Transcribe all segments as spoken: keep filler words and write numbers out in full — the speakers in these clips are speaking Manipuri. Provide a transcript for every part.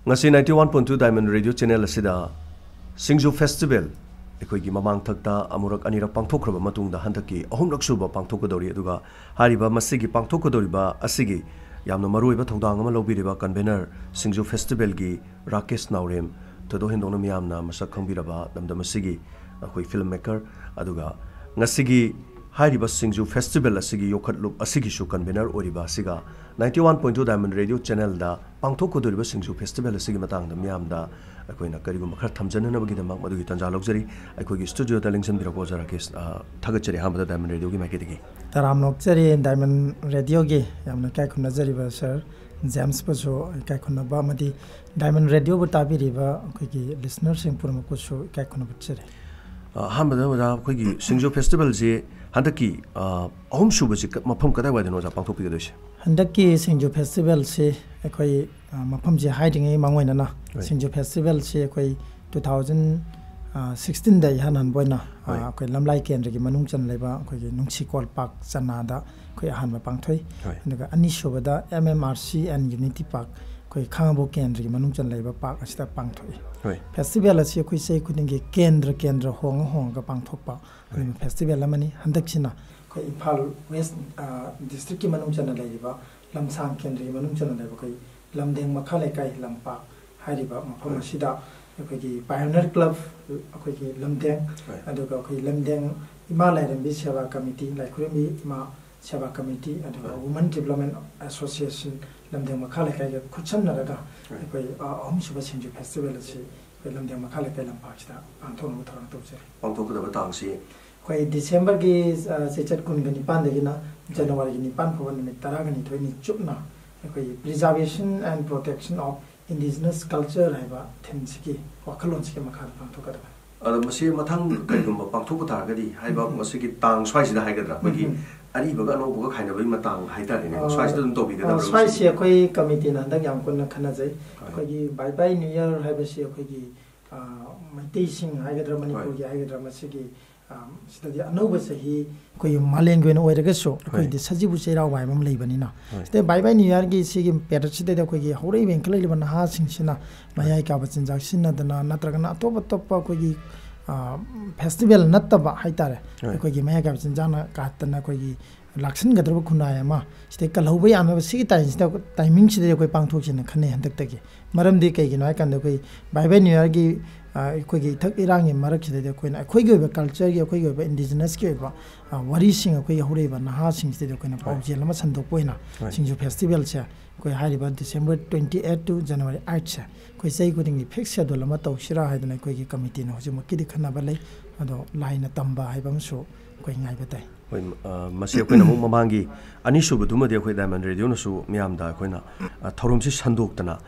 ꯉꯁꯤ ninety one point two Diamond Radio Channel ꯑꯁꯤꯗ ꯁꯤꯡꯖꯨ Festival ꯑꯩꯈꯣꯏꯒꯤ ꯃꯃꯥꯡꯊꯛꯇ ꯑꯃꯨꯔꯛ ꯑꯅꯤꯔꯛ ꯄꯥꯡꯊꯣꯛꯈ꯭ꯔꯕ ꯃꯇꯨꯡꯗ ꯍꯟꯗꯛꯀꯤ ꯑꯍꯨꯝꯂꯛ ꯁꯨꯕ ꯄꯥꯡꯊꯣꯛꯀꯗꯧꯔꯤ꯫ ꯑꯗꯨꯒ ꯍꯥꯏꯔꯤꯕ ꯃꯁꯤꯒꯤ ꯄꯥꯡꯊꯣꯛꯀꯗꯧꯔꯤꯕ ꯑꯁꯤꯒꯤ ꯌꯥꯝꯅ ꯃꯔꯨꯑꯣꯏꯕ ꯊꯧꯗꯥꯡ ꯑꯃ ꯂꯧꯕꯤꯔꯤꯕ convener ꯁꯤꯡꯖꯨ Festivalꯒꯤ ꯔꯥꯀꯦꯁ ꯅꯥꯎꯔꯦꯝ, ꯊꯣꯏꯗꯣꯛ ꯍꯦꯟꯗꯣꯛꯅ ꯃꯤꯌꯥꯝꯅ ꯃꯁꯛ ꯈꯪꯕꯤꯔꯕ ꯂꯝꯗꯝ ꯑꯁꯤꯒꯤ ꯑꯩꯈꯣꯏ film maker, ꯑꯗꯨꯒ ꯉꯁꯤꯒꯤ ꯍꯥꯏꯔꯤꯕ ꯁꯤꯡꯖꯨ Festival ꯑꯁꯤꯒꯤ ꯌꯣꯛꯈꯠꯂꯨꯞ ꯑꯁꯤꯒꯤꯁꯨ convener ꯑꯣꯏꯔꯤꯕ ꯑꯁꯤꯒ ninety one point two Diamond Radio Channelꯗ ꯄꯥꯡꯊꯣꯛꯀꯗꯧꯔꯤꯕ ꯁꯤꯡꯖꯨ Festival ꯑꯁꯤꯒꯤ ꯃꯇꯥꯡꯗ ꯃꯤꯌꯥꯝꯗ ꯑꯩꯈꯣꯏꯅ ꯀꯔꯤꯒꯨꯝꯕ ꯈꯔ ꯊꯝꯖꯅꯅꯕꯒꯤꯗꯃꯛ ꯃꯗꯨꯒꯤ ꯇꯥꯟꯖꯥ ꯂꯧꯖꯔꯤ꯫ ꯑꯩꯈꯣꯏꯒꯤ studioꯗ ꯂꯦꯡꯁꯤꯟꯕꯤꯔꯛꯄ ꯑꯣꯖꯥ ꯔꯥꯀꯦꯁ, ꯑ, ꯊꯥꯒꯠꯆꯔꯤ ꯑꯍꯥꯟꯕꯗ Diamond Radioꯒꯤ ꯃꯥꯏꯀꯩꯗꯒꯤ꯫ ꯇꯔꯥꯝꯅ ꯑꯣꯛꯆꯔꯤ Diamond Radioꯒꯤ ꯌꯥꯝꯅ ꯏꯀꯥꯏ ꯈꯨꯝꯅꯖꯔꯤꯕ sir ꯖꯦꯝꯁꯄꯨꯁꯨ ꯏꯀꯥꯏ ꯈꯨꯝꯅꯕ ꯑꯃꯗꯤ Diamond Radioꯕꯨ ꯇꯥꯕꯤꯔꯤꯕ ꯑꯩꯈꯣꯏꯒꯤ listenerꯁꯤꯡ ꯄꯨꯝꯅꯃꯛꯄꯨꯁꯨ ꯏꯀꯥꯏ ꯈꯨꯝꯅꯕ ꯎꯠꯆꯔꯤ꯫ ꯑ, ꯑꯍꯥꯟꯕꯗ ꯑꯣꯖꯥ, ꯑꯩꯈꯣꯏꯒꯤ ꯁꯤꯡꯖꯨ Festivalꯁꯤ ꯍꯟꯗꯛꯀꯤ, ꯑ, ꯑꯍꯨꯝꯁꯨꯕꯁꯤ ꯀ-, ꯃꯐꯝ ꯀꯗꯥꯏꯋꯥꯏꯗꯅꯣ ꯑꯣꯖꯥ ꯄꯥꯡꯊꯣꯛꯄꯤꯒꯗꯣꯏꯁꯦ? ꯍꯟꯗꯛꯀꯤ ꯁꯤꯡꯖꯨ Festivalꯁꯤ ꯑꯩꯈꯣꯏ, ꯑ, ꯃꯐꯝꯁꯤ ꯍꯥꯏꯗ꯭ꯔꯤꯉꯩ ꯃꯥꯡꯑꯣꯏꯅꯅ ꯍꯣꯏ꯫ ꯁꯤꯡꯖꯨ Festivalꯁꯤ ꯑꯩꯈꯣꯏ two thousand sixteenꯗ ꯏꯍꯥꯟ ꯍꯥꯟꯕ ꯑꯣꯏꯅ, ꯑ, ꯍꯣꯏ꯫ ꯑꯩꯈꯣꯏ ꯂꯝꯂꯥꯏ ꯀꯦꯟꯗ꯭ꯔꯒꯤ ꯃꯅꯨꯡ ꯆꯟ ꯂꯩꯕ ꯑꯩꯈꯣꯏꯒꯤ ꯅꯨꯡꯁꯤꯀꯣꯜ ꯄꯥꯔꯛ ꯆꯅꯥꯗ ꯑꯩꯈꯣꯏ ꯑꯍꯥꯟꯕ ꯄꯥꯡꯊꯣꯛꯏ꯫ ꯍꯣꯏ꯫ ꯑꯗꯨꯒ ꯑꯅꯤꯁꯨꯕꯗ M M R C and Unity Park, ꯑꯩꯈꯣꯏ ꯈꯥꯉꯕꯣꯛ ꯀꯦꯟꯗ꯭ꯔꯒꯤ ꯃꯅꯨꯡ ꯆꯟ ꯂꯩꯕ ꯄꯥꯔꯛ ꯑꯁꯤꯗ ꯄꯥꯡꯊꯣꯛꯏ꯫ ꯍꯣꯏ꯫ Festival ꯑꯁꯤ ꯑꯩꯈꯣꯏ ꯆꯍꯤ ꯈꯨꯗꯤꯡꯒꯤ ꯀꯦꯟꯗ꯭ꯔ ꯀꯦꯟꯗ꯭ꯔ ꯍꯣꯡꯉ ꯍꯣꯡꯉꯒ ꯄꯥꯡꯊꯣꯛꯄ ꯍꯣꯏ꯫ ꯑꯗꯨꯒꯨꯝꯕ festival ꯑꯃꯅꯤ꯫ ꯍꯟꯗꯛꯁꯤꯅ ꯑꯩꯈꯣꯏ ꯏꯝꯐꯥꯜ West, ꯑ, districtꯀꯤ ꯃꯅꯨꯡ ꯆꯟꯅ ꯂꯩꯔꯤꯕ ꯂꯝꯁꯥꯡ ꯀꯦꯟꯗ꯭ꯔꯒꯤ ꯃꯅꯨꯡ ꯆꯟꯅ ꯂꯩꯕ ꯑꯩꯈꯣꯏ ꯂꯝꯗꯦꯡ ꯃꯈꯥ ꯂꯩꯀꯥꯏ ꯂꯝꯄꯥꯛ ꯍꯥꯏꯔꯤꯕ ꯃꯐꯝ ꯍꯣꯏ꯫ ꯑꯁꯤꯗ ꯑꯩꯈꯣꯏꯒꯤ Pioneer Club, ꯑꯩꯈꯣꯏꯒꯤ ꯂꯝꯗꯦꯡ, ꯍꯣꯏ꯫ ꯑꯗꯨꯒ ꯑꯩꯈꯣꯏ ꯂꯝꯗꯦꯡ ꯏꯃꯥ ꯂꯥꯏꯔꯦꯝꯕꯤ ꯁꯦꯕꯥ ꯀꯃꯤꯇꯤ, ꯂꯥꯏꯈꯨꯔꯦꯝꯕꯤ ꯏꯃꯥ ꯁꯦꯕꯥ ꯀꯃꯤꯇꯤ, ꯑꯗꯨꯒ ꯍꯣꯏ꯫ Women Development Association ꯂꯝꯗꯦꯡ ꯃꯈꯥ ꯂꯩꯀꯥꯏꯒ ꯈꯨꯠꯁꯝꯅꯔꯒ ꯍꯣꯏ꯫ ꯑꯩꯈꯣꯏ, ꯑ, ꯑꯍꯨꯝꯁꯨꯕ ꯁꯤꯡꯖꯨ festival ꯑꯁꯤ ꯑꯩꯈꯣꯏ ꯂꯝꯗꯦꯡ ꯃꯈꯥ ꯂꯩꯀꯥꯏ ꯂꯝꯄꯥꯛꯁꯤꯗ ꯄꯥꯡꯊꯣꯛꯅꯕ ꯊꯧꯔꯥꯡ ꯇꯧꯖꯔꯤ꯫ ꯄꯥꯡꯊꯣꯛꯀꯗꯕ ꯇꯥꯡꯁꯤ? ꯑꯩꯈꯣꯏ Decemberꯒꯤ, ꯑ, ꯆꯩꯆꯠ ꯀꯨꯟꯒ ꯅꯤꯄꯥꯟꯗꯒꯤꯅ ꯍꯣꯏ꯫ Januaryꯒꯤ ꯅꯤꯄꯥꯟ ꯐꯥꯎꯕ ꯅꯨꯃꯤꯠ ꯇꯔꯥꯒ ꯅꯤꯊꯣꯏꯅꯤ ꯆꯨꯞꯅ ꯑꯩꯈꯣꯏꯒꯤ Preservation and Protection of Indigenous Culture ꯍꯥꯏꯕ themeꯁꯤꯒꯤ ꯋꯥꯈꯜꯂꯣꯟꯁꯤꯒꯤ ꯃꯈꯥꯗ ꯄꯥꯡꯊꯣꯛꯀꯗꯕꯅꯤ꯫ ꯑꯗꯣ ꯃꯁꯤ ꯃꯊꯪ ꯀꯔꯤꯒꯨꯝꯕ ꯄꯥꯡꯊꯣꯛꯄ ꯇꯥꯔꯒꯗꯤ, ꯍꯥꯏꯕ ꯎꯝ꯫ ꯃꯁꯤꯒꯤ ꯇꯥꯡ ꯁ꯭ꯋꯥꯏꯁꯤꯗ ꯍꯥꯏꯒꯗ꯭ꯔꯥ, ꯑꯩꯈꯣꯏꯒꯤ ꯎꯝ꯫ ꯑꯔꯤꯕꯒ ꯑꯅꯧꯕꯒ ꯈꯥꯏꯅꯕꯒꯤ ꯃꯇꯥꯡ ꯍꯥꯏꯇꯥꯔꯦꯅꯦꯀꯣ, ꯑ, ꯁ꯭ꯋꯥꯏꯁꯤꯗ ꯑꯗꯨꯝ ꯇꯧꯕꯤꯒꯗꯕ꯭ꯔꯥ ꯑ, ꯁ꯭ꯋꯥꯏꯁꯤ ꯃꯁꯤ? ꯑꯩꯈꯣꯏ committeeꯅ ꯍꯟꯗꯛ ꯌꯥꯝ ꯀꯟꯅ ꯈꯟꯅꯖꯩ꯫ ꯍꯣꯏ꯫ ꯑꯩꯈꯣꯏꯒꯤ Bye Bye New Year ꯍꯥꯏꯕꯁꯤ ꯑꯩꯈꯣꯏꯒꯤ, ꯑ, ꯃꯩꯇꯩꯁꯤꯡ ꯍꯥꯏꯒꯗ꯭ꯔꯥ, ꯍꯣꯏ꯫ ꯃꯅꯤꯄꯨꯔꯒꯤ ꯍꯥꯏꯒꯗ꯭ꯔꯥ, ꯃꯁꯤꯒꯤ, ꯁꯤꯗꯗꯤ ꯑꯅꯧꯕ ꯆꯍꯤ ꯑꯩꯈꯣꯏꯒꯤ ꯃꯥꯂꯦꯝꯒꯤ ꯑꯣꯏꯅ ꯑꯣꯏꯔꯒꯁꯨ ꯑꯩꯈꯣꯏꯗꯤ ꯁꯖꯤꯕꯨ ꯆꯩꯔꯥꯎꯕ ꯍꯥꯏꯕ ꯑꯃ ꯂꯩꯕꯅꯤꯅ, ꯁꯤꯗꯩ ꯕꯥꯏ ꯕꯥꯏ ꯅ꯭ꯌꯨ ꯏꯌꯥꯔꯒꯤ ꯁꯤꯒꯤ ꯄꯦꯔꯦꯠꯁꯤꯗꯩꯗ ꯑꯩꯈꯣꯏꯒꯤ ꯍꯧꯔꯛꯏꯕ ꯏꯟꯈꯠꯂꯛꯂꯤꯕ ꯅꯍꯥꯁꯤꯡꯁꯤꯅ ꯃꯌꯥꯏ ꯀꯥꯕ ꯆꯤꯟꯖꯥꯛ ꯁꯤꯖꯤꯟꯅꯗꯅ ꯅꯠꯇ꯭ꯔꯒꯅ ꯑꯇꯣꯞ ꯑꯇꯣꯞꯄ ꯑꯩꯈꯣꯏꯒꯤ ꯐꯦꯁꯇꯤꯚꯦꯜ ꯅꯠꯇꯕ ꯍꯥꯏꯇꯥꯔꯦ, ꯑꯩꯈꯣꯏꯒꯤ ꯃꯌꯥꯏ ꯀꯥꯕ ꯆꯤꯟꯖꯥꯛꯅ ꯀꯥꯠꯇꯅ ꯑꯩꯈꯣꯏꯒꯤ ꯂꯥꯛꯁꯤꯟꯒꯗꯧꯔꯤꯕ ꯈꯨꯟꯅꯥꯏ ꯑꯃ ꯁꯤꯗꯩ ꯀꯜꯍꯧꯕ ꯌꯥꯅꯕ ꯁꯤꯒꯤ ꯇꯥꯏꯝꯁꯤꯗ, ꯇꯥꯏꯃꯤꯡꯁꯤꯗꯗꯤ ꯑꯩꯈꯣꯏ ꯄꯥꯡꯊꯣꯛꯁꯦꯅ ꯈꯟꯅꯩ ꯍꯟꯗꯛꯇꯒꯤ꯫ ꯃꯔꯝꯗꯤ ꯀꯩꯒꯤꯅꯣ ꯍꯥꯏ ꯀꯥꯟꯗ ꯑꯩꯈꯣꯏ ꯕꯥꯏ ꯕꯥꯏ ꯅ꯭ꯌꯨ ꯏꯌꯥꯔꯒꯤ, ꯑ, ꯑꯩꯈꯣꯏꯒꯤ ꯏꯊꯛ ꯏꯔꯥꯡꯒꯤ ꯃꯔꯛꯁꯤꯗꯗꯤ ꯑꯩꯈꯣꯏꯅ ꯑꯩꯈꯣꯏꯒꯤ ꯑꯣꯏꯕ ꯀꯜꯆꯔꯒꯤ, ꯑꯩꯈꯣꯏꯒꯤ ꯑꯣꯏꯕ ꯏꯟꯗꯤꯖꯤꯅꯁꯀꯤ ꯑꯣꯏꯕ, ꯑ, ꯋꯥꯔꯤꯁꯤꯡ ꯑꯩꯈꯣꯏꯒꯤ ꯍꯧꯔꯛꯏꯕ ꯅꯍꯥꯁꯤꯡꯁꯤꯗ ꯑꯩꯈꯣꯏꯅ ꯄꯥꯎꯖꯦꯜ ꯑꯃ ꯁꯟꯗꯣꯛꯄ ꯑꯣꯏꯅ ꯁꯤꯡꯖꯨ ꯐꯦꯁꯇꯤꯚꯦꯜꯁꯦ ꯑꯩꯈꯣꯏ ꯍꯥꯏꯔꯤꯕ December twenty eight to January eight ꯁꯦ ꯑꯩꯈꯣꯏ ꯆꯍꯤ ꯈꯨꯗꯤꯡꯒꯤ ꯐꯤꯛꯁ ꯁꯦꯗꯨꯜ ꯑꯃ ꯇꯧꯁꯤꯔꯥ ꯍꯥꯏꯗꯅ ꯑꯩꯈꯣꯏꯒꯤ ꯀꯃꯤꯇꯤꯅ ꯍꯧꯖꯤꯛꯃꯛꯀꯤꯗꯤ ꯈꯟꯅꯕ ꯂꯩ꯫ ꯑꯗꯣ ꯂꯥꯏꯅ ꯇꯝꯕ ꯍꯥꯏꯕ ꯑꯃꯁꯨ ꯑꯩꯈꯣꯏ ꯉꯥꯏꯕ ꯇꯥꯏ꯫ ꯍꯣꯏ, ꯑ, ꯃꯁꯤ ꯑꯩꯈꯣꯏꯅ ꯑꯃꯨꯛ ꯃꯃꯥꯡꯒꯤ ꯑꯅꯤꯁꯨꯕꯗꯨꯃꯗꯤ ꯑꯩꯈꯣꯏ ꯗꯥꯏꯃꯟ ꯔꯦꯗꯤꯑꯣꯅꯁꯨ ꯃꯤꯌꯥꯝꯗ ꯑꯩꯈꯣꯏꯅ, ꯑ, ꯊꯧꯔꯝꯁꯤ ꯁꯟꯗꯣꯛꯇꯅ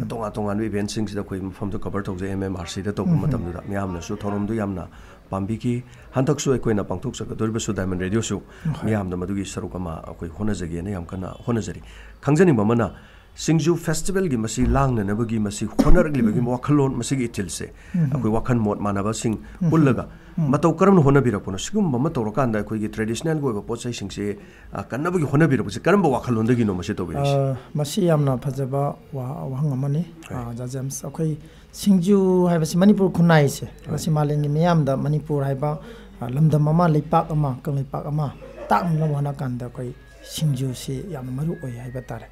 ꯇꯣꯉꯥꯟ ꯇꯣꯉꯥꯟꯕ ꯏꯚꯦꯟꯠꯁꯤꯡꯁꯤꯗ ꯑꯩꯈꯣꯏ ꯃꯐꯝꯗꯨ ꯀꯚꯔ ꯇꯧꯖꯩ, ꯑꯦꯝ ꯑꯦꯝ ꯑꯥꯔ ꯁꯤꯗ ꯇꯧꯕ ꯃꯇꯝꯗꯨꯗ ꯃꯤꯌꯥꯝꯅꯁꯨ ꯊꯧꯔꯝꯗꯨ ꯌꯥꯝꯅ ꯄꯥꯝꯕꯤꯈꯤ꯫ ꯍꯟꯗꯛꯁꯨ ꯑꯩꯈꯣꯏꯅ ꯄꯥꯡꯊꯣꯛꯆꯒꯗꯧꯔꯤꯕꯁꯨ ꯗꯥꯏꯃꯟ ꯔꯦꯗꯤꯑꯣꯁꯨ ꯃꯤꯌꯥꯝꯗ ꯃꯗꯨꯒꯤ ꯁꯔꯨꯛ ꯑꯃ ꯑꯩꯈꯣꯏ ꯍꯣꯠꯅꯖꯒꯦꯅ ꯌꯥꯝ ꯀꯟꯅ ꯍꯣꯠꯅꯖꯔꯤ꯫ ꯈꯪꯖꯅꯤꯡꯕ ꯑꯃꯅ, ꯁꯤꯡꯖꯨ ꯐꯦꯁꯇꯤꯚꯦꯜꯒꯤ ꯃꯁꯤ ꯂꯥꯡꯅꯅꯕꯒꯤ ꯃꯁꯤ ꯍꯣꯠꯅꯔꯛꯂꯤꯕꯒꯤ ꯋꯥꯈꯜꯂꯣꯟ, ꯃꯁꯤꯒꯤ ꯏꯊꯤꯜꯁꯦ ꯑꯩꯈꯣꯏ ꯋꯥꯈꯜ ꯃꯣꯠ ꯃꯥꯟꯅꯕꯁꯤꯡ ꯄꯨꯜꯂꯒ ꯃꯇꯧ ꯀꯔꯝꯅ ꯍꯣꯠꯅꯕꯤꯔꯛꯄꯅꯣ? ꯁꯤꯒꯨꯝꯕ ꯑꯃ ꯇꯧꯔꯀꯥꯟꯗ ꯑꯩꯈꯣꯏꯒꯤ ꯇ꯭ꯔꯦꯗꯤꯁꯅꯦꯜꯒꯤ ꯑꯣꯏꯕ ꯄꯣꯠ ꯆꯩꯁꯤꯡꯁꯦ, ꯑ, ꯀꯟꯅꯕꯒꯤ ꯍꯣꯠꯅꯕꯤꯔꯛꯄꯁꯦ ꯀꯔꯝꯕ ꯋꯥꯈꯜꯂꯣꯟꯗꯒꯤꯅꯣ ꯃꯁꯤ ꯇꯧꯕꯤꯔꯤꯁꯦ? ꯑ, ꯃꯁꯤ ꯌꯥꯝꯅ ꯐꯖꯕ ꯋꯥ-, ꯋꯥꯍꯪ ꯑꯃꯅꯤ, ꯑ, ꯑꯣꯖꯥ ꯖꯦꯝꯁ꯫ ꯑꯩꯈꯣꯏ ꯁꯤꯡꯖꯨ ꯍꯥꯏꯕꯁꯤ ꯃꯅꯤꯄꯨꯔ ꯈꯨꯟꯅꯥꯏꯁꯦ, ꯃꯁꯤ ꯃꯥꯂꯦꯝꯒꯤ ꯃꯤꯌꯥꯝꯗ ꯃꯅꯤꯄꯨꯔ ꯍꯥꯏꯕ, ꯑ, ꯂꯝꯗꯝ ꯑꯃ, ꯂꯩꯄꯥꯛ ꯑꯃ, ꯀꯪꯂꯩꯄꯥꯛ ꯑꯃ ꯇꯥꯛꯅꯅꯕ ꯍꯣꯠꯅ ꯀꯥꯟꯗ ꯑꯩꯈꯣꯏ ꯁꯤꯡꯖꯨꯁꯤ ꯌꯥꯝꯅ ꯃꯔꯨ ꯑꯣꯏ ꯍꯥꯏꯕ ꯇꯥꯔꯦ꯫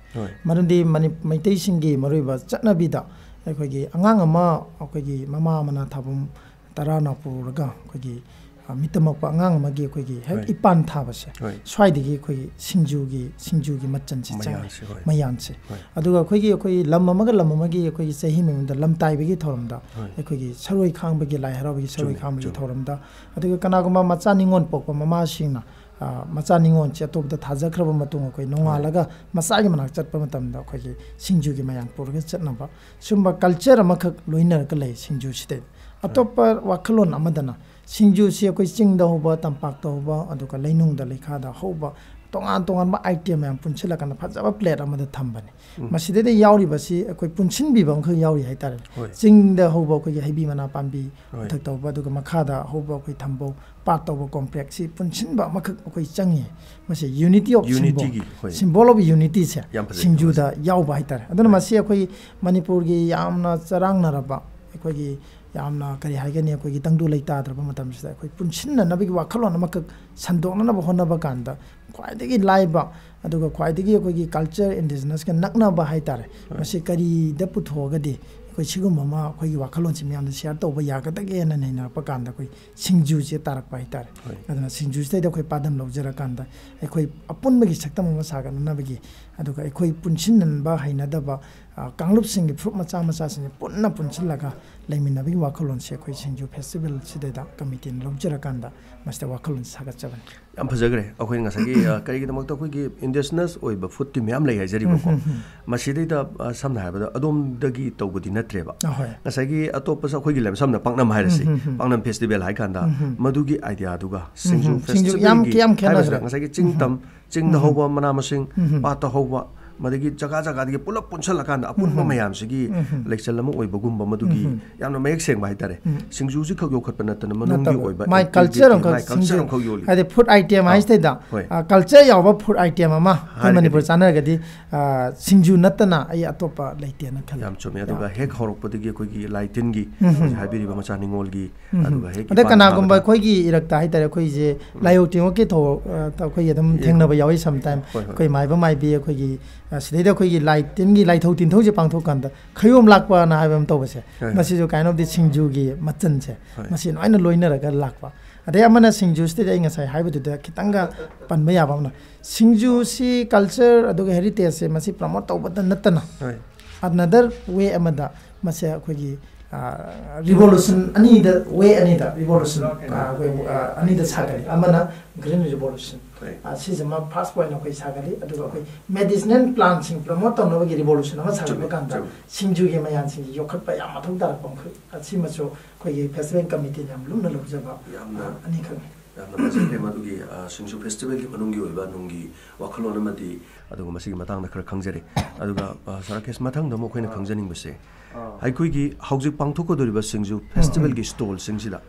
ꯃꯔꯝꯗꯤ ꯃꯅꯤ-, ꯃꯩꯇꯩꯁꯤꯡꯒꯤ ꯃꯔꯨꯑꯣꯏꯕ ꯆꯠꯅꯕꯤꯗ ꯑꯩꯈꯣꯏꯒꯤ ꯑꯉꯥꯡ ꯑꯃ, ꯑꯩꯈꯣꯏꯒꯤ ꯃꯃꯥ ꯑꯃꯅ ꯊꯥꯕꯨꯝ ꯇꯔꯥꯅ ꯄꯨꯔꯒ ꯑꯩꯈꯣꯏꯒꯤ, ꯑ, ꯃꯤꯠ ꯇꯝꯃꯛꯄ ꯑꯉꯥꯡ ꯑꯃꯒꯤ ꯑꯩꯈꯣꯏꯒꯤ ꯍꯦꯛ ꯏꯄꯥꯟ ꯊꯥꯕꯁꯦ, ꯁ꯭ꯋꯥꯏꯗꯒꯤ ꯑꯩꯈꯣꯏꯒꯤ ꯁꯤꯡꯖꯨꯒꯤ, ꯁꯤꯡꯖꯨꯒꯤ ꯃꯆꯜꯁꯦ ꯆꯪꯉꯦ꯫ ꯃꯌꯥꯟꯁꯦ꯫ ꯑꯗꯨꯒ ꯑꯩꯈꯣꯏꯒꯤ, ꯑꯩꯈꯣꯏ ꯂꯝ ꯑꯃꯒ ꯂꯝ ꯑꯃꯒꯤ ꯑꯩꯈꯣꯏꯒꯤ ꯆꯍꯤ ꯑꯃꯃꯝꯗ ꯂꯝ ꯇꯥꯏꯕꯒꯤ ꯊꯧꯔꯝꯗ, ꯑꯩꯈꯣꯏꯒꯤ ꯁꯔꯣꯏ ꯈꯥꯡꯕꯒꯤ, ꯂꯥꯏ ꯍꯔꯥꯎꯕꯒꯤ ꯁꯔꯣꯏ ꯈꯥꯡꯕꯒꯤ ꯊꯧꯔꯝꯗ, ꯑꯗꯨꯒ ꯀꯅꯥꯒꯨꯝꯕ ꯃꯆꯥ ꯅꯤꯉꯣꯜ ꯄꯣꯛꯄ ꯃꯃꯥꯁꯤꯡꯅ, ꯑ, ꯃꯆꯥ ꯅꯤꯉꯣꯜꯁꯦ ꯑꯇꯣꯞꯄꯗ ꯊꯥꯖꯈ꯭ꯔꯕ ꯃꯇꯨꯡ ꯑꯩꯈꯣꯏ ꯅꯣꯡꯉꯥꯜꯂꯒ ꯃꯆꯥꯒꯤ ꯃꯅꯥꯛ ꯆꯠꯄ ꯃꯇꯝꯗ ꯑꯩꯈꯣꯏꯒꯤ ꯁꯤꯡꯖꯨꯒꯤ ꯃꯌꯥꯟ ꯄꯨꯔꯒ ꯆꯠꯅꯕ, ꯁꯨꯝꯕ ꯀꯜꯆꯔ ꯑꯃꯈꯛ ꯂꯣꯏꯅꯔꯒ ꯂꯩ ꯁꯤꯡꯖꯨꯁꯤꯗꯩꯗ꯫ ꯑꯇꯣꯞꯄ ꯋꯥꯈꯜꯂꯣꯟ ꯑꯃꯗꯅ ꯁꯤꯡꯖꯨꯁꯤ ꯑꯩꯈꯣꯏ ꯆꯤꯡꯗ ꯍꯧꯕ, ꯇꯝꯄꯥꯛꯇ ꯍꯧꯕ, ꯑꯗꯨꯒ ꯂꯩꯅꯨꯡꯗ ꯂꯩꯈꯥꯗ ꯍꯧꯕ ꯇꯣꯉꯥꯟ ꯇꯣꯉꯥꯟꯕ item ꯃꯌꯥꯝ ꯄꯨꯟꯁꯤꯜꯂꯀꯥꯟꯗ ꯐꯖꯕ plate ꯑꯃꯗ ꯊꯝꯕꯅꯤ꯫ ꯃꯁꯤꯗꯩꯗ ꯌꯥꯎꯔꯤꯕꯁꯤ ꯑꯩꯈꯣꯏ ꯄꯨꯟꯁꯤꯟꯕꯤꯕ ꯑꯃꯈꯛ ꯌꯥꯎꯔꯤ ꯍꯥꯏꯇꯥꯔꯦ꯫ ꯆꯤꯡꯗ ꯍꯧꯕ ꯑꯩꯈꯣꯏꯒꯤ ꯍꯩꯕꯤ ꯃꯅꯥ ꯄꯥꯝꯕꯤ ꯃꯊꯛ ꯇꯧꯕ, ꯑꯗꯨꯒ ꯃꯈꯥꯗ ꯍꯧꯕ ꯑꯩꯈꯣꯏ ꯊꯝꯕꯧ ꯄꯥꯠ ꯇꯧꯕ complex ꯁꯤ ꯄꯨꯟꯁꯤꯟꯕ ꯑꯃꯈꯛ ꯑꯩꯈꯣꯏ ꯆꯪꯉꯤ꯫ ꯃꯁꯤ unity of symbol, unity ꯒꯤ, ꯍꯣꯏ, symbol of unity ꯁꯦ ꯌꯥꯝ ꯐꯖꯩ, ꯌꯥꯝ ꯁꯤꯡꯖꯨꯗ ꯐꯖꯩ꯫ ꯌꯥꯎꯕ ꯍꯥꯏꯇꯥꯔꯦ꯫ ꯑꯗꯨꯅ ꯃꯁꯤ ꯑꯩꯈꯣꯏ ꯃꯅꯤꯄꯨꯔꯒꯤ ꯌꯥꯝꯅ ꯆꯔꯥꯡꯅꯔꯕ, ꯑꯩꯈꯣꯏꯒꯤ ꯌꯥꯝꯅ ꯀꯔꯤ ꯍꯥꯏꯒꯅꯤ, ꯑꯩꯈꯣꯏꯒꯤ ꯇꯪꯗꯨ ꯂꯩꯇꯥꯗ꯭ꯔꯕ ꯃꯇꯝꯁꯤꯗ ꯑꯩꯈꯣꯏ ꯄꯨꯟꯁꯤꯟꯅꯅꯕꯒꯤ ꯋꯥꯈꯜꯂꯣꯟ ꯑꯃꯈꯛ ꯁꯟꯗꯣꯛꯅꯅꯕ ꯍꯣꯠꯅꯕ ꯀꯥꯟꯗ ꯈ꯭ꯋꯥꯏꯗꯒꯤ ꯂꯥꯏꯕ, ꯑꯗꯨꯒ ꯈ꯭ꯋꯥꯏꯗꯒꯤ ꯑꯩꯈꯣꯏꯒꯤ culture indigenous ꯀ ꯅꯛꯅꯕ ꯍꯥꯏꯇꯥꯔꯦ꯫ ꯍꯣꯏ꯫ ꯃꯁꯤ ꯀꯔꯤꯗ ꯄꯨꯊꯣꯛꯑꯒꯗꯤ ꯑꯩꯈꯣꯏ ꯁꯤꯒꯨꯝꯕ ꯑꯃ ꯑꯩꯈꯣꯏꯒꯤ ꯋꯥꯈꯜꯂꯣꯟꯁꯤ ꯃꯌꯥꯝꯗ share ꯇꯧꯕ ꯌꯥꯒꯗꯒꯦꯅ ꯅꯩꯅꯔꯛꯄ ꯀꯥꯟꯗ ꯑꯩꯈꯣꯏ ꯁꯤꯡꯖꯨꯁꯦ ꯇꯥꯔꯛꯄ ꯍꯥꯏꯇꯥꯔꯦ꯫ ꯍꯣꯏ꯫ ꯑꯗꯨꯅ ꯁꯤꯡꯖꯨꯁꯤꯗꯩꯗ ꯑꯩꯈꯣꯏ ꯄꯥꯟꯗꯝ ꯂꯧꯖꯔꯀꯥꯟꯗ ꯑꯩꯈꯣꯏ ꯑꯄꯨꯟꯕꯒꯤ ꯁꯛꯇꯝ ꯑꯃ ꯁꯥꯒꯠꯅꯅꯕꯒꯤ, ꯑꯗꯨꯒ ꯑꯩꯈꯣꯏ ꯄꯨꯟꯁꯤꯟꯅꯕ ꯍꯩꯅꯗꯕ, ꯑ, ꯀꯥꯡꯂꯨꯞꯁꯤꯡꯒꯤ ꯐꯨꯔꯨꯞ ꯃꯆꯥ ꯃꯆꯥꯁꯤꯡꯁꯦ ꯄꯨꯟꯅ ꯄꯨꯟꯁꯤꯜꯂꯒ ꯂꯩꯃꯤꯟꯅꯕꯒꯤ ꯋꯥꯈꯜꯂꯣꯟꯁꯦ ꯑꯩꯈꯣꯏ ꯁꯤꯡꯖꯨ festival ꯁꯤꯗꯩꯗ committee ꯅ ꯂꯧꯖꯔꯀꯥꯟꯗ ꯃꯁꯤꯗ ꯋꯥꯈꯜꯂꯣꯟ ꯁꯥꯒꯠꯆꯕꯅꯤ꯫ ꯌꯥꯝ ꯐꯖꯈ꯭ꯔꯦ꯫ ꯑꯩꯈꯣꯏ ꯉꯁꯥꯏꯒꯤ, ꯑ, ꯀꯔꯤꯒꯤꯗꯃꯛꯇ ꯑꯩꯈꯣꯏꯒꯤ indigenous ꯑꯣꯏꯕ food ꯇꯤ ꯃꯌꯥꯝ ꯂꯩ ꯍꯥꯏꯖꯔꯤꯕꯀꯣ꯫ ꯎꯝ, ꯎꯝ, ꯎꯝ꯫ ꯃꯁꯤꯗꯩꯗ, ꯑ, ꯁꯝꯅ ꯍꯥꯏꯔꯕꯗ ꯑꯗꯣꯝꯗꯒꯤ ꯇꯧꯕꯗꯤ ꯅꯠꯇ꯭ꯔꯦꯕ꯫ ꯑ, ꯍꯣꯏ꯫ ꯉꯁꯥꯏꯒꯤ ꯑꯇꯣꯞꯄꯁꯨ ꯑꯩꯈꯣꯏꯒꯤ ꯂꯝ, ꯁꯝꯅ ꯄꯥꯛꯅꯝ ꯍꯥꯏꯔꯁꯤ꯫ ꯎꯝ, ꯎꯝ, ꯎꯝ꯫ ꯄꯥꯛꯅꯝ festival ꯍꯥꯏ ꯀꯥꯟꯗ ꯎꯝ, ꯎꯝ꯫ ꯃꯗꯨꯒꯤ idea ꯗꯨꯒ ꯎꯝ, ꯁꯤꯡꯖꯨ ꯎꯝ꯫ ꯁꯤꯡꯖꯨ ꯌꯥꯝ, festival ꯒꯤ ꯌꯥꯝ ꯈꯦꯠꯅꯈ꯭ꯔꯦ꯫ ꯍꯥꯏꯕꯁꯤꯗ ꯉꯁꯥꯏꯒꯤ ꯆꯤꯡ ꯎꯝ, ꯎꯝ꯫ ꯇꯝ, ꯆꯤꯡꯗ ꯎꯝ, ꯎꯝ꯫ ꯍꯧꯕ ꯃꯅꯥ ꯃꯁꯤꯡ, ꯎꯝ, ꯎꯝ꯫ ꯄꯥꯠꯇ ꯍꯧꯕ, ꯃꯗꯒꯤ ꯖꯒꯥ ꯖꯒꯥꯗꯒꯤ ꯄꯨꯂꯞ ꯄꯨꯟꯁꯤꯜꯂꯀꯥꯟꯗ ꯑꯄꯨꯟꯕ ꯎꯝ, ꯎꯝ꯫ ꯃꯌꯥꯝꯁꯤꯒꯤ ꯎꯝ, ꯎꯝ꯫ ꯂꯩꯆꯜ ꯑꯃ ꯑꯣꯏꯕꯒꯨꯝꯕ, ꯃꯗꯨꯒꯤ ꯎꯝ, ꯎꯝ꯫ ꯌꯥꯝꯅ ꯃꯌꯦꯛ ꯁꯦꯡꯕ ꯍꯥꯏꯇꯥꯔꯦ꯫ ꯎꯝ꯫ ꯁꯤꯡꯖꯨꯁꯤ ꯈꯛ ꯌꯣꯛꯈꯠꯄ ꯅꯠꯇꯅ ꯃꯅꯨꯡꯒꯤ ꯅꯠꯇꯕ꯫ ꯑꯣꯏꯕ ꯃꯥꯏ activity, culture ꯑꯃꯈꯛ ꯃꯥꯏ culture ꯁꯤꯡꯖꯨ ꯑꯃꯈꯛ ꯌꯣꯜꯂꯤ꯫ ꯍꯥꯏꯗꯤ food item ꯑꯥ꯫ ꯍꯥꯏꯁꯤꯗꯩꯗ, ꯍꯣꯏ꯫ ꯑ, culture ꯌꯥꯎꯕ food item ꯑꯃ ꯑꯩꯈꯣꯏ ꯍꯥꯏꯔꯒꯗꯤ ꯃꯅꯤꯄꯨꯔ ꯆꯥꯅꯔꯒꯗꯤ, ꯑ, ꯁꯤꯡꯖꯨ ꯅꯠꯇꯅ ꯑꯩ ꯑꯇꯣꯞꯄ ꯂꯩꯇꯦꯅ ꯈꯜꯂꯤ꯫ ꯌꯥꯝ ꯆꯨꯝꯃꯦ꯫ ꯑꯗꯨꯒ ꯌꯥꯝ ꯍꯦꯛ ꯍꯧꯔꯛꯄꯗꯒꯤ ꯑꯩꯈꯣꯏꯒꯤ ꯂꯥꯏ ꯇꯤꯟꯒꯤ, ꯎꯝ, ꯍꯧꯖꯤꯛ ꯎꯝ꯫ ꯍꯥꯏꯕꯤꯔꯤꯕ ꯃꯆꯥ ꯅꯤꯉꯣꯜꯒꯤ, ꯎꯝ, ꯎꯝ꯫ ꯑꯗꯨꯒ ꯍꯦꯛ ꯑꯗ ꯏꯄꯥꯟ ꯀꯅꯥꯒꯨꯝꯕ ꯊꯥꯕꯗ ꯑꯩꯈꯣꯏꯒꯤ ꯏꯔꯛꯇ ꯍꯥꯏꯇꯥꯔꯦ, ꯑꯩꯈꯣꯏꯁꯦ ꯎꯝ꯫ ꯂꯥꯏꯑꯣꯏ ꯇꯤꯟꯑꯣꯏꯒꯤ ꯊꯧ-, ꯑ, ꯑꯩꯈꯣꯏ ꯑꯗꯨꯝ ꯌꯦ-, ꯊꯦꯡꯅꯕ ꯌꯥꯎꯏ sometime꯫ ꯍꯣꯏ, ꯍꯣꯏ꯫ ꯑꯩꯈꯣꯏ ꯃꯥꯏꯕ ꯃꯥꯏꯕꯤ ꯑꯩꯈꯣꯏꯒꯤ, ꯑ, ꯁꯤꯗꯩꯗ ꯑꯩꯈꯣꯏꯒꯤ ꯂꯥꯏ ꯇꯤꯟꯒꯤ ꯂꯥꯏꯊꯧ ꯇꯤꯟꯊꯧꯁꯦ ꯄꯥꯡꯊꯣꯛꯀꯥꯟꯗ ꯈꯌꯣꯝ ꯂꯥꯛꯄꯅ ꯍꯥꯏꯕ ꯑꯃ ꯇꯧꯕꯁꯦ, ꯍꯣꯏ, ꯍꯣꯏ꯫ ꯃꯁꯤꯁꯨ kind of ꯗꯤ ꯁꯤꯡꯖꯨꯒꯤ ꯃꯆꯜꯁꯦ, ꯍꯣꯏ꯫ ꯃꯁꯤ ꯂꯣꯏꯅ ꯂꯣꯏꯅꯔꯒ ꯂꯥꯛꯄ꯫ ꯑꯗꯩ ꯑꯃꯅ ꯁꯤꯡꯖꯨꯁꯤꯗ ꯑꯩ ꯉꯁꯥꯏ ꯍꯥꯏꯕꯗꯨꯗ ꯈꯤꯇꯪꯒ ꯄꯟꯕ ꯌꯥꯕ ꯑꯃꯅ, ꯁꯤꯡꯖꯨꯁꯤ culture ꯑꯗꯨꯒ heritage ꯁꯦ ꯃꯁꯤ promote ꯇꯧꯕꯇ ꯅꯠꯇꯅ, ꯍꯣꯏ꯫ Another way ꯑꯃꯗ ꯃꯁꯦ ꯑꯩꯈꯣꯏꯒꯤ, ꯑ, revolution ꯑꯅꯤꯗ, way ꯑꯅꯤꯗ revolution, ꯑ, ꯑꯩꯈꯣꯏ, ꯑ, ꯑꯅꯤꯗ ꯁꯥꯒꯠꯂꯤ꯫ ꯑꯃꯅ green revolution꯫ ꯍꯣꯏ꯫ ꯑ, ꯁꯤꯁꯤꯃ first point ꯑꯩꯈꯣꯏ ꯁꯥꯒꯠꯂꯤ꯫ ꯑꯗꯨꯒ ꯑꯩꯈꯣꯏ medicinal plant ꯁꯤꯡ promote ꯇꯧꯅꯕꯒꯤ revolution ꯑꯃ ꯁꯥꯒꯠꯄ ꯆꯨꯝꯃꯤ, ꯀꯥꯟꯗ ꯆꯨꯝꯃꯤ꯫ ꯁꯤꯡꯖꯨꯒꯤ ꯃꯌꯥꯝꯁꯤꯡꯁꯤ ꯌꯣꯛꯈꯠꯄ ꯌꯥꯝ ꯃꯊꯧ ꯇꯥꯔꯛꯄ ꯑꯃꯈꯛ, ꯑꯁꯤꯃꯁꯨ ꯑꯩꯈꯣꯏꯒꯤ festival committee ꯅ ꯌꯥꯝ ꯂꯨꯝꯅ ꯂꯧꯖꯕ, ꯌꯥꯝꯅ ꯑ, ꯑꯅꯤꯈꯛꯅꯤ꯫ ꯌꯥꯝꯅ ꯐꯖꯈ꯭ꯔꯦ ꯃꯗꯨꯒꯤ, ꯑ, ꯁꯤꯡꯖꯨ ꯐꯦꯁꯇꯤꯚꯦꯜꯒꯤ ꯃꯅꯨꯡꯒꯤ ꯑꯣꯏꯕ ꯅꯨꯡꯒꯤ ꯋꯥꯈꯜꯂꯣꯟ ꯑꯃꯗꯤ ꯑꯗꯨꯒ ꯃꯁꯤꯒꯤ ꯃꯇꯥꯡꯗ ꯈꯔ ꯈꯪꯖꯔꯦ꯫ ꯑꯗꯨꯒ, ꯑ, ꯁꯥꯔ ꯔꯥꯀꯦꯁ, ꯃꯊꯪꯗ ꯑꯃꯨꯛ ꯑꯩꯈꯣꯏꯅ ꯈꯪꯖꯅꯤꯡꯕꯁꯦ, ꯑꯩꯈꯣꯏꯒꯤ ꯍꯧꯖꯤꯛ ꯄꯥꯡꯊꯣꯛꯀꯗꯧꯔꯤꯕ ꯁꯤꯡꯖꯨ ꯐꯦꯁꯇꯤꯚꯦꯜꯒꯤ ꯁ꯭ꯇꯣꯜꯁꯤꯡꯁꯤꯗ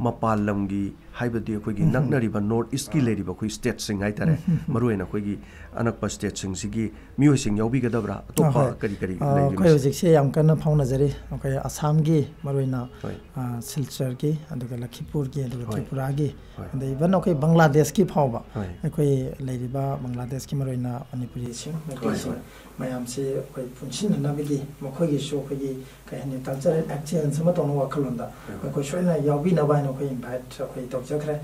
ꯃꯄꯥꯟ ꯂꯝꯒꯤ, ꯍꯥꯏꯕꯗꯤ ꯑꯩꯈꯣꯏꯒꯤ ꯅꯛꯅꯔꯤꯕ ꯅꯣꯔꯠ ꯏꯁꯀꯤ ꯂꯩꯔꯤꯕ ꯑꯩꯈꯣꯏ ꯁ꯭ꯇꯦꯠꯁꯤꯡ ꯍꯥꯏꯇꯥꯔꯦ, ꯃꯔꯨꯑꯣꯏꯅ ꯑꯩꯈꯣꯏꯒꯤ ꯑꯅꯛꯄ ꯁ꯭ꯇꯦꯠꯁꯤꯡꯁꯤꯒꯤ ꯃꯤꯑꯣꯏꯁꯤꯡ ꯌꯥꯎꯕꯤꯒꯗꯕ꯭ꯔꯥ? ꯑꯇꯣꯞꯄ ꯍꯣꯏ꯫ ꯀꯔꯤ ꯀꯔꯤ ꯑ, ꯑꯩꯈꯣꯏ ꯂꯩꯔꯤꯕꯁꯦ? ꯍꯧꯖꯤꯛꯁꯦ ꯌꯥꯝ ꯀꯟꯅ ꯐꯥꯎꯅꯖꯔꯤ꯫ ꯑꯩꯈꯣꯏ ꯑꯁꯥꯝꯒꯤ, ꯃꯔꯨꯑꯣꯏꯅ, ꯍꯣꯏ꯫ ꯑ, ꯁꯤꯜꯆꯔꯒꯤ, ꯑꯗꯨꯒ ꯂꯈꯤꯄꯨꯔꯒꯤ, ꯑꯗꯨꯒ ꯍꯣꯏ꯫ ꯇ꯭ꯔꯤꯄꯨꯔꯥꯒꯤ, ꯍꯣꯏ꯫ ꯑꯗꯩ ꯏꯚꯟ ꯑꯩꯈꯣꯏ ꯕꯪꯒ꯭ꯂꯥꯗꯦꯁꯀꯤ ꯐꯥꯎꯕ, ꯍꯣꯏ꯫ ꯑꯩꯈꯣꯏ ꯂꯩꯔꯤꯕ ꯕꯪꯒ꯭ꯂꯥꯗꯦꯁꯀꯤ, ꯃꯔꯨꯑꯣꯏꯅ ꯃꯅꯤꯄꯨꯔꯤꯁꯤꯡ, ꯍꯣꯏ, ꯃꯩꯇꯩꯁꯤꯡ ꯍꯣꯏ꯫ ꯃꯌꯥꯝꯁꯤ ꯑꯩꯈꯣꯏ ꯄꯨꯟꯁꯤꯟꯅꯅꯕꯒꯤ ꯃꯈꯣꯏꯒꯤꯁꯨ ꯑꯩꯈꯣꯏꯒꯤ, ꯀꯩ ꯍꯥꯏꯅꯤ, ꯀꯜꯆꯔꯦꯜ ꯑꯦꯛꯁꯆꯦꯟꯖ ꯑꯃ ꯇꯧꯅꯕ ꯋꯥꯈꯜꯂꯣꯟꯗ ꯍꯣꯏ, ꯍꯣꯏ꯫ ꯃꯈꯣꯏ ꯁꯣꯏꯗꯅ ꯌꯥꯎꯕꯤꯅꯕ ꯍꯥꯏꯅ ꯑꯩꯈꯣꯏ ꯏꯟꯚꯥꯏꯠ ꯑꯩꯈꯣꯏ ꯇꯧꯖꯈ꯭ꯔꯦ꯫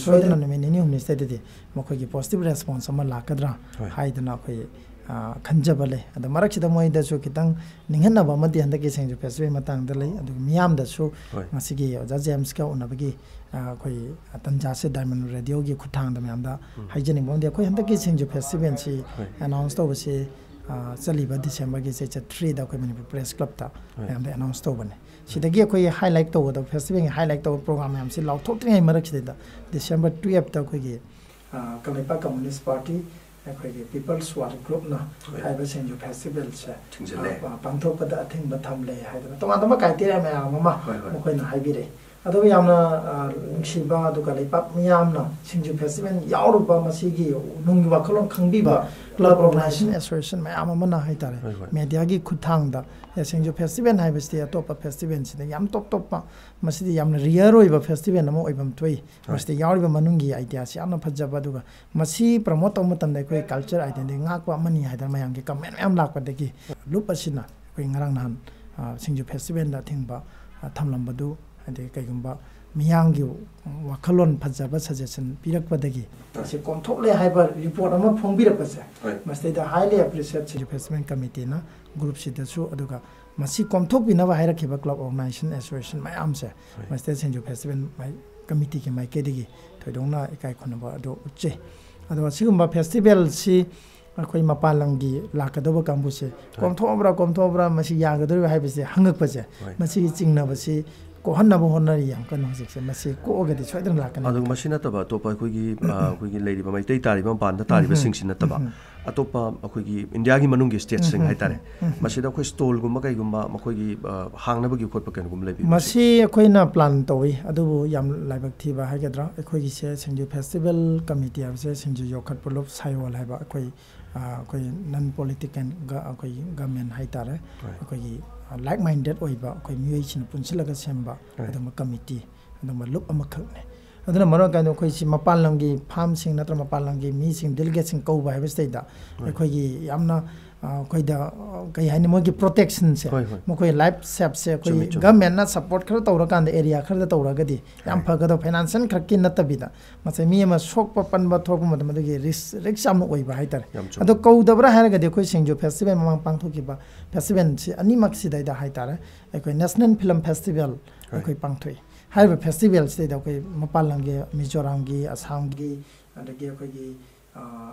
ꯁꯣꯏꯗꯅ ꯅꯨꯃꯤꯠ ꯅꯤꯅꯤ ꯍꯨꯝꯅꯤꯁꯤꯗꯩꯗꯗꯤ ꯃꯈꯣꯏꯒꯤ ꯄꯣꯖꯤꯇꯤꯚ ꯔꯦꯁꯄꯣꯟꯁ ꯑꯃ ꯂꯥꯛꯀꯗ꯭ꯔꯥ ꯍꯣꯏ꯫ ꯍꯥꯏꯗꯅ ꯑꯩꯈꯣꯏ, ꯑ, ꯈꯟꯖꯕ ꯂꯩ꯫ ꯑꯗꯣ ꯃꯔꯛꯁꯤꯗ ꯃꯣꯏꯗꯁꯨ ꯈꯤꯇꯪ ꯅꯤꯡꯍꯟꯅꯕ ꯑꯃꯗꯤ ꯍꯟꯗꯛꯀꯤ ꯁꯤꯡꯖꯨ ꯐꯦꯁꯇꯤꯚꯦꯜ ꯃꯇꯥꯡꯗ ꯂꯩ꯫ ꯑꯗꯨꯒ ꯃꯤꯌꯥꯝꯗꯁꯨ ꯍꯣꯏ꯫ ꯉꯁꯤꯒꯤ ꯑꯣꯖꯥ ꯖꯦꯝꯁꯀ ꯎꯅꯕꯒꯤ, ꯑ, ꯑꯩꯈꯣꯏ ꯇꯟꯖꯥꯁꯦ ꯗꯥꯏꯃꯟ ꯔꯦꯗꯤꯑꯣꯒꯤ ꯈꯨꯠꯊꯥꯡꯗ ꯃꯌꯥꯝꯗ ꯎꯝ꯫ ꯍꯥꯏꯖꯅꯤꯡꯕ ꯑꯃꯗꯤ, ꯑꯩꯈꯣꯏ ꯍꯟꯗꯛꯀꯤ ꯁꯤꯡꯖꯨ ꯐꯦꯁꯇꯤꯚꯦꯜꯁꯤ ꯍꯣꯏ꯫ ꯑꯦꯅꯥꯎꯟꯁ ꯇꯧꯕꯁꯤ, ꯑ, ꯆꯠꯂꯤꯕ ꯗꯤꯁꯦꯝꯕꯔꯒꯤ ꯆꯩꯆꯠ ꯊ꯭ꯔꯤꯗ ꯑꯩꯈꯣꯏ ꯃꯅꯤꯄꯨꯔ ꯄ꯭ꯔꯦꯁ ꯀ꯭ꯂꯕꯇ ꯍꯣꯏ꯫ ꯃꯌꯥꯝꯗ ꯑꯦꯅꯥꯎꯟꯁ ꯇꯧꯕꯅꯦ꯫ ꯁꯤꯗꯒꯤ ꯑꯩꯈꯣꯏꯒꯤ ꯍꯥꯏꯂꯥꯏꯠ ꯇꯧꯒꯗꯕ, ꯐꯦꯁꯇꯤꯚꯦꯜꯒꯤ ꯍꯥꯏꯂꯥꯏꯠ ꯇꯧꯕ ꯄ꯭ꯔꯣꯒ꯭ꯔꯥꯝ ꯃꯌꯥꯝꯁꯤ ꯂꯥꯎꯊꯣꯛꯇ꯭ꯔꯤꯉꯩ ꯃꯔꯛꯁꯤꯗꯩꯗ ꯗꯤꯁꯦꯝꯕꯔ ꯇꯨꯌꯦꯜꯞꯇ ꯑꯩꯈꯣꯏꯒꯤ, ꯑ, ꯀꯪꯂꯩꯄꯥꯛ ꯀꯝꯃꯨꯅꯤꯁ ꯄꯥꯔꯇꯤ, ꯑꯩꯈꯣꯏꯒꯤ ꯄꯤꯄꯜꯁ ꯋꯥꯔ ꯒ꯭ꯔꯨꯞꯅ ꯍꯣꯏ꯫ ꯍꯥꯏꯕ ꯁꯤꯡꯖꯨ ꯐꯦꯁꯇꯤꯚꯦꯜꯁꯦ, ꯊꯤꯡꯖꯤꯜꯂꯦ꯫ ꯑ, ꯄꯥꯡꯊꯣꯛꯄꯗ ꯑꯊꯤꯡꯕ ꯊꯝꯂꯦ ꯍꯥꯏꯗꯅ ꯇꯣꯉꯥꯟ ꯇꯣꯉꯥꯟꯕ ꯀ꯭ꯔꯥꯏꯇꯦꯔꯤꯌꯥ ꯃꯌꯥꯝ ꯑꯃ ꯍꯣꯏ, ꯍꯣꯏ꯫ ꯃꯈꯣꯏꯅ ꯍꯥꯏꯕꯤꯔꯛꯏ꯫ ꯑꯗꯨꯒ ꯌꯥꯝꯅ, ꯑ, ꯅꯨꯡꯁꯤꯕ, ꯑꯗꯨꯒ ꯂꯩꯄꯥꯛ ꯃꯤꯌꯥꯝꯅ ꯁꯤꯡꯖꯨ ꯐꯦꯁꯇꯤꯚꯦꯜ ꯌꯥꯎꯔꯨꯕ, ꯃꯁꯤꯒꯤ ꯅꯨꯡꯒꯤ ꯋꯥꯈꯜꯂꯣꯟ ꯈꯪꯕꯤꯕ ꯍꯣꯏ꯫ ꯀ꯭ꯂꯕ ꯑꯣꯔꯒꯅꯥꯏꯖꯦꯁꯟ ꯑꯦꯁꯣꯁꯤꯌꯦꯁꯟ ꯃꯌꯥꯝ ꯑꯃꯅ ꯍꯥꯏꯇꯥꯔꯦ, ꯍꯣꯏ, ꯍꯣꯏ꯫ ꯃꯦꯗꯤꯌꯥꯒꯤ ꯈꯨꯠꯊꯥꯡꯗ, ꯑꯦ, ꯁꯤꯡꯖꯨ ꯐꯦꯁꯇꯤꯚꯦꯜ ꯍꯥꯏꯕꯁꯤꯗꯤ ꯑꯇꯣꯞꯄ ꯐꯦꯁꯇꯤꯚꯦꯜꯁꯤꯗ ꯌꯥꯝ ꯇꯣꯞ ꯇꯣꯞꯄ, ꯃꯁꯤꯗꯤ ꯌꯥꯝꯅ ꯔꯤꯌꯔ ꯑꯣꯏꯕ ꯐꯦꯁꯇꯤꯚꯦꯜ ꯑꯃ ꯑꯣꯏꯐꯝ ꯊꯣꯛꯏ꯫ ꯍꯣꯏ꯫ ꯃꯁꯤꯗ ꯌꯥꯎꯔꯤꯕ ꯃꯅꯨꯡꯒꯤ ꯑꯥꯏꯗꯤꯌꯥꯁꯤ ꯌꯥꯝꯅ ꯐꯖꯕ, ꯑꯗꯨꯒ ꯃꯁꯤ ꯄ꯭ꯔꯃꯣꯠ ꯇꯧꯕ ꯃꯇꯝꯗ ꯑꯩꯈꯣꯏ ꯀꯜꯆꯔ ꯑꯥꯏꯗꯦꯟꯇꯤꯇꯤ ꯉꯥꯛꯄ ꯑꯃꯅꯤ ꯍꯥꯏꯗꯅ ꯃꯌꯥꯝꯒꯤ ꯀꯃꯦꯟ ꯃꯌꯥꯝ ꯂꯥꯛꯄꯗꯒꯤ ꯂꯨꯞ ꯑꯁꯤꯅ ꯑꯩꯈꯣꯏ ꯉꯔꯥꯡ ꯅꯍꯥꯟ, ꯑ, ꯁꯤꯡꯖꯨ ꯐꯦꯁꯇꯤꯚꯦꯜꯗ ꯑꯊꯤꯡꯕ, ꯑ, ꯊꯝꯂꯝꯕꯗꯨ, ꯍꯥꯏꯗꯤ ꯀꯩꯒꯨꯝꯕ ꯃꯤꯌꯥꯝꯒꯤ ꯋꯥꯈꯜꯂꯣꯟ ꯐꯖꯕ ꯁꯖꯦꯁꯟ ꯄꯤꯔꯛꯄꯗꯒꯤ ꯍꯣꯏ꯫ ꯃꯁꯤ ꯀꯣꯝꯊꯣꯛꯂꯦ ꯍꯥꯏꯕ ꯔꯤꯄꯣꯔꯠ ꯑꯃ ꯐꯣꯡꯕꯤꯔꯛꯄꯁꯦ, ꯍꯣꯏ꯫ ꯃꯁꯤꯗꯩꯗ highly appreciate ꯁꯤꯡꯖꯨ ꯐꯦꯁꯇꯤꯚꯦꯜ ꯀꯃꯤꯇꯤꯅ ꯒ꯭ꯔꯨꯞꯁꯤꯗꯁꯨ, ꯑꯗꯨꯒ ꯃꯁꯤ ꯀꯣꯝꯊꯣꯛꯄꯤꯅꯕ ꯍꯥꯏꯔꯛꯈꯤꯕ ꯀ꯭ꯂꯕ ꯑꯣꯔꯒꯅꯥꯏꯖꯦꯁꯟ ꯑꯦꯁꯣꯁꯤꯌꯦꯁꯟ ꯃꯌꯥꯝꯁꯦ ꯍꯣꯏ꯫ ꯃꯁꯤꯗ ꯁꯤꯡꯖꯨ ꯐꯦꯁꯇꯤꯚꯦꯜ ꯃꯥꯏ-, ꯀꯃꯤꯇꯤꯒꯤ ꯃꯥꯏꯀꯩꯗꯒꯤ ꯊꯣꯏꯗꯣꯛꯅ ꯏꯀꯥꯏ ꯈꯨꯝꯅꯕ ꯑꯗꯨ ꯎꯠꯆꯩ꯫ ꯑꯗꯣ ꯑꯁꯤꯒꯨꯝꯕ ꯐꯦꯁꯇꯤꯚꯦꯜꯁꯤ ꯑꯩꯈꯣꯏ ꯃꯄꯥꯟ ꯂꯝꯒꯤ ꯂꯥꯛꯀꯗꯧꯕ ꯀꯥꯡꯕꯨꯁꯦ ꯍꯣꯏ꯫ ꯀꯣꯝꯊꯣꯛꯑꯕ꯭ꯔꯥ, ꯀꯣꯝꯊꯣꯛꯑꯕ꯭ꯔꯥ, ꯃꯁꯤ ꯌꯥꯒꯗꯧꯔꯤꯕ꯭ꯔꯥ ꯍꯥꯏꯕꯁꯦ ꯍꯪꯉꯛꯄꯁꯦ, ꯍꯣꯏ꯫ ꯃꯁꯤꯒꯤ ꯆꯤꯡꯅꯕꯁꯤ ꯀꯣꯛꯍꯟꯅꯕ ꯍꯣꯠꯅꯔꯤ ꯌꯥꯝ ꯀꯟꯅ ꯍꯧꯖꯤꯛꯁꯦ꯫ ꯃꯁꯤ ꯀꯣꯛꯑꯒꯗꯤ ꯁꯣꯏꯗꯅ ꯂꯥꯛꯀꯅꯤ꯫ ꯑꯗꯨꯒ ꯃꯁꯤ ꯅꯠꯇꯕ ꯑꯇꯣꯞꯄ ꯑꯩꯈꯣꯏꯒꯤ, ꯑ, ꯑꯩꯈꯣꯏꯒꯤ ꯂꯩꯔꯤꯕ ꯃꯩꯇꯩ ꯇꯥꯔꯤꯕ ꯃꯄꯥꯟꯗ ꯇꯥꯔꯤꯕꯁꯤꯡꯁꯤ ꯅꯠꯇꯕ, ꯑꯇꯣꯞꯄ ꯑꯩꯈꯣꯏꯒꯤ ꯏꯟꯗꯤꯌꯥꯒꯤ ꯃꯅꯨꯡꯒꯤ ꯁ꯭ꯇꯦꯠꯁꯤꯡ ꯍꯥꯏꯇꯥꯔꯦ, ꯃꯁꯤꯗ ꯑꯩꯈꯣꯏ ꯁ꯭ꯇꯣꯜꯒꯨꯝꯕ ꯀꯩꯒꯨꯝꯕ ꯃꯈꯣꯏꯒꯤ, ꯑ, ꯍꯥꯡꯅꯕꯒꯤ ꯈꯣꯠꯄ ꯀꯩꯅꯣꯒꯨꯝꯕ ꯂꯩꯕꯤꯕ꯭ꯔꯥ? ꯃꯁꯤ ꯑꯩꯈꯣꯏꯅ ꯄ꯭ꯂꯥꯟ ꯇꯧꯏ, ꯑꯗꯨꯕꯨ ꯌꯥꯝ ꯂꯥꯏꯕꯛ ꯊꯤꯕ ꯍꯥꯏꯒꯗ꯭ꯔꯥ, ꯑꯩꯈꯣꯏꯒꯤꯁꯦ ꯁꯤꯡꯖꯨ ꯐꯦꯁꯇꯤꯚꯦꯜ ꯀꯃꯤꯇꯤ ꯍꯥꯏꯕꯁꯦ ꯁꯤꯡꯖꯨ ꯌꯣꯛꯈꯠꯄ ꯂꯨꯞ ꯁꯥꯌꯣꯜ ꯍꯥꯏꯕ ꯑꯩꯈꯣꯏ, ꯑ, ꯑꯩꯈꯣꯏ ꯅꯟ ꯄꯣꯂꯤꯇꯤꯀꯦꯜ ꯒ-, ꯑꯩꯈꯣꯏꯒꯤ ꯒꯃꯦꯟ ꯍꯥꯏꯇꯥꯔꯦ, ꯍꯣꯏ꯫ ꯑꯩꯈꯣꯏꯒꯤ, ꯑ, ꯂꯥꯏꯛ ꯃꯥꯏꯟꯗꯦꯠ ꯑꯣꯏꯕ ꯑꯩꯈꯣꯏ ꯃꯤꯑꯣꯏꯁꯤꯡꯅ ꯄꯨꯟꯁꯤꯜꯂꯒ ꯁꯦꯝꯕ ꯍꯣꯏ꯫ ꯑꯗꯨꯝꯕ ꯀꯃꯤꯇꯤ, ꯑꯗꯨꯝꯕ ꯂꯨꯞ ꯑꯃꯈꯛꯅꯤ꯫ ꯑꯗꯨꯅ ꯃꯔꯝ ꯑꯣꯏꯔꯀꯥꯟꯗ ꯑꯩꯈꯣꯏꯁꯤ ꯃꯄꯥꯟ ꯂꯝꯒꯤ ꯐꯥꯝꯁꯤꯡ ꯅꯠꯇ꯭ꯔ ꯃꯄꯥꯟ ꯂꯝꯒꯤ ꯃꯤꯁꯤꯡ, ꯗꯦꯂꯤꯒꯦꯠꯁꯤꯡ ꯀꯧꯕ ꯍꯥꯏꯕꯁꯤꯗꯩꯗ ꯍꯣꯏ꯫ ꯑꯩꯈꯣꯏꯒꯤ ꯌꯥꯝꯅ, ꯑ, ꯑꯩꯈꯣꯏꯗ, ꯑ, ꯀꯩ ꯍꯥꯏꯅꯤ, ꯃꯣꯏꯒꯤ ꯄ꯭ꯔꯣꯇꯦꯛꯁꯟꯁꯦ, ꯍꯣꯏ, ꯍꯣꯏ꯫ ꯃꯈꯣꯏ ꯂꯥꯏꯐ ꯁꯦꯞꯁꯦ ꯑꯩꯈꯣꯏ ꯆꯨꯝꯃꯤ, ꯆꯨꯝꯃꯤ꯫ ꯒꯃꯦꯟꯅ ꯁꯞꯄꯣꯔꯠ ꯈꯔ ꯇꯧꯔꯀꯥꯟꯗ ꯑꯦꯔꯤꯌꯥ ꯈꯔꯗ ꯇꯧꯔꯒꯗꯤ ꯌꯥꯝ ꯍꯣꯏ꯫ ꯐꯒꯗꯕ, ꯐꯥꯏꯅꯥꯟꯁꯤꯌꯦꯜ ꯈꯛꯀꯤ ꯅꯠꯇꯕꯤꯗ ꯃꯁꯤ ꯃꯤ ꯑꯃ ꯁꯣꯛꯄ ꯄꯟꯕ ꯊꯣꯛꯄ ꯃꯇꯝ ꯑꯗꯨꯒꯤ ꯔꯤꯁ-, ꯔꯤꯁꯛ ꯌꯥꯝꯅ ꯑꯣꯏꯕ ꯍꯥꯏꯇꯥꯔꯦ꯫ ꯌꯥꯝ ꯆꯨꯝꯃꯤ꯫ ꯑꯗꯣ ꯀꯧꯗꯕ꯭ꯔꯥ ꯍꯥꯏꯔꯒꯗꯤ ꯑꯩꯈꯣꯏ ꯁꯤꯡꯖꯨ ꯐꯦꯁꯇꯤꯚꯦꯜ ꯃꯃꯥꯡ ꯄꯥꯡꯊꯣꯛꯈꯤꯕ ꯐꯦꯁꯇꯤꯚꯦꯜꯁꯤ ꯑꯅꯤꯃꯛꯁꯤꯗꯩꯗ ꯍꯥꯏꯇꯥꯔꯦ, ꯑꯩꯈꯣꯏ ꯅꯦꯁꯅꯦꯜ ꯐꯤꯂꯝ ꯐꯦꯁꯇꯤꯚꯦꯜ ꯍꯣꯏ꯫ ꯑꯩꯈꯣꯏ ꯄꯥꯡꯊꯣꯛꯏ꯫ ꯍꯥꯏꯔꯤꯕ ꯐꯦꯁꯇꯤꯚꯦꯜꯁꯤꯗꯩꯗ ꯑꯩꯈꯣꯏ ꯃꯄꯥꯟ ꯂꯝꯒꯤ, ꯃꯤꯖꯣꯔꯥꯝꯒꯤ, ꯑꯁꯥꯝꯒꯤ, ꯑꯗꯒꯤ ꯑꯩꯈꯣꯏꯒꯤ, ꯑ,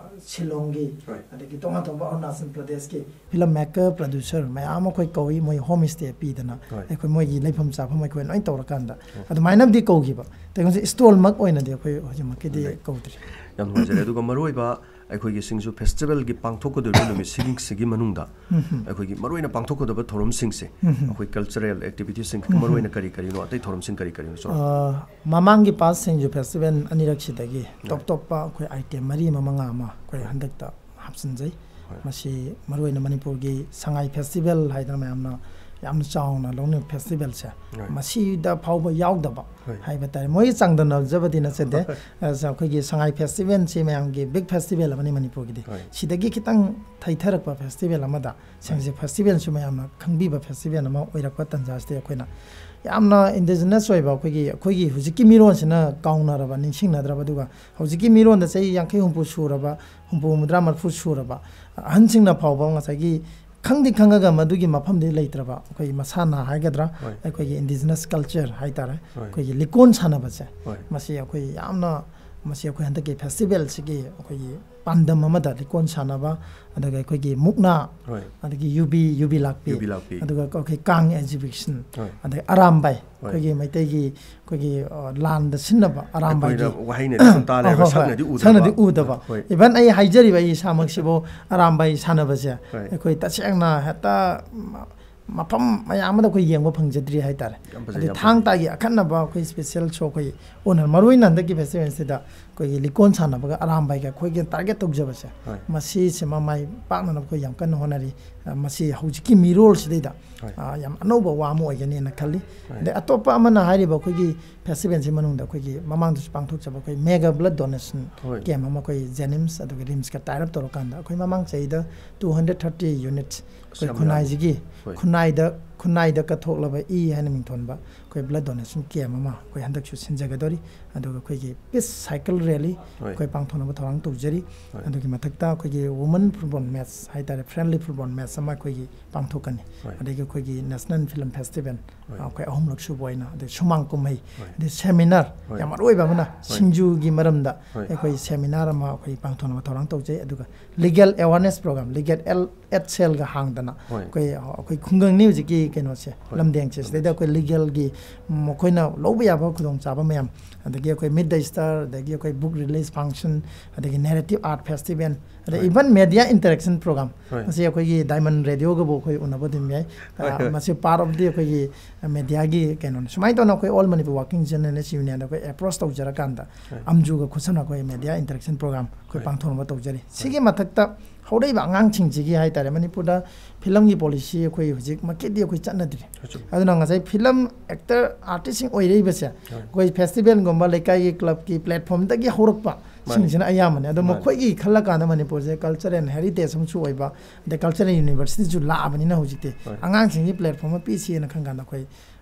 ꯁꯤꯂꯣꯡꯒꯤ, ꯍꯣꯏ꯫ ꯑꯗꯒꯤ ꯇꯣꯉꯥꯟ ꯇꯣꯉꯥꯟꯕ ꯑꯔꯨꯅꯥꯆꯜ ꯄ꯭ꯔꯗꯦꯁꯀꯤ ꯐꯤꯂꯝ ꯃꯦꯀꯔ, ꯄ꯭ꯔꯗ꯭ꯌꯨꯁꯔ ꯃꯌꯥꯝ ꯑꯃ ꯑꯩꯈꯣꯏ ꯀꯧꯏ, ꯃꯣꯏ ꯍꯣꯝ ꯁ꯭ꯇꯦ ꯄꯤꯗꯅ ꯍꯣꯏ꯫ ꯑꯩꯈꯣꯏ ꯃꯣꯏꯒꯤ ꯂꯩꯐꯝ ꯆꯥꯐꯝ ꯑꯩꯈꯣꯏ ꯂꯣꯏ ꯇꯧꯔꯀꯥꯟꯗ ꯍꯣꯏ꯫ ꯑꯗꯨꯃꯥꯏꯅꯕꯨꯗꯤ ꯀꯧꯈꯤꯕ꯫ ꯀꯩꯅꯣꯁꯦ ꯁ꯭ꯇꯣꯜꯃꯛ ꯑꯣꯏꯅꯗꯤ ꯑꯩꯈꯣꯏ ꯍꯧꯖꯤꯛꯃꯛꯀꯤꯗꯤ ꯂꯩ꯫ ꯀꯧꯗ꯭ꯔꯤ꯫ ꯌꯥꯝ ꯅꯨꯡꯉꯥꯏꯖꯔꯦ꯫ ꯑꯗꯨꯒ ꯃꯔꯨꯑꯣꯏꯕ ꯑꯩꯈꯣꯏꯒꯤ ꯁꯤꯡꯖꯨ ꯐꯦꯁꯇꯤꯚꯦꯜꯒꯤ ꯄꯥꯡꯊꯣꯛꯀꯗꯧꯔꯤꯕ ꯅꯨꯃꯤꯠꯁꯤꯡꯁꯤꯒꯤ ꯃꯅꯨꯡꯗ ꯎꯝ ꯍꯝ꯫ ꯑꯩꯈꯣꯏꯒꯤ ꯃꯔꯨꯑꯣꯏꯅ ꯄꯥꯡꯊꯣꯛꯀꯗꯕ ꯊꯧꯔꯝꯁꯤꯡꯁꯦ, ꯎꯝ ꯍꯝ꯫ ꯑꯩꯈꯣꯏ ꯀꯜꯆꯔꯦꯜ ꯑꯦꯛꯇꯤꯚꯤꯇꯤꯁꯤꯡ ꯎꯝ ꯍꯝ꯫ ꯃꯔꯨꯑꯣꯏꯅ ꯀꯔꯤ ꯀꯔꯤꯅꯣ, ꯑꯇꯩ ꯊꯧꯔꯝꯁꯤꯡ ꯀꯔꯤ ꯀꯔꯤꯅꯣ, ꯆꯨꯔꯥ? ꯑ, ꯃꯃꯥꯡꯒꯤ ꯄꯥꯁ ꯁꯤꯡꯖꯨ ꯐꯦꯁꯇꯤꯚꯦꯜ ꯑꯅꯤꯔꯛꯁꯤꯗꯒꯤ ꯍꯣꯏ꯫ ꯇꯣꯞ ꯇꯣꯞꯄ ꯑꯩꯈꯣꯏ ꯑꯥꯏꯇꯦꯝ ꯃꯔꯤ ꯑꯃ, ꯃꯉꯥ ꯑꯃ ꯑꯩꯈꯣꯏ ꯍꯣꯏ꯫ ꯍꯟꯗꯛꯇ ꯍꯥꯞꯆꯤꯟꯖꯩ꯫ ꯍꯣꯏ꯫ ꯃꯁꯤ ꯃꯔꯨꯑꯣꯏꯅ ꯃꯅꯤꯄꯨꯔꯒꯤ ꯁꯉꯥꯏ ꯐꯦꯁꯇꯤꯚꯦꯜ ꯍꯥꯏꯗꯅ ꯃꯌꯥꯝꯅ ꯌꯥꯝꯅ ꯆꯥꯎꯅ ꯂꯧꯅꯔꯤꯕ ꯐꯦꯁꯇꯤꯚꯦꯜꯁꯦ, ꯍꯣꯏ꯫ ꯃꯁꯤꯗ ꯐꯥꯎꯕ ꯌꯥꯎꯗꯕ ꯍꯣꯏ꯫ ꯍꯥꯏꯕ ꯇꯥꯔꯦ꯫ ꯃꯣꯏꯒ ꯆꯥꯡꯗꯝꯅꯖꯕꯗꯤ ꯅꯠꯆꯗꯦ꯫ ꯍꯣꯏ꯫ ꯑ, ꯑꯩꯈꯣꯏꯒꯤ ꯁꯉꯥꯏ ꯐꯦꯁꯇꯤꯚꯦꯜꯁꯤ ꯃꯌꯥꯝꯒꯤ ꯕꯤꯛ ꯐꯦꯁꯇꯤꯚꯦꯜ ꯑꯃꯅꯤ ꯃꯅꯤꯄꯨꯔꯒꯤꯗꯤ꯫ ꯍꯣꯏ꯫ ꯁꯤꯗꯒꯤ ꯈꯤꯇꯪ ꯊꯩꯊꯔꯛꯄ ꯐꯦꯁꯇꯤꯚꯦꯜ ꯑꯃꯗ ꯁꯤꯡꯖꯨ ꯐꯦꯁꯇꯤꯚꯦꯜꯁꯨ ꯃꯌꯥꯝꯅ ꯈꯪꯕꯤꯕ ꯐꯦꯁꯇꯤꯚꯦꯜ ꯑꯃ ꯑꯣꯏꯔꯛꯄ ꯇꯥꯟꯖꯥꯁꯤꯗ ꯑꯩꯈꯣꯏꯅ ꯌꯥꯝꯅ ꯏꯟꯗꯤꯖꯤꯅꯁ ꯑꯣꯏꯕ ꯑꯩꯈꯣꯏꯒꯤ, ꯑꯩꯈꯣꯏꯒꯤ ꯍꯧꯖꯤꯛꯀꯤ ꯃꯤꯔꯣꯟꯁꯤꯅ ꯀꯥꯎꯅꯔꯕ, ꯅꯤꯡꯁꯤꯡꯅꯗ꯭ꯔꯕ, ꯑꯗꯨꯒ ꯍꯧꯖꯤꯛꯀꯤ ꯃꯤꯔꯣꯟꯗ ꯆꯍꯤ ꯌꯥꯡꯈꯩ ꯍꯨꯝꯐꯨ ꯁꯨꯔꯕ, ꯍꯨꯝꯐꯨ, ꯍꯨꯝꯐꯨꯇꯔꯥ, ꯃꯔꯤꯐꯨ ꯁꯨꯔꯕ ꯑꯍꯟꯁꯤꯡꯅ ꯐꯥꯎꯕ ꯉꯁꯥꯏꯒꯤ ꯈꯪꯗꯤ ꯈꯪꯉꯒ ꯃꯗꯨꯒꯤ ꯃꯐꯝꯗꯤ ꯂꯩꯇ꯭ꯔꯕ ꯑꯩꯈꯣꯏꯒꯤ ꯃꯁꯥꯟꯅ ꯍꯥꯏꯒꯗ꯭ꯔꯥ, ꯍꯣꯏ꯫ ꯑꯩꯈꯣꯏꯒꯤ ꯏꯟꯗꯤꯖꯤꯅꯁ ꯀꯜꯆꯔ ꯍꯥꯏꯇꯥꯔꯦ, ꯍꯣꯏ꯫ ꯑꯩꯈꯣꯏꯒꯤ ꯂꯤꯀꯣꯟ ꯁꯥꯟꯅꯕꯁꯦ, ꯍꯣꯏ꯫ ꯃꯁꯤ ꯑꯩꯈꯣꯏ ꯌꯥꯝꯅ ꯃꯁꯤ ꯑꯩꯈꯣꯏ ꯍꯟꯗꯛꯀꯤ ꯐꯦꯁꯇꯤꯚꯦꯜꯁꯤꯒꯤ ꯑꯩꯈꯣꯏꯒꯤ ꯄꯥꯟꯗꯝ ꯑꯃꯗ ꯂꯤꯀꯣꯟ ꯁꯥꯟꯅꯕ, ꯑꯗꯨꯒ ꯑꯩꯈꯣꯏꯒꯤ ꯃꯨꯛꯅꯥ, ꯍꯣꯏ꯫ ꯑꯗꯒꯤ ꯌꯨꯕꯤ, ꯌꯨꯕꯤ ꯂꯥꯛꯄꯤ, ꯌꯨꯕꯤ ꯂꯥꯛꯄꯤ꯫ ꯑꯗꯨꯒ ꯑꯩꯈꯣꯏ ꯀꯥꯡ ꯑꯦꯛꯖꯤꯕꯤꯁꯟ, ꯍꯣꯏ꯫ ꯑꯗꯒꯤ ꯑꯔꯥꯝꯕꯥꯏ, ꯍꯣꯏ꯫ ꯑꯩꯈꯣꯏꯒꯤ ꯃꯩꯇꯩꯒꯤ ꯑꯩꯈꯣꯏꯒꯤ, ꯑ, ꯂꯥꯟꯗ ꯁꯤꯟꯅꯕ ꯑꯔꯥꯝꯕꯥꯏꯒꯤ ꯑꯩꯈꯣꯏꯅ ꯋꯥꯍꯩꯅꯗꯤ ꯁꯨꯝ ꯇꯥ ꯂꯩꯕ, ꯑ, ꯍꯣꯏ, ꯍꯣꯏ꯫ ꯁꯛꯅꯗꯤ ꯎꯗꯕ꯫ ꯁꯛꯅꯗꯤ ꯎꯗꯕ꯫ ꯍꯣꯏ꯫ ꯏꯚꯟ ꯑꯩ ꯍꯥꯏꯖꯔꯤꯕ ꯑꯩ ꯏꯁꯥꯃꯛꯁꯤꯕꯨ ꯑꯔꯥꯝꯕꯥꯏ ꯁꯥꯟꯅꯕꯁꯦ ꯍꯣꯏ꯫ ꯑꯩꯈꯣꯏ ꯇꯁꯦꯡꯅ ꯍꯦꯛꯇ ꯃ-, ꯃꯐꯝ ꯃꯌꯥꯝ ꯑꯃꯗ ꯑꯩꯈꯣꯏ ꯌꯦꯡꯕ ꯐꯪꯖꯗ꯭ꯔꯤ ꯍꯥꯏꯇꯥꯔꯦ꯫ ꯌꯥꯝ ꯐꯖꯩ, ꯑꯗꯩ ꯌꯥꯝ ꯊꯥꯡ ꯐꯖꯩ꯫ ꯇꯥꯒꯤ ꯑꯈꯟꯅꯕ ꯑꯩꯈꯣꯏ ꯁ꯭ꯄꯦꯁꯦꯜ ꯁꯣ ꯑꯩꯈꯣꯏ ꯑꯣꯅꯔ, ꯃꯔꯨ ꯑꯣꯏꯅ ꯍꯟꯗꯛꯀꯤ ꯐꯦꯁꯇꯤꯚꯦꯜꯁꯤꯗ ꯑꯩꯈꯣꯏꯒꯤ ꯂꯤꯀꯣꯟ ꯁꯥꯟꯅꯕꯒ ꯑꯔꯥꯝꯕꯥꯏꯒ ꯑꯩꯈꯣꯏꯒꯤ ꯇꯥꯔꯒꯦꯠ ꯇꯧꯖꯕꯁꯦ, ꯍꯣꯏ꯫ ꯃꯁꯤꯁꯤꯃ ꯃꯥꯏ ꯄꯥꯛꯅꯅꯕ ꯑꯩꯈꯣꯏ ꯌꯥꯝ ꯀꯟꯅ ꯍꯣꯠꯅꯔꯤ꯫ ꯑ, ꯃꯁꯤ ꯍꯧꯖꯤꯛꯀꯤ ꯃꯤꯔꯣꯜꯁꯤꯗꯩꯗ, ꯍꯣꯏ꯫ ꯑ, ꯌꯥꯝ ꯑꯅꯧꯕ ꯋꯥ ꯑꯃ ꯑꯣꯏꯒꯅꯤꯅ ꯈꯜꯂꯤ꯫ ꯍꯣꯏ꯫ ꯑꯗꯩ ꯑꯇꯣꯞꯄ ꯑꯃꯅ ꯍꯥꯏꯔꯤꯕ ꯑꯩꯈꯣꯏꯒꯤ ꯐꯦꯁꯇꯤꯚꯦꯜꯁꯤ ꯃꯅꯨꯡꯗ ꯑꯩꯈꯣꯏꯒꯤ ꯃꯃꯥꯡꯗꯁꯨ ꯄꯥꯡꯊꯣꯛꯆꯕ ꯑꯩꯈꯣꯏ ꯃꯦꯒꯥ ꯕ꯭ꯂꯠ ꯗꯣꯅꯦꯁꯟ ꯍꯣꯏ꯫ ꯀꯦꯝ ꯑꯃ ꯑꯩꯈꯣꯏ ꯖꯦꯅꯤꯝꯁ ꯑꯗꯨꯒ ꯔꯤꯝꯁꯀ ꯇꯥꯏ ꯑꯞ ꯇꯧꯔꯀꯥꯟꯗ ꯑꯩꯈꯣꯏ ꯃꯃꯥꯡ ꯆꯍꯤꯗ ꯇꯨ ꯍꯟꯗ꯭ꯔꯦꯠ ꯊꯥꯔꯇꯤ ꯌꯨꯅꯤꯠꯁ ꯑꯁ, ꯑꯩꯈꯣꯏ ꯌꯥꯝ ꯈꯨꯟꯅꯥꯏꯁꯤꯒꯤ ꯍꯣꯏ꯫ ꯈꯨꯟꯅꯥꯏꯗ ꯈꯨꯟꯅꯥꯏꯗ ꯀꯠꯊꯣꯛꯂꯕ ꯏ ꯍꯥꯏꯅ ꯃꯤꯡꯊꯣꯟꯕ ꯑꯩꯈꯣꯏ ꯕ꯭ꯂꯠ ꯗꯣꯅꯦꯁꯟ ꯀꯦꯝ ꯑꯃ ꯑꯩꯈꯣꯏ ꯍꯟꯗꯛꯁꯨ ꯁꯤꯟꯖꯒꯗꯧꯔꯤ꯫ ꯑꯗꯨꯒ ꯑꯩꯈꯣꯏꯒꯤ ꯄꯤꯁ ꯁꯥꯏꯀꯜ ꯔꯦꯂꯤ ꯍꯣꯏ꯫ ꯑꯩꯈꯣꯏ ꯄꯥꯡꯊꯣꯛꯅꯕ ꯊꯧꯔꯥꯡ ꯇꯧꯖꯔꯤ꯫ ꯍꯣꯏ꯫ ꯑꯗꯨꯒꯤ ꯃꯊꯛꯇ ꯑꯩꯈꯣꯏꯒꯤ ꯋꯨꯃꯟ ꯐꯨꯠꯕꯣꯜ ꯃꯦꯠꯆ ꯍꯥꯏꯇꯥꯔꯦ, ꯐ꯭ꯔꯦꯟꯂꯤ ꯐꯨꯠꯕꯣꯜ ꯃꯦꯠꯆ ꯑꯃ ꯑꯩꯈꯣꯏꯒꯤ ꯄꯥꯡꯊꯣꯛꯀꯅꯤ꯫ ꯍꯣꯏ꯫ ꯑꯗꯒꯤ ꯑꯩꯈꯣꯏꯒꯤ ꯅꯦꯁꯅꯦꯜ ꯐꯤꯂꯝ ꯐꯦꯁꯇꯤꯚꯦꯜ, ꯍꯣꯏ꯫ ꯑꯩꯈꯣꯏ ꯑꯍꯨꯝꯂꯛ ꯁꯨꯕ ꯑꯣꯏꯅ, ꯑꯗꯩ ꯁꯨꯃꯥꯡ ꯀꯨꯝꯍꯩ, ꯍꯣꯏ꯫ ꯑꯗꯩ ꯁꯦꯃꯤꯅꯥꯔ, ꯍꯣꯏ꯫ ꯌꯥꯝ ꯃꯔꯨ ꯑꯣꯏꯕ ꯑꯃꯅ ꯍꯣꯏ꯫ ꯁꯤꯡꯖꯨꯒꯤ ꯃꯔꯝꯗ ꯍꯣꯏ꯫ ꯑꯩꯈꯣꯏ ꯁꯦꯃꯤꯅꯥꯔ ꯑꯃ ꯑꯩꯈꯣꯏ ꯄꯥꯡꯊꯣꯛꯅꯕ ꯊꯧꯔꯥꯡ ꯇꯧꯖꯩ꯫ ꯑꯗꯨꯒ legal awareness program, legal aid ꯁꯦꯜꯒ ꯍꯥꯡꯗꯅ ꯍꯣꯏ꯫ ꯑꯩꯈꯣꯏ, ꯑꯩꯈꯣꯏ ꯈꯨꯡꯒꯪꯅꯤ ꯍꯧꯖꯤꯛꯀꯤ ꯀꯩꯅꯣꯁꯦ, ꯍꯣꯏ꯫ ꯂꯝꯗꯦꯡꯁꯦ, ꯁꯤꯗꯩꯗ ꯑꯩꯈꯣꯏ ꯂꯤꯒꯦꯜꯒꯤ ꯃꯈꯣꯏꯅ ꯂꯧꯕ ꯌꯥꯕ ꯈꯨꯗꯣꯡꯆꯥꯕ ꯃꯌꯥꯝ, ꯑꯗꯒꯤ ꯑꯩꯈꯣꯏ ꯃꯤꯠ ꯗ ꯁ꯭ꯇꯥꯔ, ꯑꯗꯒꯤ ꯑꯩꯈꯣꯏ ꯕꯨꯛ ꯔꯤꯂꯤꯁ ꯐꯪꯁꯟ, ꯑꯗꯒꯤ ꯅꯦꯔꯦꯇꯤꯚ ꯑꯥꯔꯠ ꯐꯦꯁꯇꯤꯚꯦꯜ, ꯑꯗꯩ ꯍꯣꯏ꯫ ꯏꯚꯟ ꯃꯦꯗꯤꯌꯥ ꯏꯟꯇꯔꯦꯛꯁꯟ ꯄ꯭ꯔꯣꯒ꯭ꯔꯥꯝ, ꯍꯣꯏ꯫ ꯃꯁꯤ ꯑꯩꯈꯣꯏꯒꯤ ꯗꯥꯏꯃꯟ ꯔꯦꯗꯤꯑꯣꯒꯕꯨ ꯑꯩꯈꯣꯏ ꯎꯅꯕ ꯑꯗꯨꯝ ꯌꯥꯏ꯫ ꯍꯣꯏ, ꯑ, ꯍꯣꯏ꯫ ꯃꯁꯤ ꯄꯥꯔꯠ ꯑꯣꯐ ꯗꯤ ꯑꯩꯈꯣꯏꯒꯤ ꯃꯦꯗꯤꯌꯥꯒꯤ ꯀꯩꯅꯣꯅꯤ꯫ ꯁꯨꯃꯥꯏꯅ ꯇꯧꯅ ꯑꯩꯈꯣꯏ ꯑꯣꯜ ꯃꯅꯤꯄꯨꯔ ꯋꯥꯔꯀꯤꯡ ꯖꯔꯅꯦꯂꯤꯁ ꯌꯨꯅꯤꯌꯟꯗ ꯑꯩꯈꯣꯏ ꯑꯦꯄ꯭ꯔꯣꯆ ꯇꯧꯖꯔꯀꯥꯟꯗ ꯍꯣꯏ꯫ ꯑꯝꯖꯨꯒ ꯈꯨꯠꯁꯝꯅ ꯑꯩꯈꯣꯏ ꯃꯦꯗꯤꯌꯥ ꯏꯟꯇꯔꯦꯛꯁꯟ ꯄ꯭ꯔꯣꯒ꯭ꯔꯥꯝ ꯑꯩꯈꯣꯏ ꯍꯣꯏ꯫ ꯄꯥꯡꯊꯣꯛꯅꯕ ꯇꯧꯖꯔꯤ꯫ ꯁꯤꯒꯤ ꯃꯊꯛꯇ ꯍꯧꯔꯛꯏꯕ ꯑꯉꯥꯡꯁꯤꯡꯁꯤꯒꯤ ꯍꯥꯏꯇꯥꯔꯦ, ꯃꯅꯤꯄꯨꯔꯗ ꯐꯤꯂꯝꯒꯤ ꯄꯣꯂꯤꯁꯤ ꯑꯩꯈꯣꯏ ꯍꯧꯖꯤꯛ ꯃꯥꯔꯀꯦꯠꯇꯤ ꯑꯩꯈꯣꯏ ꯆꯠꯅꯗ꯭ꯔꯤ꯫ ꯑꯆꯨꯝ꯫ ꯑꯗꯨꯅ ꯉꯁꯥꯏ ꯐꯤꯂꯝ ꯑꯦꯛꯇꯔ ꯑꯥꯔꯇꯤꯁꯁꯤꯡ ꯑꯣꯏꯔꯛꯏꯕꯁꯦ ꯍꯣꯏ꯫ ꯑꯩꯈꯣꯏ ꯐꯦꯁꯇꯤꯚꯦꯜꯒꯨꯝꯕ ꯂꯩꯀꯥꯏꯒꯤ ꯀ꯭ꯂꯕꯀꯤ ꯄ꯭ꯂꯦꯠꯐꯣꯝꯗꯒꯤ ꯍꯧꯔꯛꯄ ꯃꯥꯅꯤ꯫ ꯁꯤꯡꯁꯤꯅ ꯑꯌꯥꯝꯕꯅꯦ꯫ ꯑꯗꯣ ꯃꯥꯅꯤ꯫ ꯃꯈꯣꯏꯒꯤ ꯈꯜꯂꯀꯥꯟꯗ ꯃꯅꯤꯄꯨꯔꯁꯦ ꯀꯜꯆꯔ ꯑꯦꯟ ꯍꯦꯔꯤꯇꯦꯖ ꯑꯃꯁꯨ ꯑꯣꯏꯕ, ꯑꯗꯩ ꯀꯜꯆꯔꯦꯜ ꯌꯨꯅꯤꯚꯔꯁꯤꯇꯤꯁꯨ ꯂꯥꯛꯑꯕꯅꯤꯅ ꯍꯧꯖꯤꯛꯇꯤ ꯍꯣꯏ꯫ ꯑꯉꯥꯡꯁꯤꯡꯒꯤ ꯄ꯭ꯂꯦꯠꯐꯣꯝ ꯑꯃ ꯄꯤꯁꯦꯅ ꯈꯟ ꯀꯥꯟꯗ ꯑꯩꯈꯣꯏ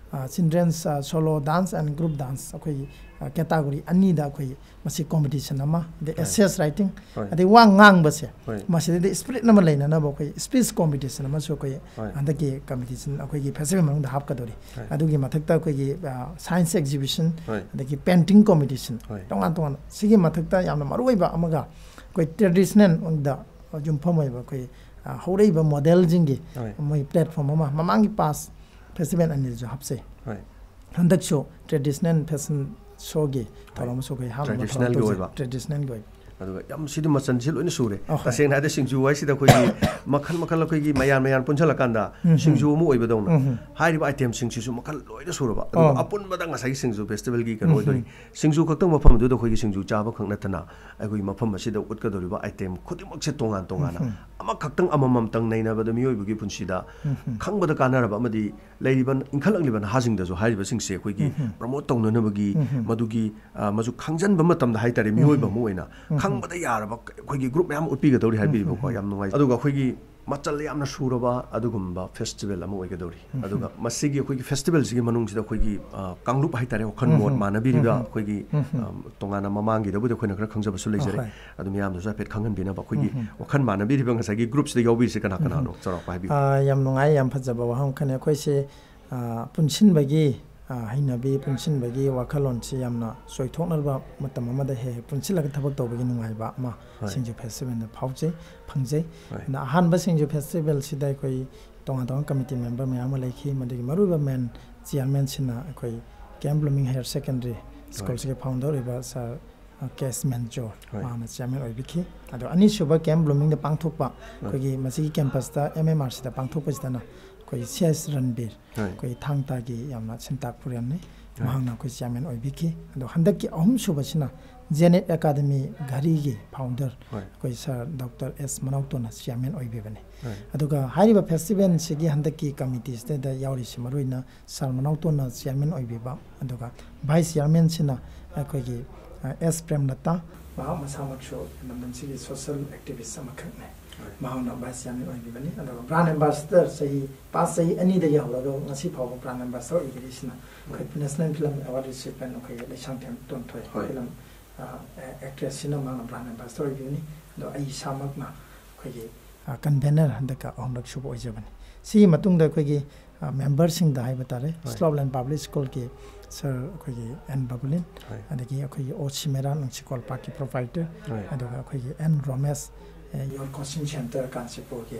children's solo dance and group dance, ꯑꯩꯈꯣꯏꯒꯤ category ꯑꯅꯤꯗ ꯑꯩꯈꯣꯏ ꯃꯁꯤ competition ꯑꯃ, ꯑꯗꯩ essay writing, ꯑꯗꯩ ꯋꯥ ꯉꯥꯡꯕꯁꯦ, ꯃꯁꯤꯗꯩꯗ spirit ꯑꯃ ꯂꯩꯅꯅꯕ ꯑꯩꯈꯣꯏ speech competition ꯑꯃꯁꯨ ꯑꯩꯈꯣꯏ ꯍꯟꯗꯛꯀꯤ competition, ꯑꯩꯈꯣꯏꯒꯤ festival ꯃꯅꯨꯡꯗ ꯍꯥꯞꯀꯗꯧꯔꯤ꯫ ꯑꯗꯨꯒꯤ ꯃꯊꯛꯇ ꯑꯩꯈꯣꯏꯒꯤ science exhibition, ꯑꯗꯒꯤ painting competition, ꯇꯣꯉꯥꯟ ꯇꯣꯉꯥꯟꯅ꯫ ꯁꯤꯒꯤ ꯃꯊꯛꯇ ꯌꯥꯝꯅ ꯃꯔꯨꯑꯣꯏꯕ ꯑꯃꯒ, ꯑꯩꯈꯣꯏ traditional ꯗ ꯌꯨꯝꯐꯝ ꯑꯣꯏꯕ ꯑꯩꯈꯣꯏ ꯍꯧꯔꯛꯏꯕ model ꯁꯤꯡꯒꯤ ꯃꯣꯏ platform ꯑꯃ, ꯃꯃꯥꯡꯒꯤ past festival ꯑꯅꯤꯗꯁꯨ ꯍꯥꯞꯆꯩ꯫ ꯍꯟꯗꯛꯁꯨ traditional fashion show ꯒꯤ ꯊꯧꯔꯝ ꯑꯃꯁꯨ ꯑꯩꯈꯣꯏ ꯍꯥꯡꯕ ꯊꯧꯔꯝ ꯇꯧꯖꯩ꯫ Traditional ꯒꯤ ꯑꯣꯏꯕ꯫ ꯑꯗꯨꯒ ꯌꯥꯝ ꯁꯤꯗꯤ ꯃꯆꯜꯁꯤ ꯂꯣꯏꯅ ꯁꯨꯔꯦ꯫ ꯇꯁꯦꯡꯅ ꯍꯥꯏꯔꯗꯤ ꯁꯤꯡꯖꯨ ꯍꯥꯏꯁꯤꯗ ꯑꯩꯈꯣꯏꯒꯤ ꯃꯈꯜ ꯃꯈꯜ, ꯑꯩꯈꯣꯏꯒꯤ ꯃꯌꯥꯟ ꯃꯌꯥꯟ ꯄꯨꯟꯁꯤꯜꯂꯀꯥꯟꯗ ꯁꯤꯡꯖꯨ ꯑꯃ ꯑꯣꯏꯕꯗꯧꯅ꯫ ꯍꯥꯏꯔꯤꯕ item ꯁꯤꯡꯁꯤꯁꯨ ꯃꯈꯜ ꯂꯣꯏꯅ ꯁꯨꯔꯕ꯫ ꯑꯗꯨꯒ ꯑꯄꯨꯟꯕꯗ ꯉꯁꯥꯏꯒꯤ ꯁꯤꯡꯖꯨ festival ꯒꯤ ꯀꯩꯅꯣ ꯑꯣꯏꯗꯣꯏꯅꯤ꯫ ꯁꯤꯡꯖꯨ ꯈꯛꯇꯪ ꯃꯐꯝ ꯑꯗꯨꯗ ꯑꯩꯈꯣꯏꯒꯤ ꯁꯤꯡꯖꯨ ꯆꯥꯕ ꯈꯛ ꯅꯠꯇꯅ, ꯑꯩꯈꯣꯏꯒꯤ ꯃꯐꯝ ꯑꯁꯤꯗ ꯎꯠꯀꯗꯧꯔꯤꯕ item ꯈꯨꯗꯤꯡꯃꯛꯁꯦ ꯇꯣꯉꯥꯟ ꯇꯣꯉꯥꯟꯅ, ꯑꯃꯈꯛꯇꯪ ꯑꯃꯃꯝꯇꯪ ꯅꯩꯅꯕꯗ ꯃꯤꯑꯣꯏꯕꯒꯤ ꯄꯨꯟꯁꯤꯗ ꯈꯪꯕꯗ ꯀꯥꯟꯅꯔꯕ ꯑꯃꯗꯤ ꯂꯩꯔꯤꯕ ꯏꯟꯈꯠꯂꯛꯂꯤꯕ ꯅꯍꯥꯁꯤꯡꯗꯁꯨ ꯍꯥꯏꯔꯤꯕꯁꯤꯡꯁꯦ ꯑꯩꯈꯣꯏꯒꯤ promote ꯇꯧꯅꯅꯕꯒꯤ, ꯃꯗꯨꯒꯤ, ꯑ, ꯃꯁꯨ ꯈꯪꯖꯟꯕ ꯃꯇꯝꯗ ꯍꯥꯏꯇꯥꯔꯦ, ꯃꯤꯑꯣꯏꯕ ꯑꯃ ꯑꯣꯏꯅ ꯈꯪꯕꯗ ꯌꯥꯔꯕ ꯑꯩꯈꯣꯏꯒꯤ group ꯃꯌꯥꯝ ꯎꯠꯄꯤꯒꯗꯧꯔꯤ ꯍꯥꯏꯕꯤꯔꯤꯕꯀꯣ꯫ ꯌꯥꯝ ꯅꯨꯡꯉꯥꯏ꯫ ꯑꯗꯨꯒ ꯑꯩꯈꯣꯏꯒꯤ ꯃꯆꯜ ꯌꯥꯝꯅ ꯁꯨꯔꯕ ꯑꯗꯨꯒꯨꯝꯕ festival ꯑꯃ ꯑꯣꯏꯒꯗꯧꯔꯤ꯫ ꯑꯗꯨꯒ ꯃꯁꯤꯒꯤ ꯑꯩꯈꯣꯏꯒꯤ festival ꯁꯤꯒꯤ ꯃꯅꯨꯡꯁꯤꯗ ꯑꯩꯈꯣꯏꯒꯤ, ꯑ, ꯀꯥꯡꯂꯨꯞ ꯍꯥꯏꯇꯥꯔꯦ, ꯋꯥꯈꯜ ꯃꯣꯠ ꯃꯥꯟꯅꯕꯤꯔꯤꯕ ꯑꯩꯈꯣꯏꯒꯤ, ꯑ, ꯇꯣꯉꯥꯟꯅ ꯃꯃꯥꯡꯒꯤꯗꯕꯨꯗꯤ ꯑꯩꯈꯣꯏꯅ ꯈꯔ ꯈꯪꯖꯕꯁꯨ ꯂꯩꯖꯔꯦ꯫ ꯑꯗꯨ ꯃꯌꯥꯝꯗꯨꯁꯨ ꯍꯥꯏꯐꯦꯠ ꯈꯪꯍꯟꯕꯤꯅꯕ, ꯑꯩꯈꯣꯏꯒꯤ ꯋꯥꯈꯜ ꯃꯥꯟꯅꯕꯤꯔꯤꯕ ꯉꯁꯥꯏꯒꯤ group ꯁꯤꯗ ꯌꯥꯎꯕꯤꯔꯤꯁꯦ ꯀꯅꯥ ꯀꯅꯥꯅꯣ? ꯆꯥꯎꯔꯥꯛꯄ ꯍꯥꯏꯕꯤꯌꯨ꯫ ꯑ, ꯌꯥꯝ ꯅꯨꯡꯉꯥꯏ, ꯌꯥꯝ ꯐꯖꯕ ꯋꯥꯍꯪ ꯑꯃꯈꯛꯅꯦ꯫ ꯑꯩꯈꯣꯏꯁꯦ, ꯑ, ꯄꯨꯟꯁꯤꯟꯕꯒꯤ, ꯑ, ꯍꯩꯅꯕꯤ, ꯄꯨꯟꯁꯤꯟꯕꯒꯤ ꯋꯥꯈꯜꯂꯣꯟꯁꯤ ꯌꯥꯝꯅ ꯆꯣꯏꯊꯣꯛꯅꯕ ꯃꯇꯝ ꯑꯃꯗ ꯍꯦꯛ ꯍꯦꯛ ꯄꯨꯟꯁꯤꯜꯂꯒ ꯊꯕꯛ ꯇꯧꯕꯒꯤ ꯅꯨꯡꯉꯥꯏꯕ ꯑꯃ ꯁꯤꯡꯖꯨ festival ꯗ ꯐꯥꯎꯖꯩ, ꯐꯪꯖꯩ꯫ ꯑꯗꯨꯅ ꯑꯍꯥꯟꯕ ꯁꯤꯡꯖꯨ festival ꯁꯤꯗ ꯑꯩꯈꯣꯏ ꯇꯣꯉꯥꯟ ꯇꯣꯉꯥꯟꯕ committee member ꯃꯌꯥꯝ ꯑꯃ ꯂꯩꯈꯤ꯫ ꯃꯗꯨꯒꯤ ꯃꯔꯨꯑꯣꯏꯕ main chairman ꯁꯤꯅ ꯑꯩꯈꯣꯏ K M Blooming Higher Secondary School ꯁꯤꯒꯤ founder ꯑꯣꯏꯕ sir, ꯑ, ꯀꯦ ꯑꯦꯁ ꯃꯦꯟꯖꯣꯔ, ꯃꯍꯥꯛꯅ chairman ꯑꯣꯏꯕꯤꯈꯤ꯫ ꯑꯗꯣ ꯑꯅꯤꯁꯨꯕ ꯀꯦ ꯑꯦꯝ ꯕ꯭ꯂꯨꯃꯤꯡꯗ ꯄꯥꯡꯊꯣꯛꯄ, ꯑꯩꯈꯣꯏꯒꯤ ꯃꯁꯤꯒꯤ campus ꯇ, ꯑꯦꯝ ꯑꯦꯝ ꯑꯥꯔ ꯁꯤꯗ ꯄꯥꯡꯊꯣꯛꯄꯁꯤꯗꯅ ꯑꯩꯈꯣꯏ ꯁꯤ ꯑꯦꯁ ꯔꯟꯕꯤꯔ, ꯑꯩꯈꯣꯏ ꯊꯥꯡꯇꯥꯒꯤ ꯌꯥꯝꯅ ꯁꯤꯟꯇꯥꯛ ꯄꯨꯔꯦꯜꯅꯤ꯫ ꯃꯍꯥꯛꯅ ꯑꯩꯈꯣꯏ chairman ꯑꯣꯏꯕꯤꯈꯤ꯫ ꯑꯗꯣ ꯍꯟꯗꯛꯀꯤ ꯑꯍꯨꯝꯁꯨꯕꯁꯤꯅ Zenith Academy ꯘꯔꯤꯒꯤ founder, ꯑꯩꯈꯣꯏ sir Doctor S ꯃꯅꯥꯎꯇꯣꯟꯅ chairman ꯑꯣꯏꯕꯤꯕꯅꯤ꯫ ꯑꯗꯨꯒ ꯍꯥꯏꯔꯤꯕ festival ꯁꯤꯒꯤ ꯍꯟꯗꯛꯀꯤ committee ꯁꯤꯗꯩꯗ ꯌꯥꯎꯔꯤꯁꯤ ꯃꯔꯨꯑꯣꯏꯅ sir ꯃꯅꯥꯎꯇꯣꯟꯅ chairman ꯑꯣꯏꯕꯤꯕ, ꯑꯗꯨꯒ vice chairman ꯁꯤꯅ ꯑꯩꯈꯣꯏꯒꯤ, ꯑ, ꯑꯦꯁ ꯄ꯭ꯔꯦꯝꯂꯇꯥ, ꯃꯍꯥꯛ ꯃꯁꯥꯃꯛꯁꯨ ꯂꯝꯗꯝꯁꯤꯒꯤ social activist ꯑꯃꯈꯛꯅꯤ꯫ ꯃꯍꯥꯛꯅ vice chairman ꯑꯣꯏꯕꯤꯕꯅꯤ꯫ ꯑꯗꯨꯒ brand ambassador ꯆꯍꯤ, past ꯆꯍꯤ ꯑꯅꯤꯗꯒꯤ ꯍꯧꯔꯒ ꯉꯁꯤ ꯐꯥꯎꯕ brand ambassador ꯑꯣꯏꯕꯤꯔꯤꯁꯤꯅ ꯑꯩꯈꯣꯏ National Film Award recipient ꯑꯩꯈꯣꯏꯒꯤ ꯂꯩꯁꯥꯡꯊꯦꯝ ꯇꯣꯟꯊꯣꯏ, ꯍꯣꯏ꯫ Film, ꯑ, actress ꯁꯤꯅ ꯃꯥꯅ brand ambassador ꯑꯣꯏꯕꯤꯕꯅꯤ꯫ ꯑꯗꯣ ꯑꯩ ꯏꯁꯥꯃꯛꯅ ꯑꯩꯈꯣꯏꯒꯤ, ꯑ, convener ꯍꯟꯗꯛꯀ ꯑꯍꯨꯝꯂꯛ ꯁꯨꯕ ꯑꯣꯏꯖꯕꯅꯤ꯫ ꯁꯤꯒꯤ ꯃꯇꯨꯡꯗ ꯑꯩꯈꯣꯏꯒꯤ, ꯑ, member ꯁꯤꯡꯗ ꯍꯥꯏꯕ ꯇꯥꯔꯦ, ꯍꯣꯏ꯫ Sloveland Public School ꯒꯤ sir ꯑꯩꯈꯣꯏꯒꯤ ꯑꯦꯟ ꯕꯕꯨꯂꯤꯟ, ꯍꯣꯏ꯫ ꯑꯗꯒꯤ ꯑꯩꯈꯣꯏꯒꯤ ꯑꯣ ꯁꯤꯃꯦꯔꯥ ꯅꯨꯡꯁꯤꯀꯣꯜ ꯄꯥꯔꯛꯀꯤ proprietor, ꯍꯣꯏ꯫ ꯑꯗꯨꯒ ꯑꯩꯈꯣꯏꯒꯤ N Romesh, A, Youth Coaching Center ꯀꯥꯟꯆꯤꯄꯨꯔꯒꯤ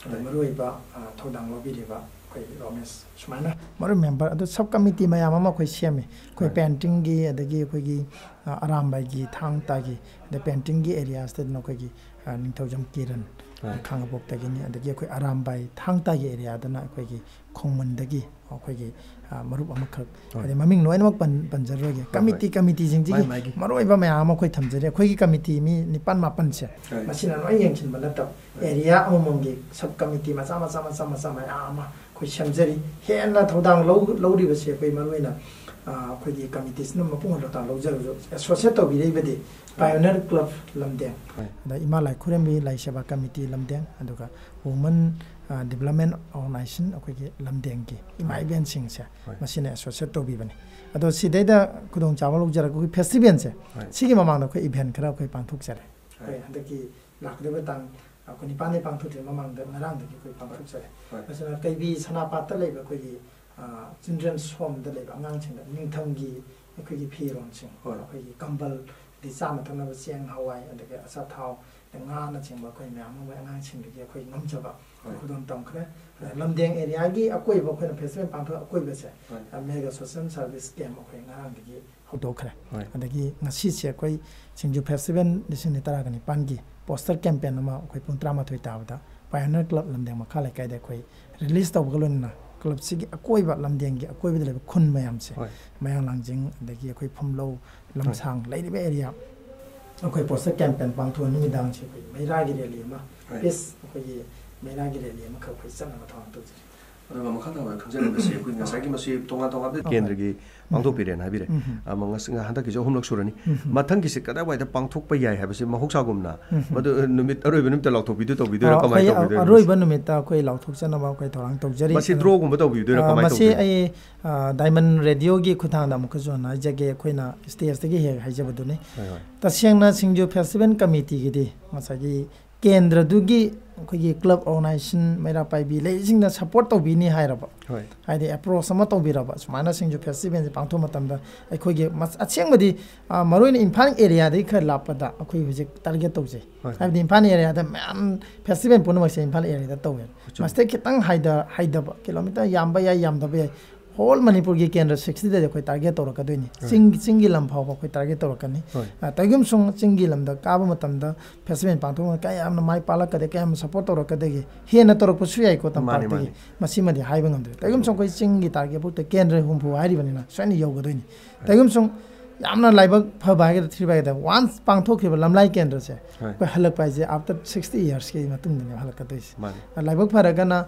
ꯑꯗ ꯍꯣꯏ꯫ ꯃꯔꯨꯑꯣꯏꯕ, ꯑ, ꯊꯧꯗꯥꯡ ꯂꯧꯕꯤꯔꯤꯕ ꯑꯩꯈꯣꯏ ꯔꯣꯃꯦꯁ, ꯁꯨꯃꯥꯏꯅ ꯃꯔꯨ member ꯑꯗꯨ sub committee ꯃꯌꯥꯝ ꯑꯃ ꯑꯩꯈꯣꯏ ꯁꯦꯝꯃꯤ꯫ ꯑꯩꯈꯣꯏ ꯍꯣꯏ꯫ Painting ꯒꯤ, ꯑꯗꯒꯤ ꯑꯩꯈꯣꯏꯒꯤ, ꯑ, ꯑꯔꯥꯝꯕꯥꯏꯒꯤ, ꯊꯥꯡ ꯇꯥꯒꯤ, ꯑꯗꯩ painting ꯒꯤ area ꯁꯤꯗꯅ ꯑꯩꯈꯣꯏꯒꯤ, ꯑ, ꯅꯤꯡꯊꯧꯖꯝ ꯀꯤꯔꯟ, ꯍꯣꯏ꯫ ꯈꯥꯡꯉꯕꯣꯛꯇꯒꯤꯅꯤ, ꯑꯗꯒꯤ ꯑꯩꯈꯣꯏ ꯑꯔꯥꯝꯕꯥꯏ ꯊꯥꯡ ꯇꯥꯒꯤ area ꯗꯅ ꯑꯩꯈꯣꯏꯒꯤ ꯈꯣꯡꯃꯟꯗꯒꯤ ꯑꯩꯈꯣꯏꯒꯤ, ꯑ, ꯃꯔꯨꯞ ꯑꯃꯈꯛ, ꯍꯣꯏ꯫ ꯑꯗꯩ ꯃꯃꯤꯡ ꯂꯣꯏꯅꯃꯛ ꯄꯟ-, ꯄꯟꯖꯔꯣꯏꯒꯦ꯫ ꯍꯣꯏ, ꯍꯣꯏ꯫ Committee, committee ꯁꯤꯡꯁꯤꯒꯤ ꯃꯥꯏ ꯃꯥꯏꯒꯤ꯫ ꯃꯔꯨꯑꯣꯏꯕ ꯃꯌꯥꯝ ꯑꯃ ꯑꯩꯈꯣꯏ ꯊꯝꯖꯔꯤ꯫ ꯑꯩꯈꯣꯏꯒꯤ committee ꯃꯤ ꯅꯤꯄꯥꯟ ꯃꯥꯄꯟꯁꯦ ꯍꯣꯏ꯫ ꯃꯁꯤꯅ ꯂꯣꯏ ꯌꯦꯡꯁꯤꯟꯕ ꯅꯠꯇꯕ, ꯍꯣꯏ꯫ Area ꯑꯃꯃꯝꯒꯤ sub committee ꯃꯆꯥ ꯃꯆꯥ ꯃꯆꯥ ꯃꯆꯥ ꯃꯌꯥꯝ ꯑꯃ ꯑꯩꯈꯣꯏ ꯁꯦꯝꯖꯔꯤ꯫ ꯍꯦꯟꯅ ꯊꯧꯗꯥꯡ ꯂꯧ-, ꯂꯧꯔꯤꯕꯁꯤ ꯑꯩꯈꯣꯏ ꯃꯔꯨꯑꯣꯏꯅ, ꯑ, ꯑꯩꯈꯣꯏꯒꯤ committee ꯁꯤꯅ ꯃꯄꯨꯡ ꯑꯣꯏꯅ ꯊꯧꯗꯥꯡ ꯂꯧꯖꯔꯒꯁꯨ associate ꯇꯧꯕꯤꯔꯛꯏꯕꯗꯤ Pioneer Club ꯂꯝꯗꯦꯡ, ꯍꯣꯏ꯫ ꯑꯗ ꯏꯃꯥ ꯂꯥꯏ ꯈꯨꯔꯦꯝꯕꯤ ꯂꯥꯏ ꯁꯦꯕꯥ committee ꯂꯝꯗꯦꯡ, ꯑꯗꯨꯒ Women, ꯑ, Development Organization ꯑꯩꯈꯣꯏꯒꯤ ꯂꯝꯗꯦꯡꯒꯤ ꯏꯃꯥ ꯍꯣꯏ꯫ ꯏꯕꯦꯟꯁꯤꯡꯁꯦ ꯍꯣꯏ꯫ ꯃꯁꯤꯅ associate ꯇꯧꯕꯤꯕꯅꯤ꯫ ꯑꯗꯣ ꯁꯤꯗꯩꯗ ꯈꯨꯗꯣꯡꯆꯥꯕ ꯂꯧꯖꯔꯒ ꯑꯩꯈꯣꯏꯒꯤ festival ꯁꯦ ꯍꯣꯏ꯫ ꯁꯤꯒꯤ ꯃꯃꯥꯡꯗ ꯑꯩꯈꯣꯏ event ꯈꯔ ꯑꯩꯈꯣꯏ ꯄꯥꯡꯊꯣꯛꯆꯔꯦ꯫ ꯍꯣꯏ, ꯍꯟꯗꯛꯀꯤ ꯂꯥꯛꯀꯗꯕ ꯇꯥꯡ, ꯑ, ꯀꯨꯟꯅꯤꯄꯥꯟꯗꯒꯤ ꯄꯥꯡꯊꯣꯛꯇ꯭ꯔꯤꯉꯩ ꯃꯃꯥꯡꯗ ꯉꯔꯥꯡꯗꯒꯤ ꯑꯩꯈꯣꯏ ꯄꯥꯡꯊꯣꯛꯆꯔꯦ꯫ ꯍꯣꯏ꯫ ꯃꯁꯤꯅ ꯀꯩꯕꯤ ꯁꯅꯥꯄꯥꯠꯇ ꯂꯩꯕ ꯑꯩꯈꯣꯏꯒꯤ, ꯑ, Children's Home ꯗ ꯂꯩꯕ ꯑꯉꯥꯡꯁꯤꯡꯗ ꯅꯤꯡꯊꯝꯒꯤ ꯑꯩꯈꯣꯏꯒꯤ ꯐꯤꯔꯣꯜꯁꯤꯡ, ꯍꯣꯏ꯫ ꯑꯩꯈꯣꯏꯒꯤ ꯀꯝꯕꯜ, ꯑꯗꯩ ꯆꯥꯅ ꯊꯛꯅꯕ ꯆꯦꯡ, ꯍꯋꯥꯏ, ꯑꯗꯒꯤ ꯑꯆꯥꯊꯥꯎ, ꯑꯗꯩ ꯉꯥꯅꯆꯤꯡꯕ ꯑꯩꯈꯣꯏ ꯃꯌꯥꯝ ꯑꯃ ꯑꯉꯥꯡꯁꯤꯡꯗꯒꯤ ꯑꯩꯈꯣꯏ ꯉꯝꯖꯕ ꯍꯣꯏ꯫ ꯈꯨꯗꯣꯜ ꯇꯝꯈ꯭ꯔꯦ꯫ ꯑꯗ ꯂꯝꯗꯦꯡ area ꯒꯤ ꯑꯀꯣꯏꯕ ꯑꯩꯈꯣꯏꯅ festival ꯄꯥꯡꯊꯣꯛ ꯑꯀꯣꯏꯕꯁꯦ, ꯍꯣꯏ꯫ ꯑ, mega social service camp ꯑꯩꯈꯣꯏ ꯉꯔꯥꯡꯗꯒꯤ ꯍꯧꯗꯣꯛꯈ꯭ꯔꯦ꯫ ꯍꯣꯏ꯫ ꯑꯗꯒꯤ ꯉꯁꯤꯁꯦ ꯑꯩꯈꯣꯏ ꯁꯤꯡꯖꯨ festival ꯂꯤꯁꯤꯡ ꯑꯅꯤ ꯇꯔꯥꯒ ꯅꯤꯄꯥꯟꯒꯤ poster campaign ꯑꯃ ꯑꯩꯈꯣꯏ ꯄꯨꯡ ꯇꯔꯥꯃꯥꯊꯣꯏ ꯇꯥꯕꯗ Pioneer Club ꯂꯝꯗꯦꯡ ꯃꯈꯥ ꯂꯩꯀꯥꯏꯗ ꯑꯩꯈꯣꯏ release ꯇꯧꯕꯒ ꯂꯣꯏꯅꯅ club ꯁꯤꯒꯤ ꯑꯀꯣꯏꯕ, ꯂꯝꯗꯦꯡꯒꯤ ꯑꯀꯣꯏꯕꯗ ꯂꯩꯕ ꯈꯨꯟ ꯃꯌꯥꯝꯁꯦ, ꯍꯣꯏ꯫ ꯃꯌꯥꯡ ꯂꯥꯡꯖꯤꯡ, ꯑꯗꯒꯤ ꯑꯩꯈꯣꯏ ꯐꯨꯝꯂꯧ, ꯂꯝꯁꯥꯡ ꯂꯩꯔꯤꯕ area, ꯑꯩꯈꯣꯏ poster campaign ꯄꯥꯡꯊꯣꯛꯑ ꯅꯨꯃꯤꯗꯥꯡꯁꯦ ꯑꯩꯈꯣꯏ ꯃꯩꯔꯥꯒꯤ rally ꯑꯃ, ꯍꯣꯏ꯫ Peace ꯑꯩꯈꯣꯏꯒꯤ ꯃꯩꯔꯥꯒꯤ rally ꯑꯃꯈꯛ ꯑꯩꯈꯣꯏ ꯆꯠꯅꯕ ꯊꯧꯔꯥꯡ ꯇꯧꯖꯔꯤ꯫ ꯑꯗꯨꯒ ꯃꯈꯥ ꯇꯥꯕ ꯈꯪꯖꯅꯤꯡꯕꯁꯤ ꯑꯩꯈꯣꯏ ꯉꯁꯥꯏꯒꯤ ꯃꯁꯤ ꯇꯣꯉꯥꯟ ꯇꯣꯉꯥꯟꯕ ꯀꯦꯟꯗ꯭ꯔꯒꯤ ꯄꯥꯡꯊꯣꯛꯄꯤꯔꯦꯅ ꯍꯥꯏꯕꯤꯔꯦ꯫ ꯎꯝ꯫ ꯑꯃ ꯉꯁ-, ꯉ-, ꯍꯟꯗꯛꯀꯤꯁꯨ ꯑꯍꯨꯝꯂꯛ ꯁꯨꯔꯅꯤ꯫ ꯎꯝ꯫ ꯃꯊꯪꯒꯤꯁꯦ ꯀꯗꯥꯏꯋꯥꯏꯗ ꯄꯥꯡꯊꯣꯛꯄ ꯌꯥꯏ ꯍꯥꯏꯕꯁꯤ ꯃꯍꯧꯁꯥꯒꯨꯝꯅ ꯎꯝ꯫ ꯃꯗꯨ, ꯑ, ꯅꯨꯃꯤꯠ, ꯑꯔꯣꯏꯕ ꯅꯨꯃꯤꯠꯇ ꯂꯥꯎꯊꯣꯛꯄꯤꯗꯣꯏ ꯇꯧꯕꯤꯗꯣꯏꯔꯥ? ꯑ, ꯀꯃꯥꯏꯅ ꯑꯩꯈꯣꯏ ꯇꯧꯕꯤꯗꯣꯏꯅꯣ? ꯑꯔꯣꯏꯕ ꯅꯨꯃꯤꯠꯇ ꯑꯩꯈꯣꯏ ꯂꯥꯎꯊꯣꯛꯆꯅꯕ ꯑꯩꯈꯣꯏ ꯊꯧꯔꯥꯡ ꯇꯧꯖꯔꯤ꯫ ꯃꯁꯤ ꯑꯗꯣ, ꯗ꯭ꯔꯣꯒꯨꯝꯕ ꯇꯧꯕꯤꯗꯣꯏꯔꯥ? ꯑ, ꯀꯃꯥꯏꯅ ꯃꯁꯤ ꯇꯧꯗꯣꯏꯅꯣ? ꯑꯩ, ꯑ, ꯗꯥꯏꯃꯟ ꯔꯦꯗꯤꯑꯣꯒꯤ ꯈꯨꯠꯊꯥꯡꯗ ꯑꯃꯨꯛꯀꯁꯨ ꯍꯟꯅ ꯍꯥꯏꯖꯒꯦ, ꯑꯩꯈꯣꯏꯅ ꯁ꯭ꯇꯦꯖꯇꯒꯤ ꯍꯦꯛ ꯍꯥꯏꯖꯕꯗꯨꯅꯤ꯫ ꯍꯣꯏ, ꯍꯣꯏ꯫ ꯇꯁꯦꯡꯅ ꯁꯤꯡꯖꯨ ꯐꯦꯁꯇꯤꯚꯦꯜ ꯀꯃꯤꯇꯤꯒꯤꯗꯤ ꯉꯁꯥꯏꯒꯤ ꯀꯦꯟꯗ꯭ꯔꯗꯨꯒꯤ ꯑꯩꯈꯣꯏꯒꯤ ꯀ꯭ꯂꯕ ꯑꯣꯔꯒꯅꯥꯏꯖꯦꯁꯟ ꯃꯩꯔꯥ ꯄꯥꯏꯕꯤ ꯂꯩꯔꯤꯁꯤꯡꯅ ꯁꯞꯄꯣꯔꯠ ꯇꯧꯕꯤꯅꯤ ꯍꯥꯏꯔꯕ, ꯍꯣꯏ꯫ ꯍꯥꯏꯗꯤ ꯑꯦꯄ꯭ꯔꯣꯁ ꯑꯃ ꯇꯧꯕꯤꯔꯕ, ꯁꯨꯃꯥꯏꯅ ꯁꯤꯡꯖꯨ ꯐꯦꯁꯇꯤꯚꯦꯜꯁꯦ ꯄꯥꯡꯊꯣꯛꯄ ꯃꯇꯝꯗ ꯑꯩꯈꯣꯏꯒꯤ ꯃꯁ-, ꯑꯁꯦꯡꯕꯗꯤ, ꯑ, ꯃꯔꯨꯑꯣꯏꯅ ꯏꯝꯐꯥꯜ ꯑꯦꯔꯤꯌꯥꯗꯒꯤ ꯈꯔ ꯂꯥꯞꯄꯗ ꯑꯩꯈꯣꯏ ꯍꯧꯖꯤꯛ ꯇꯥꯔꯒꯦꯠ ꯇꯧꯖꯩ꯫ ꯍꯣꯏ, ꯍꯣꯏ꯫ ꯍꯥꯏꯕꯗꯤ ꯏꯝꯐꯥꯜ ꯑꯦꯔꯤꯌꯥꯗ ꯃꯌꯥꯝ ꯐꯦꯁꯇꯤꯚꯦꯜ ꯄꯨꯝꯅꯃꯛꯁꯦ ꯏꯝꯐꯥꯜ ꯑꯦꯔꯤꯌꯥꯗ ꯇꯧꯋꯦ꯫ ꯑꯆꯨꯝ꯫ ꯃꯁꯤꯗꯩ ꯈꯤꯇꯪ ꯍꯥꯏꯗ-, ꯍꯥꯏꯗꯕ ꯀꯤꯂꯣꯃꯤꯇꯔ ꯌꯥꯝꯕ ꯌꯥꯏ, ꯌꯥꯝꯗꯕ ꯌꯥꯏ, ꯍꯣꯜ ꯃꯅꯤꯄꯨꯔꯒꯤ ꯀꯦꯟꯗ꯭ꯔ ꯁꯤꯛꯁꯇꯤꯗꯗꯤ ꯑꯩꯈꯣꯏ ꯇꯥꯔꯒꯦꯠ ꯇꯧꯔꯛꯀꯗꯣꯏꯅꯤ꯫ ꯍꯣꯏ꯫ ꯆꯤꯡ, ꯆꯤꯡꯒꯤ ꯂꯝ ꯐꯥꯎꯕ ꯑꯩꯈꯣꯏ ꯇꯥꯔꯒꯦꯠ ꯇꯧꯔꯛꯀꯅꯤ꯫ ꯍꯣꯏ꯫ ꯑ, ꯀꯩꯒꯨꯝꯕ ꯁꯨꯝ ꯆꯤꯡꯒꯤ ꯂꯝꯗ ꯀꯥꯕ ꯃꯇꯝꯗ ꯐꯦꯁꯇꯤꯚꯦꯜ ꯄꯥꯡꯊꯣꯛꯄꯗ ꯀꯌꯥꯝꯅ ꯃꯥꯏ ꯄꯥꯛꯂꯛꯀꯗꯒꯦ, ꯀꯌꯥꯝꯅ ꯁꯞꯄꯣꯔꯠ ꯇꯧꯔꯛꯀꯗꯒꯦ, ꯍꯦꯟꯅ ꯇꯧꯔꯛꯄꯁꯨ ꯌꯥꯏꯀꯣ ꯃꯥꯅꯦ, ꯇꯝꯄꯥꯛꯇꯒꯤ꯫ ꯃꯥꯅꯦ꯫ ꯃꯁꯤꯃꯗꯤ ꯍꯥꯏꯕ ꯉꯝꯗ꯭ꯔꯦ꯫ ꯀꯩꯒꯨꯝꯕ ꯁꯨꯝ ꯑꯩꯈꯣꯏ ꯆꯤꯡꯒꯤ ꯇꯥꯔꯒꯦꯠ ꯐꯥꯎꯗ ꯀꯦꯟꯗ꯭ꯔ ꯍꯨꯝꯐꯨ ꯍꯥꯏꯔꯤꯕꯅꯤꯅ ꯁꯣꯏꯅ ꯌꯧꯒꯗꯣꯏꯅꯤ꯫ ꯀꯩꯒꯨꯝꯕ ꯁꯨꯝ ꯌꯥꯝꯅ ꯂꯥꯏꯕꯛ ꯐꯕ ꯍꯥꯏꯒꯗ꯭ꯔꯥ ꯊꯤꯕ ꯍꯥꯏꯒꯗ꯭ꯔꯥ, ꯋꯥꯟꯁ ꯄꯥꯡꯊꯣꯛꯈꯤꯕ ꯂꯝꯂꯥꯏ ꯀꯦꯟꯗ꯭ꯔꯁꯦ, ꯍꯣꯏ꯫ ꯑꯩꯈꯣꯏ ꯍꯜꯂꯛꯄ ꯍꯥꯏꯁꯦ after sixty yearsꯀꯤ ꯃꯇꯨꯡꯗꯅꯦꯕ ꯍꯜꯂꯛꯀꯗꯣꯏꯁꯦ꯫ ꯃꯥꯅꯦ꯫ ꯂꯥꯏꯕꯛ ꯐꯔꯒꯅ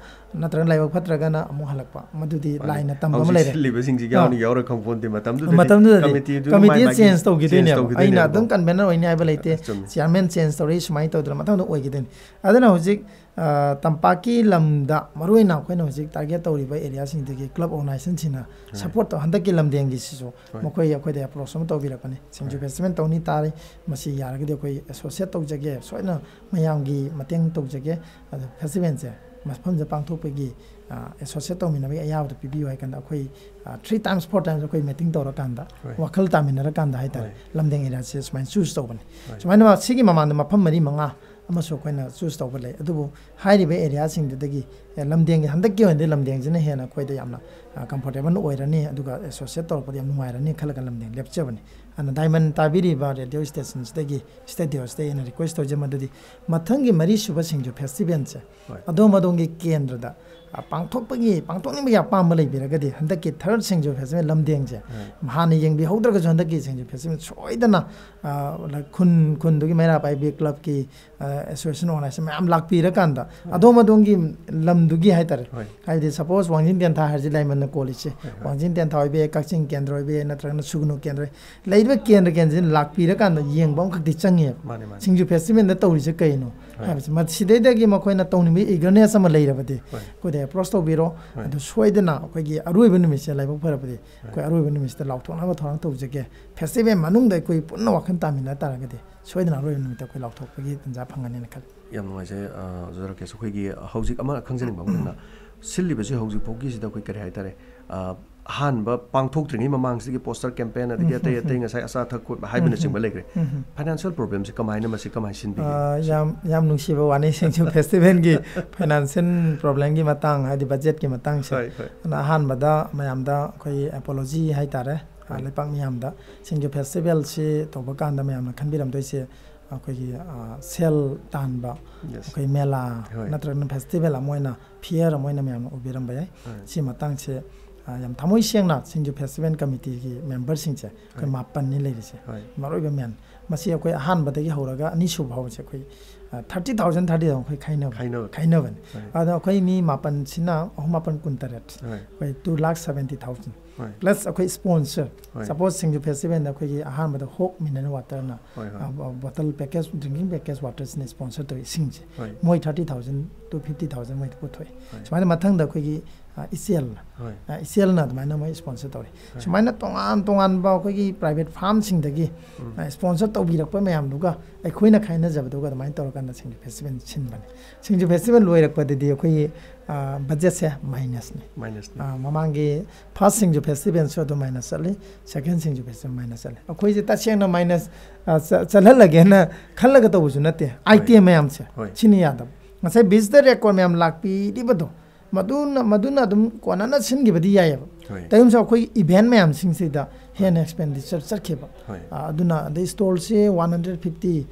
ꯅꯠꯇ꯭ꯔꯒ ꯂꯥꯏꯕꯛ ꯐꯠꯇ꯭ꯔꯒꯅ ꯑꯃꯨꯛ ꯍꯜꯂꯛꯄ, ꯃꯗꯨꯗꯤ ꯃꯥꯅꯦ꯫ ꯂꯥꯏꯅ ꯇꯝꯕ ꯑꯃ ꯍꯧꯖꯤꯛ ꯂꯩꯔꯦ꯫ ꯁꯤꯜꯂꯤꯕꯁꯤꯡꯁꯤ ꯑꯥ꯫ ꯌꯥꯎꯅꯤ ꯌꯥꯎꯔꯣꯏ ꯈꯪꯄꯣꯟꯇꯦ꯫ ꯃꯇꯝꯗꯨꯗꯗꯤ ꯃꯇꯝꯗꯨꯗꯗꯤ ꯀꯃꯤꯇꯤꯗꯨꯅ ꯀꯃꯤꯇꯤ ꯃꯥꯏ ꯃꯥꯏꯒꯤ ꯆꯦꯟꯖ ꯇꯧꯈꯤꯗꯣꯏꯅꯦꯕ꯫ ꯆꯦꯟꯖ ꯇꯧꯈꯤꯗꯣꯏꯅꯦꯕꯀꯣ꯫ ꯑꯩꯅ ꯑꯗꯨꯝ ꯀꯟꯚꯦꯅꯔ ꯑꯣꯏꯅꯤ ꯍꯥꯏꯕ ꯂꯩꯇꯦ꯫ ꯆꯨꯝꯃꯤ꯫ ꯆꯤꯌꯥꯔꯃꯦꯟ ꯆꯦꯟꯖ ꯇꯧꯔꯛꯏ, ꯁꯨꯃꯥꯏꯅ ꯇꯧꯗꯅ ꯃꯊꯪꯗ ꯑꯣꯏꯈꯤꯗꯣꯏꯅꯤ꯫ ꯑꯗꯨꯅ ꯍꯧꯖꯤꯛ, ꯑ, ꯇꯝꯄꯥꯛꯀꯤ ꯂꯝꯗ ꯃꯔꯨꯑꯣꯏꯅ ꯑꯩꯈꯣꯏꯅ ꯍꯧꯖꯤꯛ ꯇꯥꯔꯒꯦꯠ ꯇꯧꯔꯤꯕ ꯑꯦꯔꯤꯌꯥꯁꯤꯡꯗꯒꯤ ꯀ꯭ꯂꯕ ꯑꯣꯔꯒꯅꯥꯏꯖꯦꯁꯟꯁꯤꯡꯅ ꯍꯣꯏ꯫ ꯁꯞꯄꯣꯔꯠ ꯇꯧ-, ꯍꯟꯗꯛꯀꯤ ꯂꯝꯗꯦꯡꯒꯤꯁꯤꯁꯨ ꯍꯣꯏ꯫ ꯃꯈꯣꯏ ꯑꯩꯈꯣꯏꯗ ꯑꯦꯄ꯭ꯔꯣꯁ ꯑꯃ ꯇꯧꯕꯤꯔꯛꯄꯅꯤ꯫ ꯁꯤꯡꯖꯨ ꯍꯣꯏ꯫ ꯐꯦꯁꯇꯤꯚꯦꯜ ꯇꯧꯅꯤ ꯇꯥꯔꯤ, ꯃꯁꯤ ꯌꯥꯔꯒꯗꯤ ꯑꯩꯈꯣꯏ ꯑꯦꯁꯣꯁꯤꯌꯦꯠ ꯇꯧꯖꯒꯦ, ꯁꯣꯏꯗꯅ ꯃꯌꯥꯝꯒꯤ ꯃꯇꯦꯡ ꯇꯧꯖꯒꯦ꯫ ꯑꯗꯣ ꯐꯦꯁꯇꯤꯚꯦꯜꯁꯦ ꯃꯐꯝꯁꯤꯗ ꯄꯥꯡꯊꯣꯛꯄꯒꯤ, ꯑ, ꯑꯦꯁꯣꯁꯤꯌꯦꯠ ꯇꯧꯃꯤꯟꯅꯕꯒꯤ ꯑꯌꯥꯕꯗꯣ ꯄꯤꯕꯤꯌꯨ ꯍꯥꯏ ꯀꯥꯟꯗ ꯑꯩꯈꯣꯏ, ꯑ, three times, four times ꯑꯩꯈꯣꯏ ꯃꯤꯇꯤꯡ ꯇꯧꯔꯀꯥꯟꯗ, ꯍꯣꯏ꯫ ꯋꯥꯈꯜ ꯇꯥꯃꯤꯟꯅꯔꯀꯥꯟꯗ ꯍꯥꯏꯇꯥꯔꯦ, ꯍꯣꯏ꯫ ꯂꯝꯗꯦꯡ ꯑꯦꯔꯤꯌꯥꯁꯦ ꯁꯨꯃꯥꯏꯅ ꯆꯨꯁ ꯇꯧꯕꯅꯤ꯫ ꯍꯣꯏ꯫ ꯁꯨꯃꯥꯏꯅ ꯁꯤꯒꯤ ꯃꯃꯥꯡꯗ ꯃꯐꯝ ꯃꯔꯤ ꯃꯉꯥ ꯑꯃꯁꯨ ꯑꯩꯈꯣꯏꯅ ꯆꯨꯁ ꯇꯧꯕ ꯂꯩ꯫ ꯑꯗꯨꯕꯨ ꯍꯥꯏꯔꯤꯕ ꯑꯦꯔꯤꯌꯥꯁꯤꯡꯗꯨꯗꯒꯤ, ꯑꯦ, ꯂꯝꯗꯦꯡꯒꯤ ꯍꯟꯗꯛꯀꯤ ꯑꯣꯏꯅꯗꯤ ꯂꯝꯗꯦꯡꯁꯤꯅ ꯍꯦꯟꯅ ꯑꯩꯈꯣꯏꯗ ꯌꯥꯝꯅ ꯀꯝꯐꯣꯔꯇꯦꯕꯜ ꯑꯣꯏꯔꯅꯤ, ꯑꯗꯨꯒ ꯑꯦꯁꯣꯁꯤꯌꯦꯠ ꯇꯧꯔꯛꯄꯗ ꯌꯥꯝ ꯅꯨꯡꯉꯥꯏꯔꯅꯤ ꯈꯜꯂꯒ ꯂꯝꯗꯦꯡ ꯂꯦꯞꯆꯕꯅꯤ꯫ ꯑꯗꯨꯅ ꯗꯥꯏꯃꯟ ꯇꯥꯕꯤꯔꯤꯕ ꯔꯦꯗꯤꯑꯣ ꯁ꯭ꯇꯦꯁꯟꯁꯤꯗꯒꯤ, ꯁ꯭ꯇꯨꯗꯤꯑꯣꯁꯤꯗꯒꯤ ꯑꯩꯅ ꯔꯤꯀ꯭ꯋꯦꯁ ꯇꯧꯖꯩ, ꯃꯗꯨꯗꯤ ꯃꯊꯪꯒꯤ ꯃꯔꯤꯁꯨꯕ ꯁꯤꯡꯖꯨ ꯐꯦꯁꯇꯤꯚꯦꯜꯁꯦ ꯍꯣꯏ꯫ ꯑꯗꯣꯝ ꯑꯗꯣꯝꯒꯤ ꯀꯦꯟꯗ꯭ꯔꯗ, ꯑ, ꯄꯥꯡꯊꯣꯛꯄꯒꯤ, ꯄꯥꯡꯊꯣꯛꯅꯤꯡꯕꯒꯤ ꯑꯄꯥꯝꯕ ꯂꯩꯕꯤꯔꯒꯗꯤ, ꯍꯟꯗꯛꯀꯤ ꯊꯥꯔꯠ ꯁꯤꯡꯖꯨ ꯐꯦꯁꯇꯤꯚꯦꯜ ꯂꯝꯗꯦꯡꯁꯦ ꯍꯣꯏ꯫ ꯍꯥꯟꯅ ꯌꯦꯡꯕꯤꯍꯧꯗ꯭ꯔꯒꯁꯨ, ꯍꯟꯗꯛꯀꯤ ꯁꯤꯡꯖꯨ ꯐꯦꯁꯇꯤꯚꯦꯜ ꯁꯣꯏꯗꯅ, ꯑ, ꯈꯨꯟ ꯈꯨꯟꯗꯨꯒꯤ ꯃꯩꯔꯥ ꯄꯥꯏꯕꯤ ꯀ꯭ꯂꯕꯀꯤ, ꯑ, ꯑꯦꯁꯣꯁꯤꯌꯦꯁꯟ ꯑꯣꯔꯒꯅꯥꯏꯖꯦꯁꯟ ꯃꯌꯥꯝ ꯂꯥꯛꯄꯤꯔꯀꯥꯟꯗ, ꯍꯣꯏ꯫ ꯑꯗꯣꯝ ꯑꯗꯣꯝꯒꯤ ꯂꯝꯗꯨꯒꯤ ꯍꯥꯏꯇꯥꯔꯦ, ꯍꯣꯏ꯫ ꯍꯥꯏꯕꯗꯤ ꯁꯄꯣꯁ ꯋꯥꯡꯖꯤꯡ ꯇꯦꯟꯊꯥ ꯍꯥꯏꯔꯤꯁꯦ ꯂꯥꯏꯃꯟꯅ ꯀꯣꯜꯂꯤꯁꯦ, ꯍꯣꯏ, ꯍꯣꯏ꯫ ꯋꯥꯡꯖꯤꯡ ꯇꯦꯟꯊꯥ ꯑꯣꯏꯕ ꯌꯥꯏ, ꯀꯛꯆꯤꯡ ꯀꯦꯟꯗ꯭ꯔ ꯑꯣꯏꯕ ꯌꯥꯏ, ꯅꯠꯇ꯭ꯔꯒꯅ ꯁꯨꯒꯅꯨ ꯀꯦꯟꯗ꯭ꯔ ꯑꯣꯏ, ꯂꯩꯔꯤꯕ ꯀꯦꯟꯗ꯭ꯔ ꯀꯦꯟꯗ꯭ꯔꯁꯤꯅ ꯂꯥꯛꯄꯤꯔꯀꯥꯟꯗ ꯌꯦꯡꯕ ꯑꯃꯈꯛꯇꯤ ꯆꯪꯉꯦꯕ꯫ ꯃꯥꯅꯦ, ꯃꯥꯅꯦ꯫ ꯁꯤꯡꯖꯨ ꯐꯦꯁꯇꯤꯚꯦꯜꯗ ꯇꯧꯔꯤꯁꯦ ꯀꯩꯅꯣ ꯍꯣꯏ꯫ ꯍꯥꯏꯕꯁꯦ, ꯃꯁꯤꯗꯩꯗꯒꯤ ꯃꯈꯣꯏꯅ ꯇꯧꯅꯤꯡꯕꯒꯤ ꯏꯒꯔꯅꯦꯁ ꯑꯃ ꯂꯩꯔꯕꯗꯤ, ꯍꯣꯏ꯫ ꯑꯩꯈꯣꯏꯗ ꯑꯦꯄ꯭ꯔꯣꯁ ꯇꯧꯕꯤꯔꯣ꯫ ꯍꯣꯏ꯫ ꯑꯗꯨ ꯁꯣꯏꯗꯅ ꯑꯩꯈꯣꯏꯒꯤ ꯑꯔꯣꯏꯕ ꯅꯨꯃꯤꯠꯁꯦ, ꯂꯥꯏꯕꯛ ꯐꯔꯕꯗꯤ ꯑꯩꯈꯣꯏ ꯑꯔꯣꯏꯕ ꯅꯨꯃꯤꯠꯁꯤꯗ ꯂꯥꯎꯊꯣꯛꯅꯕ ꯊꯧꯔꯥꯡ ꯇꯧꯖꯒꯦ꯫ ꯐꯦꯁꯇꯤꯚꯦꯜ ꯃꯅꯨꯡꯗ ꯑꯩꯈꯣꯏ ꯄꯨꯟꯅ ꯋꯥꯈꯜ ꯇꯥꯃꯤꯟꯅ ꯇꯥꯔꯒꯗꯤ, ꯁꯣꯏꯗꯅ ꯑꯔꯣꯏꯕ ꯅꯨꯃꯤꯠꯇ ꯑꯩꯈꯣꯏ ꯂꯥꯎꯊꯣꯛꯄꯒꯤ ꯇꯥꯟꯖꯥ ꯐꯪꯒꯅꯤꯅ ꯈꯜꯂꯤ꯫ ꯌꯥꯝ ꯅꯨꯡꯉꯥꯏꯖꯩ, ꯑ, ꯑꯣꯖꯥ ꯔꯥꯀꯦꯁ꯫ ꯑꯩꯈꯣꯏꯒꯤ ꯍꯧꯖꯤꯛ ꯑꯃ ꯈꯪꯖꯅꯤꯡꯕ ꯑꯃꯅ, ꯁꯤꯜꯂꯤꯕꯁꯤ ꯍꯧꯖꯤꯛ ꯐꯥꯎꯒꯤꯁꯤꯗ ꯑꯩꯈꯣꯏ ꯀꯔꯤ ꯍꯥꯏꯇꯥꯔꯦ, ꯑ, ꯑꯍꯥꯟꯕ ꯄꯥꯡꯊꯣꯛꯇ꯭ꯔꯤꯉꯩ ꯃꯃꯥꯡꯁꯤꯗꯒꯤ ꯄꯣꯁꯇꯔ ꯀꯦꯝꯄꯦꯟ, ꯑꯗꯒꯤ ꯑꯇꯩ ꯑꯇꯩ ꯉꯁꯥꯏ ꯑꯆꯥ ꯑꯊꯛ ꯍꯥꯏꯕꯅꯆꯤꯡꯕ ꯂꯩꯈ꯭ꯔꯦ꯫ ꯎꯝ, ꯎꯝ꯫ ꯐꯥꯏꯅꯥꯟꯁꯤꯌꯦꯜ ꯄ꯭ꯔꯣꯕ꯭ꯂꯦꯝꯁꯤ ꯀꯃꯥꯏꯅ, ꯃꯁꯤ ꯀꯃꯥꯏꯅ ꯁꯤꯟꯕꯤꯒꯦ? ꯑ, ꯌꯥꯝ, ꯌꯥꯝ ꯅꯨꯡꯁꯤꯕ ꯋꯥꯅꯤ, ꯁꯤꯡꯖꯨ ꯐꯦꯁꯇꯤꯚꯦꯜꯒꯤ ꯐꯥꯏꯅꯥꯟꯁꯤꯌꯦꯜ ꯄ꯭ꯔꯣꯕ꯭ꯂꯦꯝꯒꯤ ꯃꯇꯥꯡ, ꯍꯥꯏꯗꯤ ꯕꯖꯦꯠꯀꯤ ꯃꯇꯥꯡꯁꯦ꯫ ꯍꯣꯏ, ꯍꯣꯏ꯫ ꯑꯗꯨꯅ ꯑꯍꯥꯟꯕꯗ ꯃꯌꯥꯝꯗ ꯑꯩꯈꯣꯏ ꯑꯦꯄꯣꯂꯣꯖꯤ ꯍꯥꯏꯇꯥꯔꯦ, ꯑ, ꯍꯣꯏ꯫ ꯂꯩꯄꯥꯛ ꯃꯤꯌꯥꯝꯗ ꯁꯤꯡꯖꯨ ꯐꯦꯁꯇꯤꯚꯦꯜꯁꯤ ꯇꯧꯕ ꯀꯥꯟꯗ ꯃꯌꯥꯝꯅ ꯈꯟꯕꯤꯔꯝꯗꯣꯏꯁꯦ, ꯑꯩꯈꯣꯏꯒꯤ, ꯑ, ꯁꯦꯜ ꯇꯥꯟꯕ, Yes. ꯑꯩꯈꯣꯏ ꯃꯦꯂꯥ ꯍꯣꯏ꯫ ꯅꯠꯇ꯭ꯔꯒꯅ ꯐꯦꯁꯇꯤꯚꯦꯜ ꯑꯃ ꯑꯣꯏꯅ, ꯐꯤꯌꯔ ꯑꯃ ꯑꯣꯏꯅ ꯃꯌꯥꯝꯅ ꯎꯕꯤꯔꯝꯕ ꯌꯥꯏ꯫ ꯍꯣꯏ꯫ ꯁꯤ ꯃꯇꯥꯡꯁꯦ, ꯑ, ꯌꯥꯝ ꯊꯃꯣꯏ ꯁꯦꯡꯅ ꯁꯤꯡꯖꯨ ꯐꯦꯁꯇꯤꯚꯦꯜ ꯀꯃꯤꯇꯤꯒꯤ ꯃꯦꯝꯕꯔꯁꯤꯡꯁꯦ ꯑꯩꯈꯣꯏ ꯍꯣꯏ꯫ ꯃꯥꯄꯟꯅꯤ ꯂꯩꯔꯤꯁꯦ꯫ ꯍꯣꯏ꯫ ꯃꯔꯨꯑꯣꯏꯕ ꯃꯦꯟ, ꯃꯁꯤ ꯑꯩꯈꯣꯏ ꯑꯍꯥꯟꯕꯗꯒꯤ ꯍꯧꯔꯒ ꯑꯅꯤꯁꯨꯕ ꯐꯥꯎꯕꯁꯦ ꯑꯩꯈꯣꯏ, ꯑ, ꯊꯥꯔꯇꯤ ꯊꯥꯎꯖꯟ, ꯊꯥꯔꯇꯤ ꯊꯥꯎꯖꯟ ꯑꯩꯈꯣꯏ ꯈꯥꯏꯅꯕ-, ꯈꯥꯏꯅꯕ꯫ ꯈꯥꯏꯅꯕꯅꯤ꯫ ꯍꯣꯏ꯫ ꯑꯗꯣ ꯑꯩꯈꯣꯏ ꯃꯤ ꯃꯥꯄꯟꯁꯤꯅ ꯑꯍꯨꯝ ꯃꯥꯄꯟ ꯀꯨꯟ ꯇꯔꯦꯠ, ꯍꯣꯏ꯫ ꯑꯩꯈꯣꯏ two lakh seventy thousand꯫ ꯍꯣꯏ꯫ Plus ꯑꯩꯈꯣꯏ ꯁ꯭ꯄꯣꯟꯁꯔ, ꯍꯣꯏ꯫ ꯁꯄꯣꯁ ꯁꯤꯡꯖꯨ ꯐꯦꯁꯇꯤꯚꯦꯜꯗ ꯑꯩꯈꯣꯏꯒꯤ ꯑꯍꯥꯟꯕꯗ ꯍꯣꯞ ꯃꯤꯅꯔꯦꯜ ꯋꯥꯇꯔꯅ, ꯍꯣꯏ, ꯍꯣꯏ꯫ ꯑ, ꯕ-, ꯕꯣꯇꯜ ꯄꯦꯀꯦꯖ, ꯗ꯭ꯔꯤꯡꯀꯤꯡ ꯄꯦꯀꯦꯖ ꯋꯥꯇꯔꯁꯤꯅ ꯁ꯭ꯄꯣꯟꯁꯔ ꯇꯧꯏ, ꯏꯁꯤꯡꯁꯦ꯫ ꯍꯣꯏ꯫ ꯃꯣꯏ thirty thousand to fifty thousand ꯃꯣꯏꯗ ꯄꯨꯊꯣꯛꯑꯦ꯫ ꯍꯣꯏ꯫ ꯁꯨꯃꯥꯏꯅ ꯃꯊꯪꯗ ꯑꯩꯈꯣꯏꯒꯤ, ꯑ, ꯏꯆꯦꯜꯅ, ꯍꯣꯏ꯫ ꯑ, ꯏꯆꯦꯜꯅ ꯑꯗꯨꯃꯥꯏꯅ ꯃꯣꯏ ꯁ꯭ꯄꯣꯟꯁꯔ ꯇꯧꯔꯦ꯫ ꯍꯣꯏ꯫ ꯁꯨꯃꯥꯏꯅ ꯇꯣꯉꯥꯟ ꯇꯣꯉꯥꯟꯕ ꯑꯩꯈꯣꯏꯒꯤ ꯄ꯭ꯔꯥꯏꯚꯦꯠ ꯐꯥꯔꯝꯁꯤꯡꯗꯒꯤ, ꯎꯝ꯫ ꯑ, ꯁ꯭ꯄꯣꯟꯁꯔ ꯇꯧꯕꯤꯔꯛꯄ ꯃꯌꯥꯝꯗꯨꯒ ꯑꯩꯈꯣꯏꯅ ꯈꯥꯏꯅꯖꯕꯗꯨꯒ ꯑꯗꯨꯃꯥꯏꯅ ꯇꯧꯔꯀꯥꯟꯗ ꯁꯤꯡꯖꯨ ꯐꯦꯁꯇꯤꯚꯦꯜ ꯁꯤꯟꯕꯅꯦ꯫ ꯁꯤꯡꯖꯨ ꯐꯦꯁꯇꯤꯚꯦꯜ ꯂꯣꯏꯔꯛꯄꯗꯗꯤ ꯑꯩꯈꯣꯏꯒꯤ, ꯑ, ꯕꯖꯦꯠꯁꯦ ꯃꯥꯏꯅꯁꯅꯤ꯫ ꯃꯥꯏꯅꯁꯅꯤ꯫ ꯑ, ꯃꯃꯥꯡꯒꯤ ꯐꯥꯔꯁ ꯁꯤꯡꯖꯨ ꯐꯦꯁꯇꯤꯚꯦꯜꯁꯨ ꯑꯗꯨꯝ ꯃꯥꯏꯅꯁ ꯆꯠꯂꯤ, ꯁꯦꯀꯦꯟ ꯁꯤꯡꯖꯨ ꯐꯦꯁꯇꯤꯚꯦꯜ ꯃꯥꯏꯅꯁ ꯆꯠꯂꯤ꯫ ꯑꯩꯈꯣꯏꯁꯦ ꯇꯁꯦꯡꯅ ꯃꯥꯏꯅꯁ, ꯑ, ꯆ-, ꯆꯠꯍꯜꯂꯒꯦꯅ ꯈꯜꯂꯒ ꯇꯧꯕꯁꯨ ꯅꯠꯇꯦ꯫ ꯑꯥꯏꯇꯦꯝ ꯃꯌꯥꯝꯁꯦ ꯍꯣꯏ꯫ ꯁꯤꯅ ꯌꯥꯗꯕ꯫ ꯉꯁꯥꯏ ꯚꯤꯖꯤꯇꯔ ꯔꯦꯀꯣꯔꯗ ꯃꯌꯥꯝ ꯂꯥꯛꯄꯤꯔꯤꯕꯗꯣ, ꯃꯗꯨꯅ ꯃꯗꯨꯅ ꯑꯗꯨꯝ ꯀꯣꯟꯅꯅ ꯁꯤꯟꯈꯤꯕꯗꯤ ꯌꯥꯏꯑꯕ꯫ ꯍꯣꯏ꯫ ꯀꯔꯤꯒꯨꯝꯕ ꯑꯩꯈꯣꯏ ꯏꯚꯦꯟ ꯃꯌꯥꯝꯁꯤꯡꯁꯤꯗ ꯍꯦꯟꯅ ꯑꯦꯛꯁꯄꯦꯟꯗꯤꯆꯔ ꯆꯠꯈꯤꯕ꯫ ꯍꯣꯏ꯫ ꯑ, ꯑꯗꯨꯅ ꯑꯗꯩ ꯁ꯭ꯇꯣꯜꯁꯦ ꯋꯥꯟ ꯍꯟꯗ꯭ꯔꯦꯠ ꯐꯤꯐꯇꯤ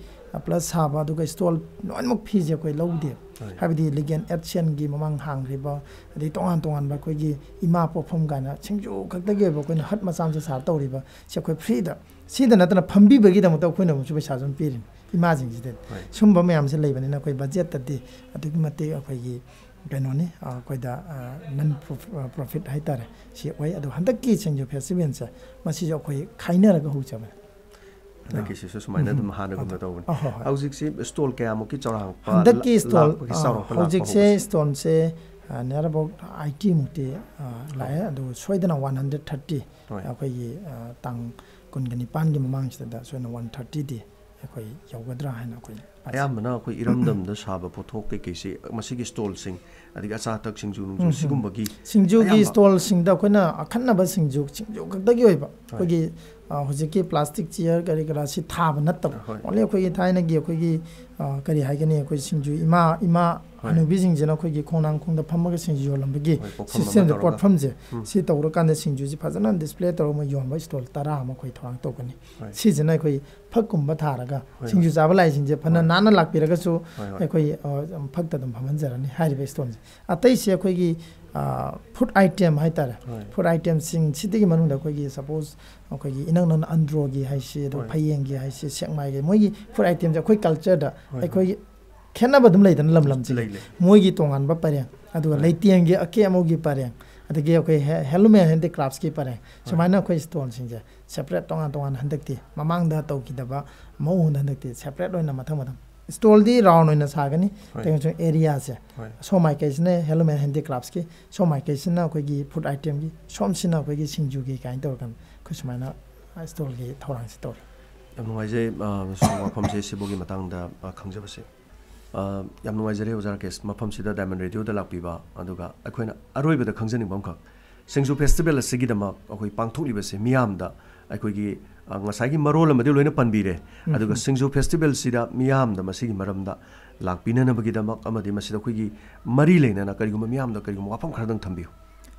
ꯄ꯭ꯂꯁ ꯁꯥꯕ, ꯑꯗꯨꯒ ꯁ꯭ꯇꯣꯜ ꯂꯣꯏꯅꯃꯛ ꯐꯤꯁꯦ ꯑꯩꯈꯣꯏ ꯂꯧꯗꯦꯕ꯫ ꯍꯣꯏ꯫ ꯍꯥꯏꯕꯗꯤ ꯂꯤꯒꯦꯟ ꯑꯦꯠꯁꯤꯌꯟꯒꯤ ꯃꯃꯥꯡ ꯍꯥꯡꯈ꯭ꯔꯤꯕ, ꯑꯗꯩ ꯇꯣꯉꯥꯟ ꯇꯣꯉꯥꯟꯕ ꯑꯩꯈꯣꯏꯒꯤ ꯏꯃꯥ ꯄꯣꯛꯐꯝ ꯀꯥꯏꯅ ꯁꯤꯡꯖꯨ ꯈꯛꯇꯒꯤ ꯑꯣꯏꯕ ꯑꯩꯈꯣꯏꯅ ꯍꯠ ꯃꯆꯥ ꯃꯆꯥ ꯁꯥꯔ ꯇꯧꯔꯤꯕ ꯁꯤ ꯑꯩꯈꯣꯏ ꯐ꯭ꯔꯤꯗ, ꯁꯤꯗ ꯅꯠꯇꯅ ꯐꯝꯕꯤꯕꯒꯤꯗꯃꯛꯇ ꯑꯩꯈꯣꯏꯅ ꯑꯃꯨꯛꯁꯨ ꯄꯩꯁꯥꯁꯨ ꯑꯗꯨꯝ ꯄꯤꯔꯤꯅꯤ ꯏꯃꯥꯁꯤꯡꯁꯤꯗ꯫ ꯍꯣꯏ꯫ ꯁꯨꯝꯕ ꯃꯌꯥꯝꯁꯦ ꯂꯩꯕꯅꯤꯅ ꯑꯩꯈꯣꯏ ꯕꯖꯦꯠꯇꯗꯤ ꯑꯗꯨꯛꯀꯤ ꯃꯇꯤꯛ ꯑꯩꯈꯣꯏꯒꯤ ꯀꯩꯅꯣꯅꯤ, ꯑ, ꯑꯩꯈꯣꯏꯗ, ꯑ, ꯅꯟ ꯄ꯭ꯔꯣꯐ-, ꯑ, ꯄ꯭ꯔꯣꯐꯤꯠ ꯍꯥꯏꯇꯥꯔꯦ, ꯁꯤ ꯑꯣꯏ꯫ ꯑꯗꯣ ꯍꯟꯗꯛꯀꯤ ꯁꯤꯡꯖꯨ ꯐꯦꯁꯇꯤꯚꯦꯜꯁꯦ ꯃꯁꯤꯁꯨ ꯑꯩꯈꯣꯏ ꯈꯥꯏꯅꯔꯒ ꯍꯧꯖꯕꯅꯤ꯫ ꯍꯟꯗꯛꯀꯤꯁꯤꯁꯨ ꯁꯨꯃꯥꯏꯅ ꯑꯗꯨꯝ ꯎꯝ꯫ ꯍꯥꯟꯅꯒꯨꯝꯅ ꯑꯗꯨ ꯇꯧꯕꯅꯤ꯫ ꯑ, ꯍꯣꯏ, ꯍꯣꯏ꯫ ꯍꯧꯖꯤꯛꯁꯤ ꯁ꯭ꯇꯣꯜ ꯀꯌꯥꯃꯨꯛꯀꯤ ꯆꯥꯎꯔꯥꯛꯄ ꯍꯟꯗꯛꯀꯤ ꯂꯥꯛ-, ꯁ꯭ꯇꯣꯜ, ꯂꯥꯛꯄꯒꯤ ꯑ, ꯆꯥꯎꯔꯥꯛꯄ ꯂꯥꯛꯄ ꯍꯧꯖꯤꯛꯁꯦ ꯍꯧꯕꯁꯦ? ꯁ꯭ꯇꯣꯜꯁꯦ, ꯑ, near about eighty ꯃꯨꯛꯇꯤ, ꯑ, ꯂꯥꯛꯑꯦ꯫ ꯑꯗꯨ ꯁꯣꯏꯗꯅ ꯋꯥꯟ ꯍꯟꯗ꯭ꯔꯦꯠ ꯊꯥꯔꯇꯤ ꯍꯣꯏ꯫ ꯑꯩꯈꯣꯏꯒꯤ, ꯑ, ꯇꯥꯡ ꯀꯨꯟꯒ ꯅꯤꯄꯥꯟꯒꯤ ꯃꯃꯥꯡꯁꯤꯗ ꯁꯣꯏꯗꯅ ꯋꯥꯟ ꯊꯥꯔꯇꯤꯗꯤ ꯑꯩꯈꯣꯏ ꯌꯧꯒꯗ꯭ꯔꯥ ꯍꯥꯏꯅ ꯑꯩꯈꯣꯏ ꯑꯌꯥꯝꯕꯅ ꯑꯩꯈꯣꯏ ꯏꯔꯝꯗꯝꯗ ꯁꯥꯕ ꯄꯣꯠꯊꯣꯛ ꯀꯩꯀꯩꯁꯤ ꯃꯁꯤꯒꯤ ꯁ꯭ꯇꯣꯜꯁꯤꯡ, ꯑꯗꯒꯤ ꯑꯆꯥ ꯑꯊꯛ, ꯁꯤꯡꯖꯨ ꯅꯨꯡꯖꯨ, ꯎꯝ, ꯎꯝ꯫ ꯁꯤꯒꯨꯝꯕꯒꯤ ꯁꯤꯡꯖꯨꯒꯤ ꯑꯌꯥꯝꯕ? ꯁ꯭ꯇꯣꯜꯁꯤꯡꯗ ꯑꯩꯈꯣꯏꯅ ꯑꯈꯟꯅꯕ ꯁꯤꯡꯖꯨ, ꯁꯤꯡꯖꯨ ꯈꯛꯇꯒꯤ ꯑꯣꯏꯕ ꯍꯣꯏ꯫ ꯑꯩꯈꯣꯏꯒꯤ, ꯑ, ꯍꯧꯖꯤꯛꯀꯤ ꯄ꯭ꯂꯥꯁꯇꯤꯛ ꯆꯤꯌꯔ ꯀꯔꯤ ꯀꯔꯥꯁꯤ ꯊꯥꯕ ꯅꯠꯇꯕ, ꯍꯣꯏ꯫ Only ꯑꯩꯈꯣꯏꯒꯤ ꯊꯥꯏꯅꯒꯤ ꯑꯩꯈꯣꯏꯒꯤ, ꯑ, ꯀꯔꯤ ꯍꯥꯏꯒꯅꯤ, ꯑꯩꯈꯣꯏ ꯁꯤꯡꯖꯨ ꯏꯃꯥ, ꯏꯃꯥ ꯍꯣꯏ꯫ ꯍꯅꯨꯕꯤꯁꯤꯡꯁꯤꯅ ꯑꯩꯈꯣꯏꯒꯤ ꯈꯣꯡꯅꯥꯡꯈꯣꯡꯗ ꯐꯝꯃꯒ ꯁꯤꯡꯖꯨ ꯌꯣꯜꯂꯝꯕꯒꯤ ꯍꯣꯏ, ꯄꯣꯠꯐꯝ ꯑꯃ system ꯗ, ꯇꯧꯔꯒ꯫ ꯄꯣꯠꯐꯝꯁꯦ ꯎꯝ꯫ ꯁꯤ ꯇꯧꯔꯀꯥꯟꯗ ꯁꯤꯡꯖꯨꯁꯤ ꯐꯖꯅ display ꯇꯧꯔꯒ ꯌꯣꯟꯕ ꯁ꯭ꯇꯣꯜ ꯇꯔꯥ ꯑꯃ ꯑꯩꯈꯣꯏ ꯊꯧꯔꯥꯡ ꯇꯧꯒꯅꯤ꯫ ꯍꯣꯏ꯫ ꯁꯤꯁꯤꯅ ꯑꯩꯈꯣꯏ ꯐꯛꯀꯨꯝꯕ ꯊꯥꯔꯒ ꯍꯣꯏ, ꯁꯤꯡꯖꯨ ꯍꯣꯏ꯫ ꯆꯥꯕ ꯂꯥꯛꯏꯁꯤꯡꯁꯦ ꯐꯅ ꯍꯣꯏ꯫ ꯅꯥꯟꯅ ꯂꯥꯛꯄꯤꯔꯒꯁꯨ ꯍꯣꯏ, ꯍꯣꯏ꯫ ꯑꯩꯈꯣꯏ, ꯑ, ꯐꯛꯇ ꯑꯗꯨꯝ ꯐꯝꯍꯟꯖꯔꯅꯤ ꯍꯥꯏꯔꯤꯕ ꯁ꯭ꯇꯣꯜꯁꯦ꯫ ꯑꯇꯩꯁꯦ ꯑꯩꯈꯣꯏꯒꯤ, ꯑ, ꯐꯨꯗ ꯑꯥꯏꯇꯦꯝ ꯍꯥꯏꯇꯥꯔꯦ꯫ ꯍꯣꯏ꯫ ꯐꯨꯗ ꯑꯥꯏꯇꯦꯝꯁꯤꯡ ꯁꯤꯗꯒꯤ ꯃꯅꯨꯡꯗ ꯑꯩꯈꯣꯏꯒꯤ ꯁꯄꯣꯁ ꯑꯩꯈꯣꯏꯒꯤ ꯏꯅꯪ ꯅꯪꯅ ꯑꯟꯗ꯭ꯔꯣꯒꯤ ꯍꯥꯏꯁꯤ, ꯑꯗꯨ ꯍꯣꯏ꯫ ꯐꯌꯦꯡꯒꯤ ꯍꯥꯏꯁꯤ, ꯁꯦꯛꯃꯥꯏꯒꯤ ꯃꯣꯏꯒꯤ ꯐꯨꯗ ꯑꯥꯏꯇꯦꯝꯁꯦ ꯑꯩꯈꯣꯏ ꯀꯜꯆꯔꯗ ꯍꯣꯏ, ꯍꯣꯏ꯫ ꯑꯩꯈꯣꯏꯒꯤ ꯈꯦꯠꯅꯕ ꯑꯗꯨꯝ ꯂꯩꯗꯅ ꯂꯝ ꯂꯝꯁꯤꯒꯤ꯫ ꯂꯩ, ꯂꯩ꯫ ꯃꯣꯏꯒꯤ ꯇꯣꯉꯥꯟꯕ ꯄꯔꯦꯡ, ꯑꯗꯨꯒ ꯍꯣꯏ꯫ ꯂꯩꯇꯦꯡꯒꯤ ꯑꯀꯦ ꯑꯃꯧꯒꯤ ꯄꯔꯦꯡ, ꯑꯗꯒꯤ ꯑꯩꯈꯣꯏ ꯍꯦ-, ꯍꯦꯟꯂꯨꯝ ꯑꯦꯟ ꯍꯦꯟꯗꯤꯀ꯭ꯔꯥꯐꯁꯀꯤ ꯄꯔꯦꯡ, ꯍꯣꯏ꯫ ꯁꯨꯃꯥꯏꯅ ꯑꯩꯈꯣꯏ ꯁ꯭ꯇꯣꯜꯁꯤꯡꯁꯦ ꯁꯦꯄꯔꯦꯠ ꯇꯣꯉꯥꯟ ꯇꯣꯉꯥꯟꯅ ꯍꯟꯗꯛꯇꯤ ꯃꯃꯥꯡꯗ ꯇꯧꯈꯤꯗꯕ ꯃꯑꯣꯡꯗ ꯍꯟꯗꯛꯇꯤ ꯁꯦꯄꯔꯦꯠ ꯑꯣꯏꯅ ꯃꯊꯪ ꯃꯊꯪ ꯁ꯭ꯇꯣꯜꯗꯤ ꯔꯥꯎꯟ ꯑꯣꯏꯅ ꯁꯥꯒꯅꯤ꯫ ꯍꯣꯏ꯫ ꯇꯦꯡꯁꯨ ꯑꯦꯔꯤꯌꯥꯁꯦ ꯍꯣꯏ꯫ ꯁꯣꯝ ꯃꯥꯏꯀꯩꯁꯤꯅ ꯍꯦꯟꯂꯨꯝ ꯑꯦꯟ ꯍꯦꯟꯗꯤꯀ꯭ꯔꯥꯐꯁꯀꯤ, ꯁꯣꯝ ꯃꯥꯏꯀꯩꯁꯤꯅ ꯑꯩꯈꯣꯏꯒꯤ ꯐꯨꯗ ꯑꯥꯏꯇꯦꯝꯒꯤ, ꯁꯣꯝꯁꯤꯅ ꯑꯩꯈꯣꯏꯒꯤ ꯁꯤꯡꯖꯨꯒꯤ ꯀꯥꯏꯅ ꯇꯧꯔꯒ ꯑꯩꯈꯣꯏ ꯁꯨꯃꯥꯏꯅ ꯁ꯭ꯇꯣꯜꯒꯤ ꯊꯧꯔꯥꯡꯁꯤ ꯇꯧꯔꯤ꯫ ꯌꯥꯝ ꯅꯨꯡꯉꯥꯏꯖꯩ, ꯑ, ꯁꯣꯝ ꯋꯥꯐꯝꯁꯦ ꯁꯤꯐꯥꯎꯒꯤ ꯃꯇꯥꯡꯗ, ꯑ, ꯈꯪꯖꯕꯁꯦ꯫ ꯑ, ꯌꯥꯝ ꯅꯨꯡꯉꯥꯏꯖꯔꯦ ꯑꯣꯖꯥ ꯔꯥꯀꯦꯁ, ꯃꯐꯝꯁꯤꯗ ꯗꯥꯏꯃꯟ ꯔꯦꯗꯤꯑꯣꯗ ꯂꯥꯛꯄꯤꯕ꯫ ꯑꯗꯨꯒ ꯑꯩꯈꯣꯏꯅ ꯑꯔꯣꯏꯕꯗ ꯈꯪꯖꯅꯤꯡꯕ ꯑꯃꯈꯛ, ꯁꯤꯡꯖꯨ ꯐꯦꯁꯇꯤꯚꯦꯜ ꯑꯁꯤꯒꯤꯗꯃꯛ ꯑꯩꯈꯣꯏ ꯄꯥꯡꯊꯣꯛꯂꯤꯕꯁꯦ ꯃꯤꯌꯥꯝꯗ ꯑꯩꯈꯣꯏꯒꯤ, ꯑ, ꯉꯁꯥꯏꯒꯤ ꯃꯔꯣꯜ ꯑꯃꯗꯤ ꯂꯣꯏꯅ ꯄꯟꯕꯤꯔꯦ꯫ ꯎꯝ꯫ ꯑꯗꯨꯒ ꯁꯤꯡꯖꯨ ꯐꯦꯁꯇꯤꯚꯦꯜꯁꯤꯗ ꯃꯤꯌꯥꯝꯗ ꯃꯁꯤꯒꯤ ꯃꯔꯝꯗ ꯂꯥꯛꯄꯤꯅꯅꯕꯒꯤꯗꯃꯛ ꯑꯃꯗꯤ ꯃꯁꯤꯗ ꯑꯩꯈꯣꯏꯒꯤ ꯃꯔꯤ ꯂꯩꯅꯅ ꯀꯔꯤꯒꯨꯝꯕ ꯃꯤꯌꯥꯝꯗ ꯀꯔꯤꯒꯨꯝꯕ ꯋꯥꯐꯝ ꯈꯔꯗꯪ ꯊꯝꯕꯤꯌꯨ꯫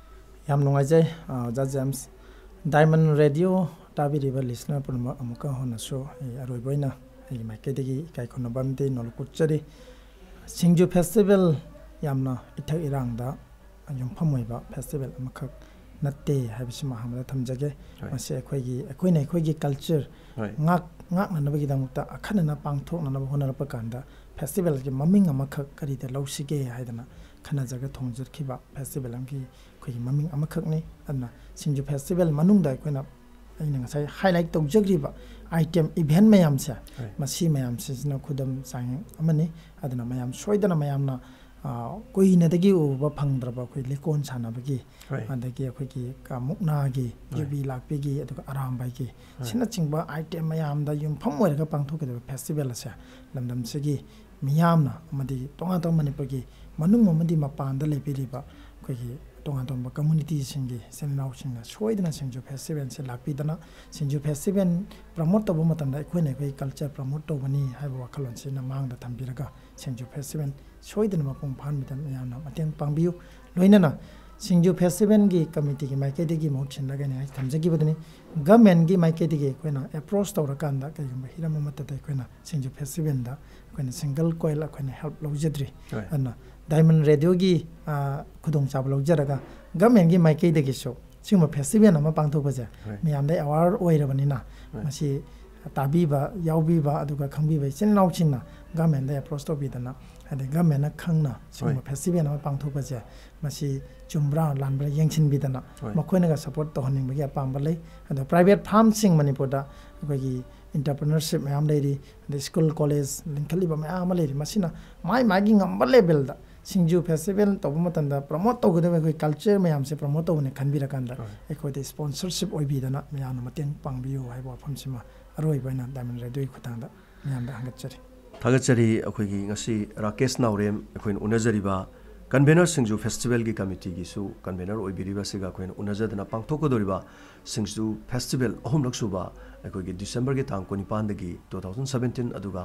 ꯌꯥꯝ ꯅꯨꯡꯉꯥꯏꯖꯩ, ꯑ, ꯑꯣꯖꯥ ꯖꯦꯝꯁ꯫ ꯗꯥꯏꯃꯟ ꯔꯦꯗꯤꯑꯣ ꯇꯥꯕꯤꯔꯤꯕ ꯂꯤꯁꯅꯔ ꯄꯨꯝꯅꯃꯛ ꯑꯃꯨꯛꯀ ꯍꯟꯅꯁꯨ ꯑꯩ ꯑꯔꯣꯏꯕ ꯑꯣꯏꯅ ꯑꯩꯒꯤ ꯃꯥꯏꯀꯩꯗꯒꯤ ꯏꯀꯥꯏ ꯈꯨꯝꯅꯕ ꯑꯃꯗꯤ ꯅꯣꯂꯨꯛ ꯎꯠꯆꯔꯤ꯫ ꯁꯤꯡꯖꯨ ꯐꯦꯁꯇꯤꯚꯦꯜ ꯌꯥꯝꯅ ꯏꯊꯛ ꯏꯔꯥꯡꯗ ꯌꯨꯝꯐꯝ ꯑꯣꯏꯕ ꯐꯦꯁꯇꯤꯚꯦꯜ ꯑꯃꯈꯛ ꯅꯠꯇꯦ ꯍꯥꯏꯕꯁꯤꯃ ꯑꯍꯥꯟꯕꯗ ꯊꯝꯖꯒꯦ꯫ ꯍꯣꯏ꯫ ꯃꯁꯤ ꯑꯩꯈꯣꯏꯒꯤ, ꯑꯩꯈꯣꯏꯅ ꯑꯩꯈꯣꯏꯒꯤ ꯀꯜꯆꯔ ꯍꯣꯏ꯫ ꯉꯥꯛ-, ꯉꯥꯛꯅꯅꯕꯒꯤꯗꯃꯛꯇ ꯑꯈꯟꯅꯅ ꯄꯥꯡꯊꯣꯛꯅꯅꯕ ꯍꯣꯠꯅꯔꯛꯄ ꯀꯥꯟꯗ ꯐꯦꯁꯇꯤꯚꯦꯜꯒꯤ ꯃꯃꯤꯡ ꯑꯃꯈꯛ ꯀꯔꯤꯗ ꯂꯧꯁꯤꯒꯦ ꯍꯥꯏꯗꯅ ꯈꯟꯅꯖꯔꯒ ꯊꯣꯡꯖꯈꯤꯕ ꯐꯦꯁꯇꯤꯚꯦꯜ ꯑꯃꯒꯤ ꯑꯩꯈꯣꯏꯒꯤ ꯃꯃꯤꯡ ꯑꯃꯈꯛꯅꯤ꯫ ꯑꯗꯨꯅ ꯁꯤꯡꯖꯨ ꯐꯦꯁꯇꯤꯚꯦꯜ ꯃꯅꯨꯡꯗ ꯑꯩꯈꯣꯏꯅ, ꯑꯩꯅ ꯉꯁꯥꯏ highlight ꯇꯧꯖꯈ꯭ꯔꯤꯕ item event ꯃꯌꯥꯝꯁꯦ, ꯍꯣꯏ꯫ ꯃꯁꯤ ꯃꯌꯥꯝꯁꯤꯁꯤꯅ ꯈꯨꯗꯝ ꯆꯥꯡꯌꯦꯡ ꯑꯃꯅꯤ꯫ ꯑꯗꯨꯅ ꯃꯌꯥꯝ ꯁꯣꯏꯗꯅ ꯃꯌꯥꯝꯅ, ꯑ, ꯀꯨꯏꯅꯗꯒꯤ ꯎꯕ ꯐꯪꯗ꯭ꯔꯕ ꯑꯩꯈꯣꯏ ꯂꯤꯀꯣꯟ ꯁꯥꯟꯅꯕꯒꯤ, ꯍꯣꯏ꯫ ꯑꯗꯒꯤ ꯑꯩꯈꯣꯏꯒꯤ ꯀ-, ꯃꯨꯛꯅꯥꯒꯤ, ꯍꯣꯏ꯫ ꯌꯨꯕꯤ ꯂꯥꯛꯄꯤꯒꯤ, ꯑꯗꯨꯒ ꯑꯔꯥꯝꯕꯥꯏꯒꯤ, ꯍꯣꯏ꯫ ꯁꯤꯅꯆꯤꯡꯕ item ꯃꯌꯥꯝꯗ ꯌꯨꯝꯐꯝ ꯑꯣꯏꯔꯒ ꯄꯥꯡꯊꯣꯛꯀꯗꯕ ꯐꯦꯁꯇꯤꯚꯦꯜ ꯑꯁꯦ ꯂꯝꯗꯝꯁꯤꯒꯤ ꯃꯤꯌꯥꯝꯅ ꯑꯃꯗꯤ ꯇꯣꯉꯥꯟ ꯇꯣꯉꯥꯟꯕ ꯃꯅꯤꯄꯨꯔꯒꯤ ꯃꯅꯨꯡ ꯑꯃꯗꯤ ꯃꯄꯥꯟꯗ ꯂꯩꯕꯤꯔꯤꯕ ꯑꯩꯈꯣꯏꯒꯤ ꯇꯣꯉꯥꯟ ꯇꯣꯉꯥꯟꯕ ꯀꯝꯃꯨꯅꯤꯇꯤꯁꯤꯡꯒꯤ ꯏꯆꯤꯟ ꯏꯅꯥꯎꯁꯤꯡꯅ ꯁꯣꯏꯗꯅ ꯁꯤꯡꯖꯨ ꯐꯦꯁꯇꯤꯚꯦꯜꯁꯦ ꯂꯥꯛꯄꯤꯗꯅ, ꯁꯤꯡꯖꯨ ꯐꯦꯁꯇꯤꯚꯦꯜ ꯄ꯭ꯔꯃꯣꯠ ꯇꯧꯕ ꯃꯇꯝꯗ ꯑꯩꯈꯣꯏꯅ ꯑꯩꯈꯣꯏꯒꯤ ꯀꯜꯆꯔ ꯄ꯭ꯔꯃꯣꯠ ꯇꯧꯕꯅꯤ ꯍꯥꯏꯕ ꯋꯥꯈꯜꯂꯣꯟꯁꯤꯅ ꯃꯥꯡꯗ ꯊꯝꯕꯤꯔꯒ ꯁꯤꯡꯖꯨ ꯐꯦꯁꯇꯤꯚꯦꯜ ꯁꯣꯏꯗꯅ ꯃꯄꯨꯡ ꯐꯥꯍꯟꯕꯗ ꯃꯌꯥꯝꯅ ꯃꯇꯦꯡ ꯄꯥꯡꯕꯤꯌꯨ꯫ ꯂꯣꯏꯅꯅ ꯁꯤꯡꯖꯨ ꯐꯦꯁꯇꯤꯚꯦꯜꯒꯤ ꯀꯃꯤꯇꯤꯒꯤ ꯃꯥꯏꯀꯩꯗꯒꯤ ꯃꯍꯨꯠ ꯁꯤꯟꯂꯒ ꯑꯩꯅ ꯊꯝꯖꯈꯤꯕꯗꯨꯅꯤ꯫ ꯒꯚꯔꯟꯃꯦꯟꯠꯀꯤ ꯃꯥꯏꯀꯩꯗꯒꯤ ꯑꯩꯈꯣꯏꯅ ꯑꯦꯄ꯭ꯔꯣꯁ ꯇꯧꯔꯀꯥꯟꯗ ꯀꯩꯒꯨꯝꯕ ꯍꯤꯔꯝ ꯑꯃꯠꯇꯗ ꯑꯩꯈꯣꯏꯅ ꯁꯤꯡꯖꯨ ꯐꯦꯁꯇꯤꯚꯦꯜꯗ ꯑꯩꯈꯣꯏꯅ ꯁꯤꯡꯒꯜ ꯀꯣꯏꯜ ꯑꯩꯈꯣꯏꯅ ꯍꯦꯜꯞ ꯂꯧꯖꯗ꯭ꯔꯤ꯫ ꯍꯣꯏ꯫ ꯑꯗꯨꯅ ꯗꯥꯏꯃꯟ ꯔꯦꯗꯤꯑꯣꯒꯤ, ꯑ, ꯈꯨꯗꯣꯡꯆꯥꯕ ꯂꯧꯖꯔꯒ ꯒꯚꯔꯟꯃꯦꯟꯠꯀꯤ ꯃꯥꯏꯀꯩꯗꯒꯤꯁꯨ ꯁꯤꯒꯨꯝꯕ ꯐꯦꯁꯇꯤꯚꯦꯜ ꯑꯃ ꯄꯥꯡꯊꯣꯛꯄꯁꯦ ꯍꯣꯏ꯫ ꯃꯌꯥꯝꯗ ꯑꯦꯋꯥꯔ ꯑꯣꯏꯔꯕꯅꯤꯅ ꯍꯣꯏ꯫ ꯃꯁꯤ ꯇꯥꯕꯤꯕ, ꯌꯥꯎꯕꯤꯕ, ꯑꯗꯨꯒ ꯈꯪꯕꯤꯕ ꯏꯆꯤꯟ ꯏꯅꯥꯎꯁꯤꯡꯅ ꯒꯚꯔꯟꯃꯦꯟꯠꯗ ꯑꯦꯄ꯭ꯔꯣꯁ ꯇꯧꯕꯤꯗꯅ, ꯍꯥꯏꯗꯤ ꯒꯚꯔꯟꯃꯦꯟꯠꯅ ꯈꯪꯅ ꯁꯤꯒꯨꯝꯕ ꯍꯣꯏ꯫ ꯐꯦꯁꯇꯤꯚꯦꯜ ꯑꯃ ꯄꯥꯡꯊꯣꯛꯄꯁꯦ ꯃꯁꯤ ꯆꯨꯝꯕ꯭ꯔꯥ ꯂꯥꯟꯕ꯭ꯔꯥ ꯌꯦꯡꯁꯤꯟꯕꯤꯗꯅ ꯍꯣꯏ꯫ ꯃꯈꯣꯏꯅꯒ ꯁꯄꯣꯔꯠ ꯇꯧꯍꯟꯅꯤꯡꯕꯒꯤ ꯑꯄꯥꯝꯕ ꯂꯩ꯫ ꯑꯗꯣ ꯄ꯭ꯔꯥꯏꯚꯦꯠ ꯐꯥꯔꯝꯁꯤꯡ ꯃꯅꯤꯄꯨꯔꯗ ꯑꯩꯈꯣꯏꯒꯤ ꯑꯦꯟꯇꯔꯄ꯭ꯔꯤꯅꯔꯁꯤꯞ ꯃꯌꯥꯝ ꯂꯩꯔꯤ, ꯑꯗꯩ ꯁ꯭ꯀꯨꯜ ꯀꯣꯂꯦꯖ ꯂꯤꯡꯈꯠꯂꯤꯕ ꯃꯌꯥꯝ ꯑꯃ ꯂꯩꯔꯤ꯫ ꯃꯁꯤꯅ ꯃꯥꯏ ꯃꯥꯒꯤ ꯉꯝꯕ ꯂꯦꯚꯦꯜꯗ ꯁꯤꯡꯖꯨ ꯐꯦꯁꯇꯤꯚꯦꯜ ꯇꯧꯕ ꯃꯇꯝꯗ ꯄ꯭ꯔꯃꯣꯠ ꯇꯧꯒꯗꯕ ꯑꯩꯈꯣꯏ ꯀꯜꯆꯔ ꯃꯌꯥꯝꯁꯦ ꯄ꯭ꯔꯃꯣꯠ ꯇꯧꯕꯅꯦ ꯈꯟꯕꯤꯔꯀꯥꯟꯗ ꯍꯣꯏ꯫ ꯑꯩꯈꯣꯏꯗ ꯁ꯭ꯄꯣꯟꯁꯔꯁꯤꯞ ꯑꯣꯏꯕꯤꯗꯅ ꯃꯌꯥꯝꯅ ꯃꯇꯦꯡ ꯄꯥꯡꯕꯤꯌꯨ ꯍꯥꯏꯕ ꯋꯥꯐꯝꯁꯤꯃ ꯑꯔꯣꯏꯕ ꯑꯣꯏꯅ ꯗꯥꯏꯃꯟ ꯔꯦꯗꯤꯑꯣꯒꯤ ꯈꯨꯠꯊꯥꯡꯗ ꯃꯌꯥꯝꯗ ꯍꯪꯒꯠꯆꯔꯤ꯫ ꯊꯥꯒꯠꯆꯔꯤ꯫ ꯑꯩꯈꯣꯏꯒꯤ ꯉꯁꯤ ꯔꯥꯀꯦꯁ ꯅꯥꯎꯔꯦꯝ ꯑꯩꯈꯣꯏꯅ ꯎꯅꯖꯔꯤꯕ ꯀꯟꯚꯦꯅꯔ ꯁꯤꯡꯖꯨ ꯐꯦꯁꯇꯤꯚꯦꯜꯒꯤ ꯀꯃꯤꯇꯤꯒꯤꯁꯨ ꯀꯟꯚꯦꯅꯔ ꯑꯣꯏꯕꯤꯔꯤꯕ ꯑꯁꯤꯒ ꯑꯩꯈꯣꯏꯅ ꯎꯅꯖꯗꯅ ꯄꯥꯡꯊꯣꯛꯀꯗꯧꯔꯤꯕ ꯁꯤꯡꯖꯨ ꯐꯦꯁꯇꯤꯚꯦꯜ ꯑꯍꯨꯝꯂꯛ ꯁꯨꯕ ꯑꯩꯈꯣꯏꯒꯤ ꯗꯤꯁꯦꯝꯕꯔꯒꯤ ꯇꯥꯡ ꯀꯨꯟꯅꯤꯄꯥꯟꯗꯒꯤ two thousand seventeen, ꯑꯗꯨꯒ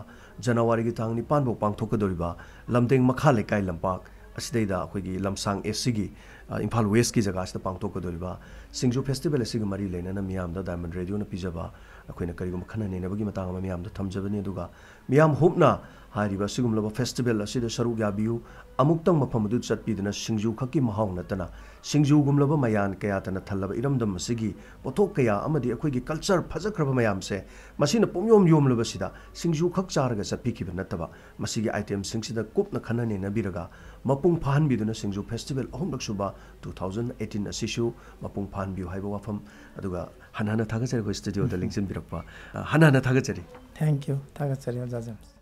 ꯖꯅꯋꯥꯔꯤꯒꯤ ꯇꯥꯡ ꯅꯤꯄꯥꯟ ꯐꯥꯎ ꯄꯥꯡꯊꯣꯛꯀꯗꯧꯔꯤꯕ ꯂꯝꯗꯦꯡ ꯃꯈꯥ ꯂꯩꯀꯥꯏ ꯂꯝꯄꯥꯛ ꯑꯁꯤꯗꯩꯗ ꯑꯩꯈꯣꯏꯒꯤ ꯂꯝꯁꯥꯡ ꯑꯦꯁ ꯁꯤꯒꯤ, ꯑ, ꯏꯝꯐꯥꯜ ꯋꯦꯁꯀꯤ ꯖꯒꯥꯁꯤꯗ ꯄꯥꯡꯊꯣꯛꯀꯗꯧꯔꯤꯕ ꯁꯤꯡꯖꯨ ꯐꯦꯁꯇꯤꯚꯦꯜ ꯑꯁꯤꯒ ꯃꯔꯤ ꯂꯩꯅꯅ ꯃꯤꯌꯥꯝꯗ ꯗꯥꯏꯃꯟ ꯔꯦꯗꯤꯑꯣꯅ ꯄꯤꯖꯕ ꯑꯩꯈꯣꯏꯅ ꯀꯔꯤꯒꯨꯝꯕ ꯈꯟꯅ ꯅꯩꯅꯕꯒꯤ ꯃꯇꯥꯡ ꯑꯃ ꯃꯤꯌꯥꯝꯗ ꯊꯝꯖꯕꯅꯤ꯫ ꯑꯗꯨꯒ ꯃꯤꯌꯥꯝ ꯍꯨꯞꯅ ꯍꯥꯏꯔꯤꯕ ꯑꯁꯤꯒꯨꯝꯂꯕ ꯐꯦꯁꯇꯤꯚꯦꯜ ꯑꯁꯤꯗ ꯁꯔꯨꯛ ꯌꯥꯕꯤꯌꯨ꯫ ꯑꯃꯨꯛꯇꯪ ꯃꯐꯝ ꯑꯗꯨ ꯆꯠꯄꯤꯗꯨꯅ ꯁꯤꯡꯖꯨ ꯈꯛꯀꯤ ꯃꯍꯥꯎ ꯅꯠꯇꯅ ꯁꯤꯡꯖꯨꯒꯨꯝꯂꯕ ꯃꯌꯥꯟ ꯀꯌꯥꯇꯅ ꯊꯜꯂꯕ ꯏꯔꯝꯗꯝ ꯑꯁꯤꯒꯤ ꯄꯣꯠꯊꯣꯛ ꯀꯌꯥ ꯑꯃꯗꯤ ꯑꯩꯈꯣꯏꯒꯤ ꯀꯜꯆꯔ ꯐꯖꯈ꯭ꯔꯕ ꯃꯌꯥꯝꯁꯦ ꯃꯁꯤꯅ ꯄꯨꯝꯌꯣꯝ ꯌꯣꯝꯂꯕꯁꯤꯗ ꯁꯤꯡꯖꯨ ꯈꯛ ꯆꯥꯔꯒ ꯆꯠꯄꯤꯈꯤꯕ ꯅꯠꯇꯕ ꯃꯁꯤꯒꯤ ꯑꯥꯏꯇꯦꯝꯁꯤꯡꯁꯤꯗ ꯀꯨꯞꯅ ꯈꯟꯅ ꯅꯩꯅꯕꯤꯔꯒ ꯃꯄꯨꯡ ꯐꯥꯍꯟꯕꯤꯗꯨꯅ ꯁꯤꯡꯖꯨ ꯐꯦꯁꯇꯤꯚꯦꯜ ꯑꯍꯨꯝꯂꯛ ꯁꯨꯕ two thousand eighteen ꯑꯁꯤꯁꯨ ꯃꯄꯨꯡ ꯐꯥꯍꯟꯕꯤꯌꯨ ꯍꯥꯏꯕ ꯋꯥꯐꯝ, ꯑꯗꯨꯒ ꯍꯟꯅ ꯍꯟꯅ ꯊꯥꯒꯠꯆꯔꯤ ꯑꯩꯈꯣꯏ ꯁ꯭ꯇꯨꯗꯤꯑꯣꯗ ꯂꯦꯡꯁꯤꯟꯕꯤꯔꯛꯄ, ꯑ, ꯍꯟꯅ ꯍꯟꯅ ꯊꯥꯒꯠꯆꯔꯤ꯫ Thank you. ꯊꯥꯒꯠꯆꯔꯤ ꯑꯣꯖꯥ ꯖꯦꯝꯁ꯫